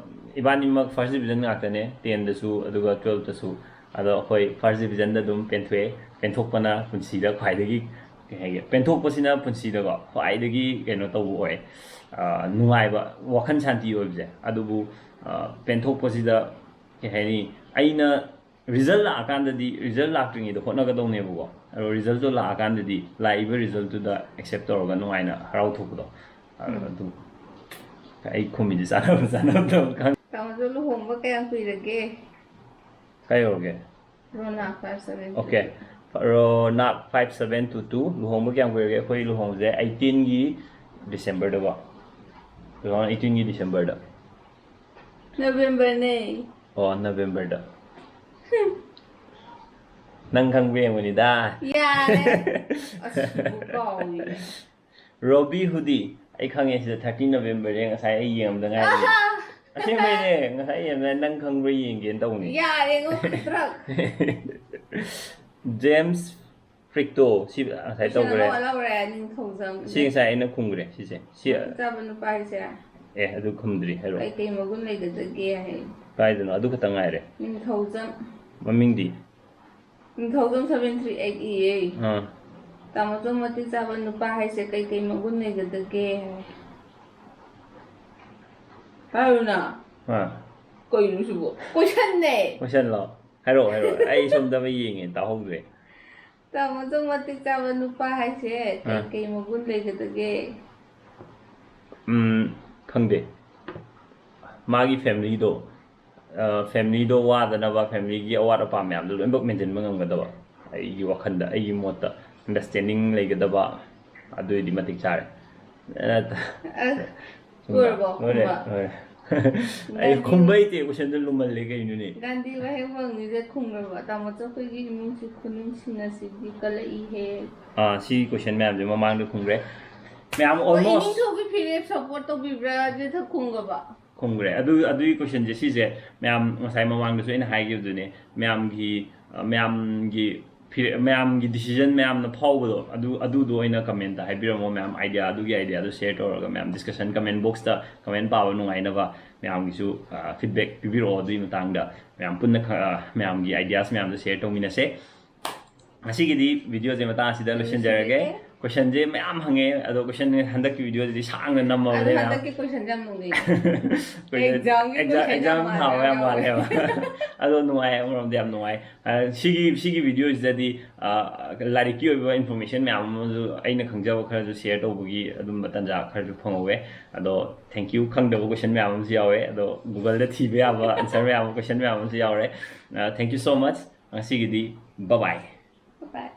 ꯏꯕꯥꯅꯤꯃꯛ ꯐꯥꯔꯁ ꯗꯤꯕꯤꯖꯟ ꯉꯥꯛꯇꯅꯦ, ꯇꯦꯟꯗꯁꯨ ꯑꯗꯨꯒ ꯇꯨꯋꯦꯜꯐꯇꯁꯨ꯫ ꯑꯗꯣ ꯑꯩꯈꯣꯏ ꯐꯥꯔꯁ ꯗꯤꯕꯤꯖꯟꯗ ꯑꯗꯨꯝ ꯄꯦꯟꯊꯣꯛꯑꯦ꯫ ꯄꯦꯟꯊꯣꯛꯄꯅ ꯄꯨꯟꯁꯤꯗ ꯈ꯭ꯋꯥꯏꯗꯒꯤ, ꯀꯩ ꯍꯥꯏꯒꯦ, ꯄꯦꯟꯊꯣꯛꯄꯁꯤꯅ ꯄꯨꯟꯁꯤꯗꯀꯣ ꯈ꯭ꯋꯥꯏꯗꯒꯤ ꯀꯩꯅꯣ ꯇꯧꯕ ꯑꯣꯏ, ꯅꯨꯡꯉꯥꯏꯕ, ꯋꯥꯈꯜ ꯁꯥꯟꯇꯤ ꯑꯣꯏꯕꯁꯦ꯫ ꯑꯗꯨꯕꯨ ꯄꯦꯟꯊꯣꯛꯄꯁꯤꯗ, ꯀꯩ ꯍꯥꯏꯅꯤ, ꯑꯩꯅ ꯔꯤꯖꯜ ꯂꯥꯛꯑꯀꯥꯟꯗꯗꯤ, ꯔꯤꯖꯜ ꯂꯥꯛꯇ꯭ꯔꯤꯉꯩꯗ ꯍꯣꯠꯅꯒꯗꯧꯅꯦꯕꯀꯣ꯫ ꯑꯗꯣ ꯔꯤꯖꯜꯇꯣ ꯂꯥꯛꯑꯀꯥꯟꯗꯗꯤ ꯂꯥꯛꯏꯕ ꯔꯤꯖꯜꯇꯨꯗ ꯑꯦꯛꯁꯦꯞ ꯇꯧꯔꯒ ꯅꯨꯡꯉꯥꯏꯅ ꯍꯔꯥꯎꯊꯣꯛꯄꯗꯣ꯫ ꯑꯗꯨ ꯑꯩ ꯈꯨꯝꯃꯤꯁꯦ ꯆꯥꯟꯅꯕ ꯆꯥꯟꯅꯗꯕ ꯈꯪꯗꯦ꯫ ꯇꯥꯃꯣꯗꯣ ꯂꯨꯍꯣꯡꯕ ꯀꯌꯥꯝ ꯀꯨꯏꯔꯒꯦ? ꯀꯥꯏ ꯌꯧꯔꯒꯦ? ꯔꯣꯅꯥ five seven two two꯫ Okay. ꯔꯣꯅꯥ five seven two two꯫ ꯂꯨꯍꯣꯡꯕ ꯀꯌꯥꯝ ꯀꯨꯏꯔꯒꯦ? ꯑꯩꯈꯣꯏ ꯂꯨꯍꯣꯡꯕꯁꯦ eighteenꯒꯤ Decemberꯗꯀꯣ꯫ Two thousand eighteenꯒꯤ Decemberꯗ꯫ Novemberꯅꯦ꯫ ꯑꯣ, Novemberꯗ꯫ ꯅꯪ ꯈꯪꯕ꯭ꯔꯥ ꯌꯦꯡꯕꯅꯤꯗ꯫ ꯌꯥꯔꯦ꯫ ꯑꯁ, ꯀꯥꯎꯏꯅꯦ꯫ ꯔꯣꯕꯤ ꯍꯨꯗꯤ, ꯑꯩ ꯈꯪꯉꯦ ꯁꯤꯗ thirteen Novemberꯅꯦ, ꯉꯁꯥꯏ ꯑꯩ ꯌꯦꯡꯉꯝꯗ ꯉꯥꯏꯔꯤ꯫ ꯑꯁꯦꯡꯕꯩꯅꯦ, ꯉꯁꯥꯏ ꯌꯦꯡꯉꯝꯗ ꯅꯪ ꯈꯪꯕ꯭ꯔꯥ ꯌꯦꯡꯒꯦꯅ ꯇꯧꯅꯤ꯫ ꯌꯥꯔꯦꯉꯣ, ꯈꯗ꯭ꯔꯛ꯫ ꯖꯦꯝꯁ ꯐ꯭ꯔꯤꯛꯇꯣ, ꯁꯤ ꯉꯁꯥꯏ ꯇꯧꯈ꯭ꯔꯦ꯫ ꯂꯧꯔꯦ, ꯅꯤꯡꯊꯧꯖꯝ꯫ ꯁꯤ ꯉꯁꯥꯏ ꯑꯩꯅ ꯈꯨꯝꯈ꯭ꯔꯦ, ꯁꯤꯁꯦ꯫ ꯁꯤ ꯃꯇꯤꯛ ꯆꯥꯕ ꯅꯨꯄꯥ ꯍꯥꯏꯁꯦ꯫ ꯑꯦ, ꯑꯗꯨ ꯈꯨꯝꯗ꯭ꯔꯤ, ꯍꯥꯏꯔꯛꯑꯣ꯫ ꯀꯩꯀꯩ ꯃꯒꯨꯟ ꯂꯩꯒꯗꯒꯦ ꯍꯥꯏ꯫ ꯀꯥꯏꯗꯅꯣ? ꯑꯗꯨ ꯈꯛꯇ ꯉꯥꯏꯔꯦ꯫ ꯅꯤꯡꯊꯧꯖꯝ꯫ ꯃꯃꯤꯡꯗꯤ? ꯅꯤꯡꯊꯧꯖꯝ seven three eight ꯏꯌꯦ꯫ ꯑꯥ꯫ ꯇꯥꯃꯣꯆꯧ, ꯃꯇꯤꯛ ꯆꯥꯕ ꯅꯨꯄꯥ ꯍꯥꯏꯁꯦ ꯀꯩꯀꯩ ꯃꯒꯨꯟ ꯂꯩꯒꯗꯒꯦ ꯍꯥꯏ꯫ ꯍꯥꯏꯔꯨꯅ꯫ ꯑꯥ꯫ ꯀꯩꯅꯣ ꯁꯤꯕꯣ? Questionꯅꯦ꯫ Questionꯂꯣ? ꯍꯥꯏꯔꯛꯑꯣ, ꯍꯥꯏꯔꯛꯑꯣ꯫ ꯑꯩ ꯁꯣꯝꯗ ꯑꯃ ꯌꯦꯡꯉꯦ, ꯇꯥꯍꯧꯗ꯭ꯔꯦ꯫ ꯇꯥꯃꯣꯆꯧ, ꯃꯇꯤꯛ ꯆꯥꯕ ꯅꯨꯄꯥ ꯍꯥꯏꯁꯦ ꯑꯥ꯫ ꯀꯩꯀꯩ ꯃꯒꯨꯟ ꯂꯩꯒꯗꯒꯦ? ꯎꯝ, ꯈꯪꯗꯦ꯫ ꯃꯥꯒꯤ familyꯗꯣ ꯐꯦꯃꯤꯂꯤꯗꯣ ꯋꯥꯗꯅꯕ, ꯐꯦꯃꯤꯂꯤꯒꯤ ꯑꯋꯥꯠ ꯑꯄꯥ ꯃꯌꯥꯝꯗꯣ ꯂꯣꯏꯅꯃꯛ ꯃꯦꯟꯁꯤꯟꯕ ꯉꯝꯒꯗꯕ, ꯑꯩꯒꯤ ꯋꯥꯈꯜꯗ, ꯑꯩꯒꯤ ꯃꯣꯠꯇ ꯑꯟꯗꯔꯁꯇꯦꯟꯗꯤꯡ ꯂꯩꯒꯗꯕ, ꯑꯗꯨꯏꯗꯤ ꯃꯇꯤꯛ ꯆꯥꯔꯦ꯫ ꯑ, ꯂꯣꯏꯔꯕꯣ? ꯂꯣꯏꯔꯦ, ꯈꯨꯝꯕ? ꯂꯣꯏꯔꯦ꯫ ꯑꯩ ꯒꯥꯟꯙꯤ ꯈꯨꯝꯕ ꯍꯩꯇꯦ, ꯀꯣꯏꯁꯟꯗꯣ ꯂꯨꯃꯜꯂꯦ ꯀꯩꯅꯣꯅꯦ꯫ ꯒꯥꯟꯙꯤ ꯋꯥꯍꯦꯡꯕꯝꯒꯤꯁꯦ ꯈꯨꯝꯈ꯭ꯔꯕꯣ? ꯇꯥꯃꯣ ꯆꯧꯈꯣꯏꯒꯤ ꯏꯃꯨꯡꯁꯤ ꯈꯨꯅꯨꯡꯁꯤꯅꯁꯤꯗꯤ ꯀꯜꯂꯛꯏꯍꯦ꯫ ꯑꯥ, ꯁꯤ ꯀꯣꯏꯁꯟ ꯃꯌꯥꯝꯁꯦ ꯃꯃꯥꯡꯗ ꯈꯨꯝꯈ꯭ꯔꯦ ꯃꯌꯥꯝ, ꯑꯣ, almost꯫ ꯏꯅꯤꯡꯊꯧꯒꯤ ꯐꯤꯔꯦꯞ ꯁꯞꯄꯣꯔꯠ ꯇꯧꯕꯤꯕ꯭ꯔꯥ? ꯑꯗꯨꯗ ꯈꯨꯝꯈ꯭ꯔꯕ? ꯈꯨꯝꯈ꯭ꯔꯦ꯫ ꯑꯗꯨ, ꯑꯗꯨꯒꯤ ꯀꯣꯏꯁꯟꯁꯦ, ꯁꯤꯁꯦ ꯃꯌꯥꯝ ꯉꯁꯥꯏ ꯃꯃꯥꯡꯗꯁꯨ ꯑꯩꯅ ꯍꯥꯏꯈꯤꯕꯗꯨꯅꯦ, ꯃꯌꯥꯝꯒꯤ, ꯑ, ꯃꯌꯥꯝꯒꯤ ꯐꯤꯔꯦ-, ꯃꯌꯥꯝꯒꯤ ꯗꯤꯁꯤꯖꯟ ꯃꯌꯥꯝꯅ ꯐꯥꯎꯕꯗꯣ, ꯑꯗꯨ, ꯑꯗꯨꯗꯣ ꯑꯣꯏꯅ ꯀꯃꯦꯟꯇ ꯍꯥꯏꯕꯤꯔꯝꯃꯣ ꯃꯌꯥꯝ꯫ ꯑꯥꯏꯗꯤꯌꯥ, ꯑꯗꯨꯒꯤ ꯑꯥꯏꯗꯤꯌꯥꯗꯣ ꯁꯤꯌꯔ ꯇꯧꯔꯒ ꯃꯌꯥꯝ ꯗꯤꯁꯀꯁꯟ, ꯀꯃꯦꯟ ꯕꯣꯛꯁꯇ ꯀꯃꯦꯟ ꯄꯥꯕ ꯅꯨꯡꯉꯥꯏꯅꯕ ꯃꯌꯥꯝꯒꯤꯁꯨ, ꯑ, ꯐꯤꯗꯕꯦꯛ ꯄꯤꯕꯤꯔꯛꯑꯣ꯫ ꯑꯗꯨꯒꯤ ꯃꯇꯥꯡꯗ ꯃꯌꯥꯝ ꯄꯨꯟꯅ ꯈ-, ꯑ, ꯃꯌꯥꯝꯒꯤ ꯑꯥꯏꯗꯤꯌꯥꯁ ꯃꯌꯥꯝꯗꯣ ꯁꯤꯌꯔ ꯇꯧꯃꯤꯟꯅꯁꯦ꯫ ꯉꯁꯤꯒꯤꯗꯤ ꯚꯤꯗꯤꯑꯣꯁꯦ ꯃꯇꯥꯡ ꯑꯁꯤꯗ ꯂꯣꯏꯁꯤꯟꯖꯔꯒꯦ꯫ ꯂꯣꯏꯁꯤꯟꯖꯔꯒꯦ꯫ ꯀꯣꯏꯁꯟꯁꯦ ꯃꯌꯥꯝ ꯍꯪꯉꯦ, ꯑꯗꯣ ꯀꯣꯏꯁꯟ ꯍꯟꯗꯛꯀꯤ ꯚꯤꯗꯤꯑꯣꯗꯤ ꯁꯥꯡꯅ ꯅꯝꯃꯕꯅꯦ ꯑꯗꯣ ꯃꯌꯥꯝ꯫ ꯍꯟꯗꯛꯀꯤ ꯀꯣꯏꯁꯟꯁꯦ ꯌꯥꯝ ꯅꯣꯛꯅꯤꯡꯉꯦ꯫ ꯀꯣꯏꯁꯟ ꯑꯦꯛꯖꯥꯝꯒꯤ ꯑꯦꯛꯖꯥꯝ, ꯀꯣꯏꯁꯟ ꯌꯥꯝ ꯑꯦꯛꯖꯥꯝ ꯊꯥꯕ ꯌꯥꯝ ꯃꯥꯜꯂꯦꯕ꯫ ꯃꯥꯜꯂꯦꯕ꯫ ꯑꯗꯣ ꯅꯨꯡꯉꯥꯏ, ꯑꯃꯔꯣꯝꯗ ꯌꯥꯝ ꯅꯨꯡꯉꯥꯏ꯫ ꯑ, ꯁꯤꯒꯤ, ꯁꯤꯒꯤ ꯚꯤꯗꯤꯑꯣꯁꯤꯗꯗꯤ, ꯑ, ꯂꯥꯏꯔꯤꯛꯀꯤ ꯑꯣꯏꯕ ꯏꯟꯐꯣꯔꯃꯦꯁꯟ ꯃꯌꯥꯝ ꯑꯃꯁꯨ ꯑꯩꯅ ꯈꯪꯖꯕ ꯈꯔꯁꯨ ꯁꯤꯌꯔ ꯇꯧꯕꯒꯤ ꯑꯗꯨꯝꯕ ꯇꯥꯟꯖꯥ ꯈꯔꯁꯨ ꯐꯪꯍꯧꯋꯦ꯫ ꯑꯗꯣ thank you, ꯈꯪꯗꯕ ꯀꯣꯏꯁꯟ ꯃꯌꯥꯝ ꯑꯃꯁꯨ ꯌꯥꯎꯋꯦ꯫ ꯑꯗꯣ Google-ꯗ ꯊꯤꯕ ꯌꯥꯕ ꯑꯟꯁꯔ ꯃꯌꯥꯝ ꯑꯃ, ꯀꯣꯏꯁꯟ ꯃꯌꯥꯝ ꯑꯃꯁꯨ ꯌꯥꯎꯔꯦ꯫ ꯑ, thank you so much꯫ ꯉꯁꯤꯒꯤꯗꯤ bye bye꯫ Bye bye꯫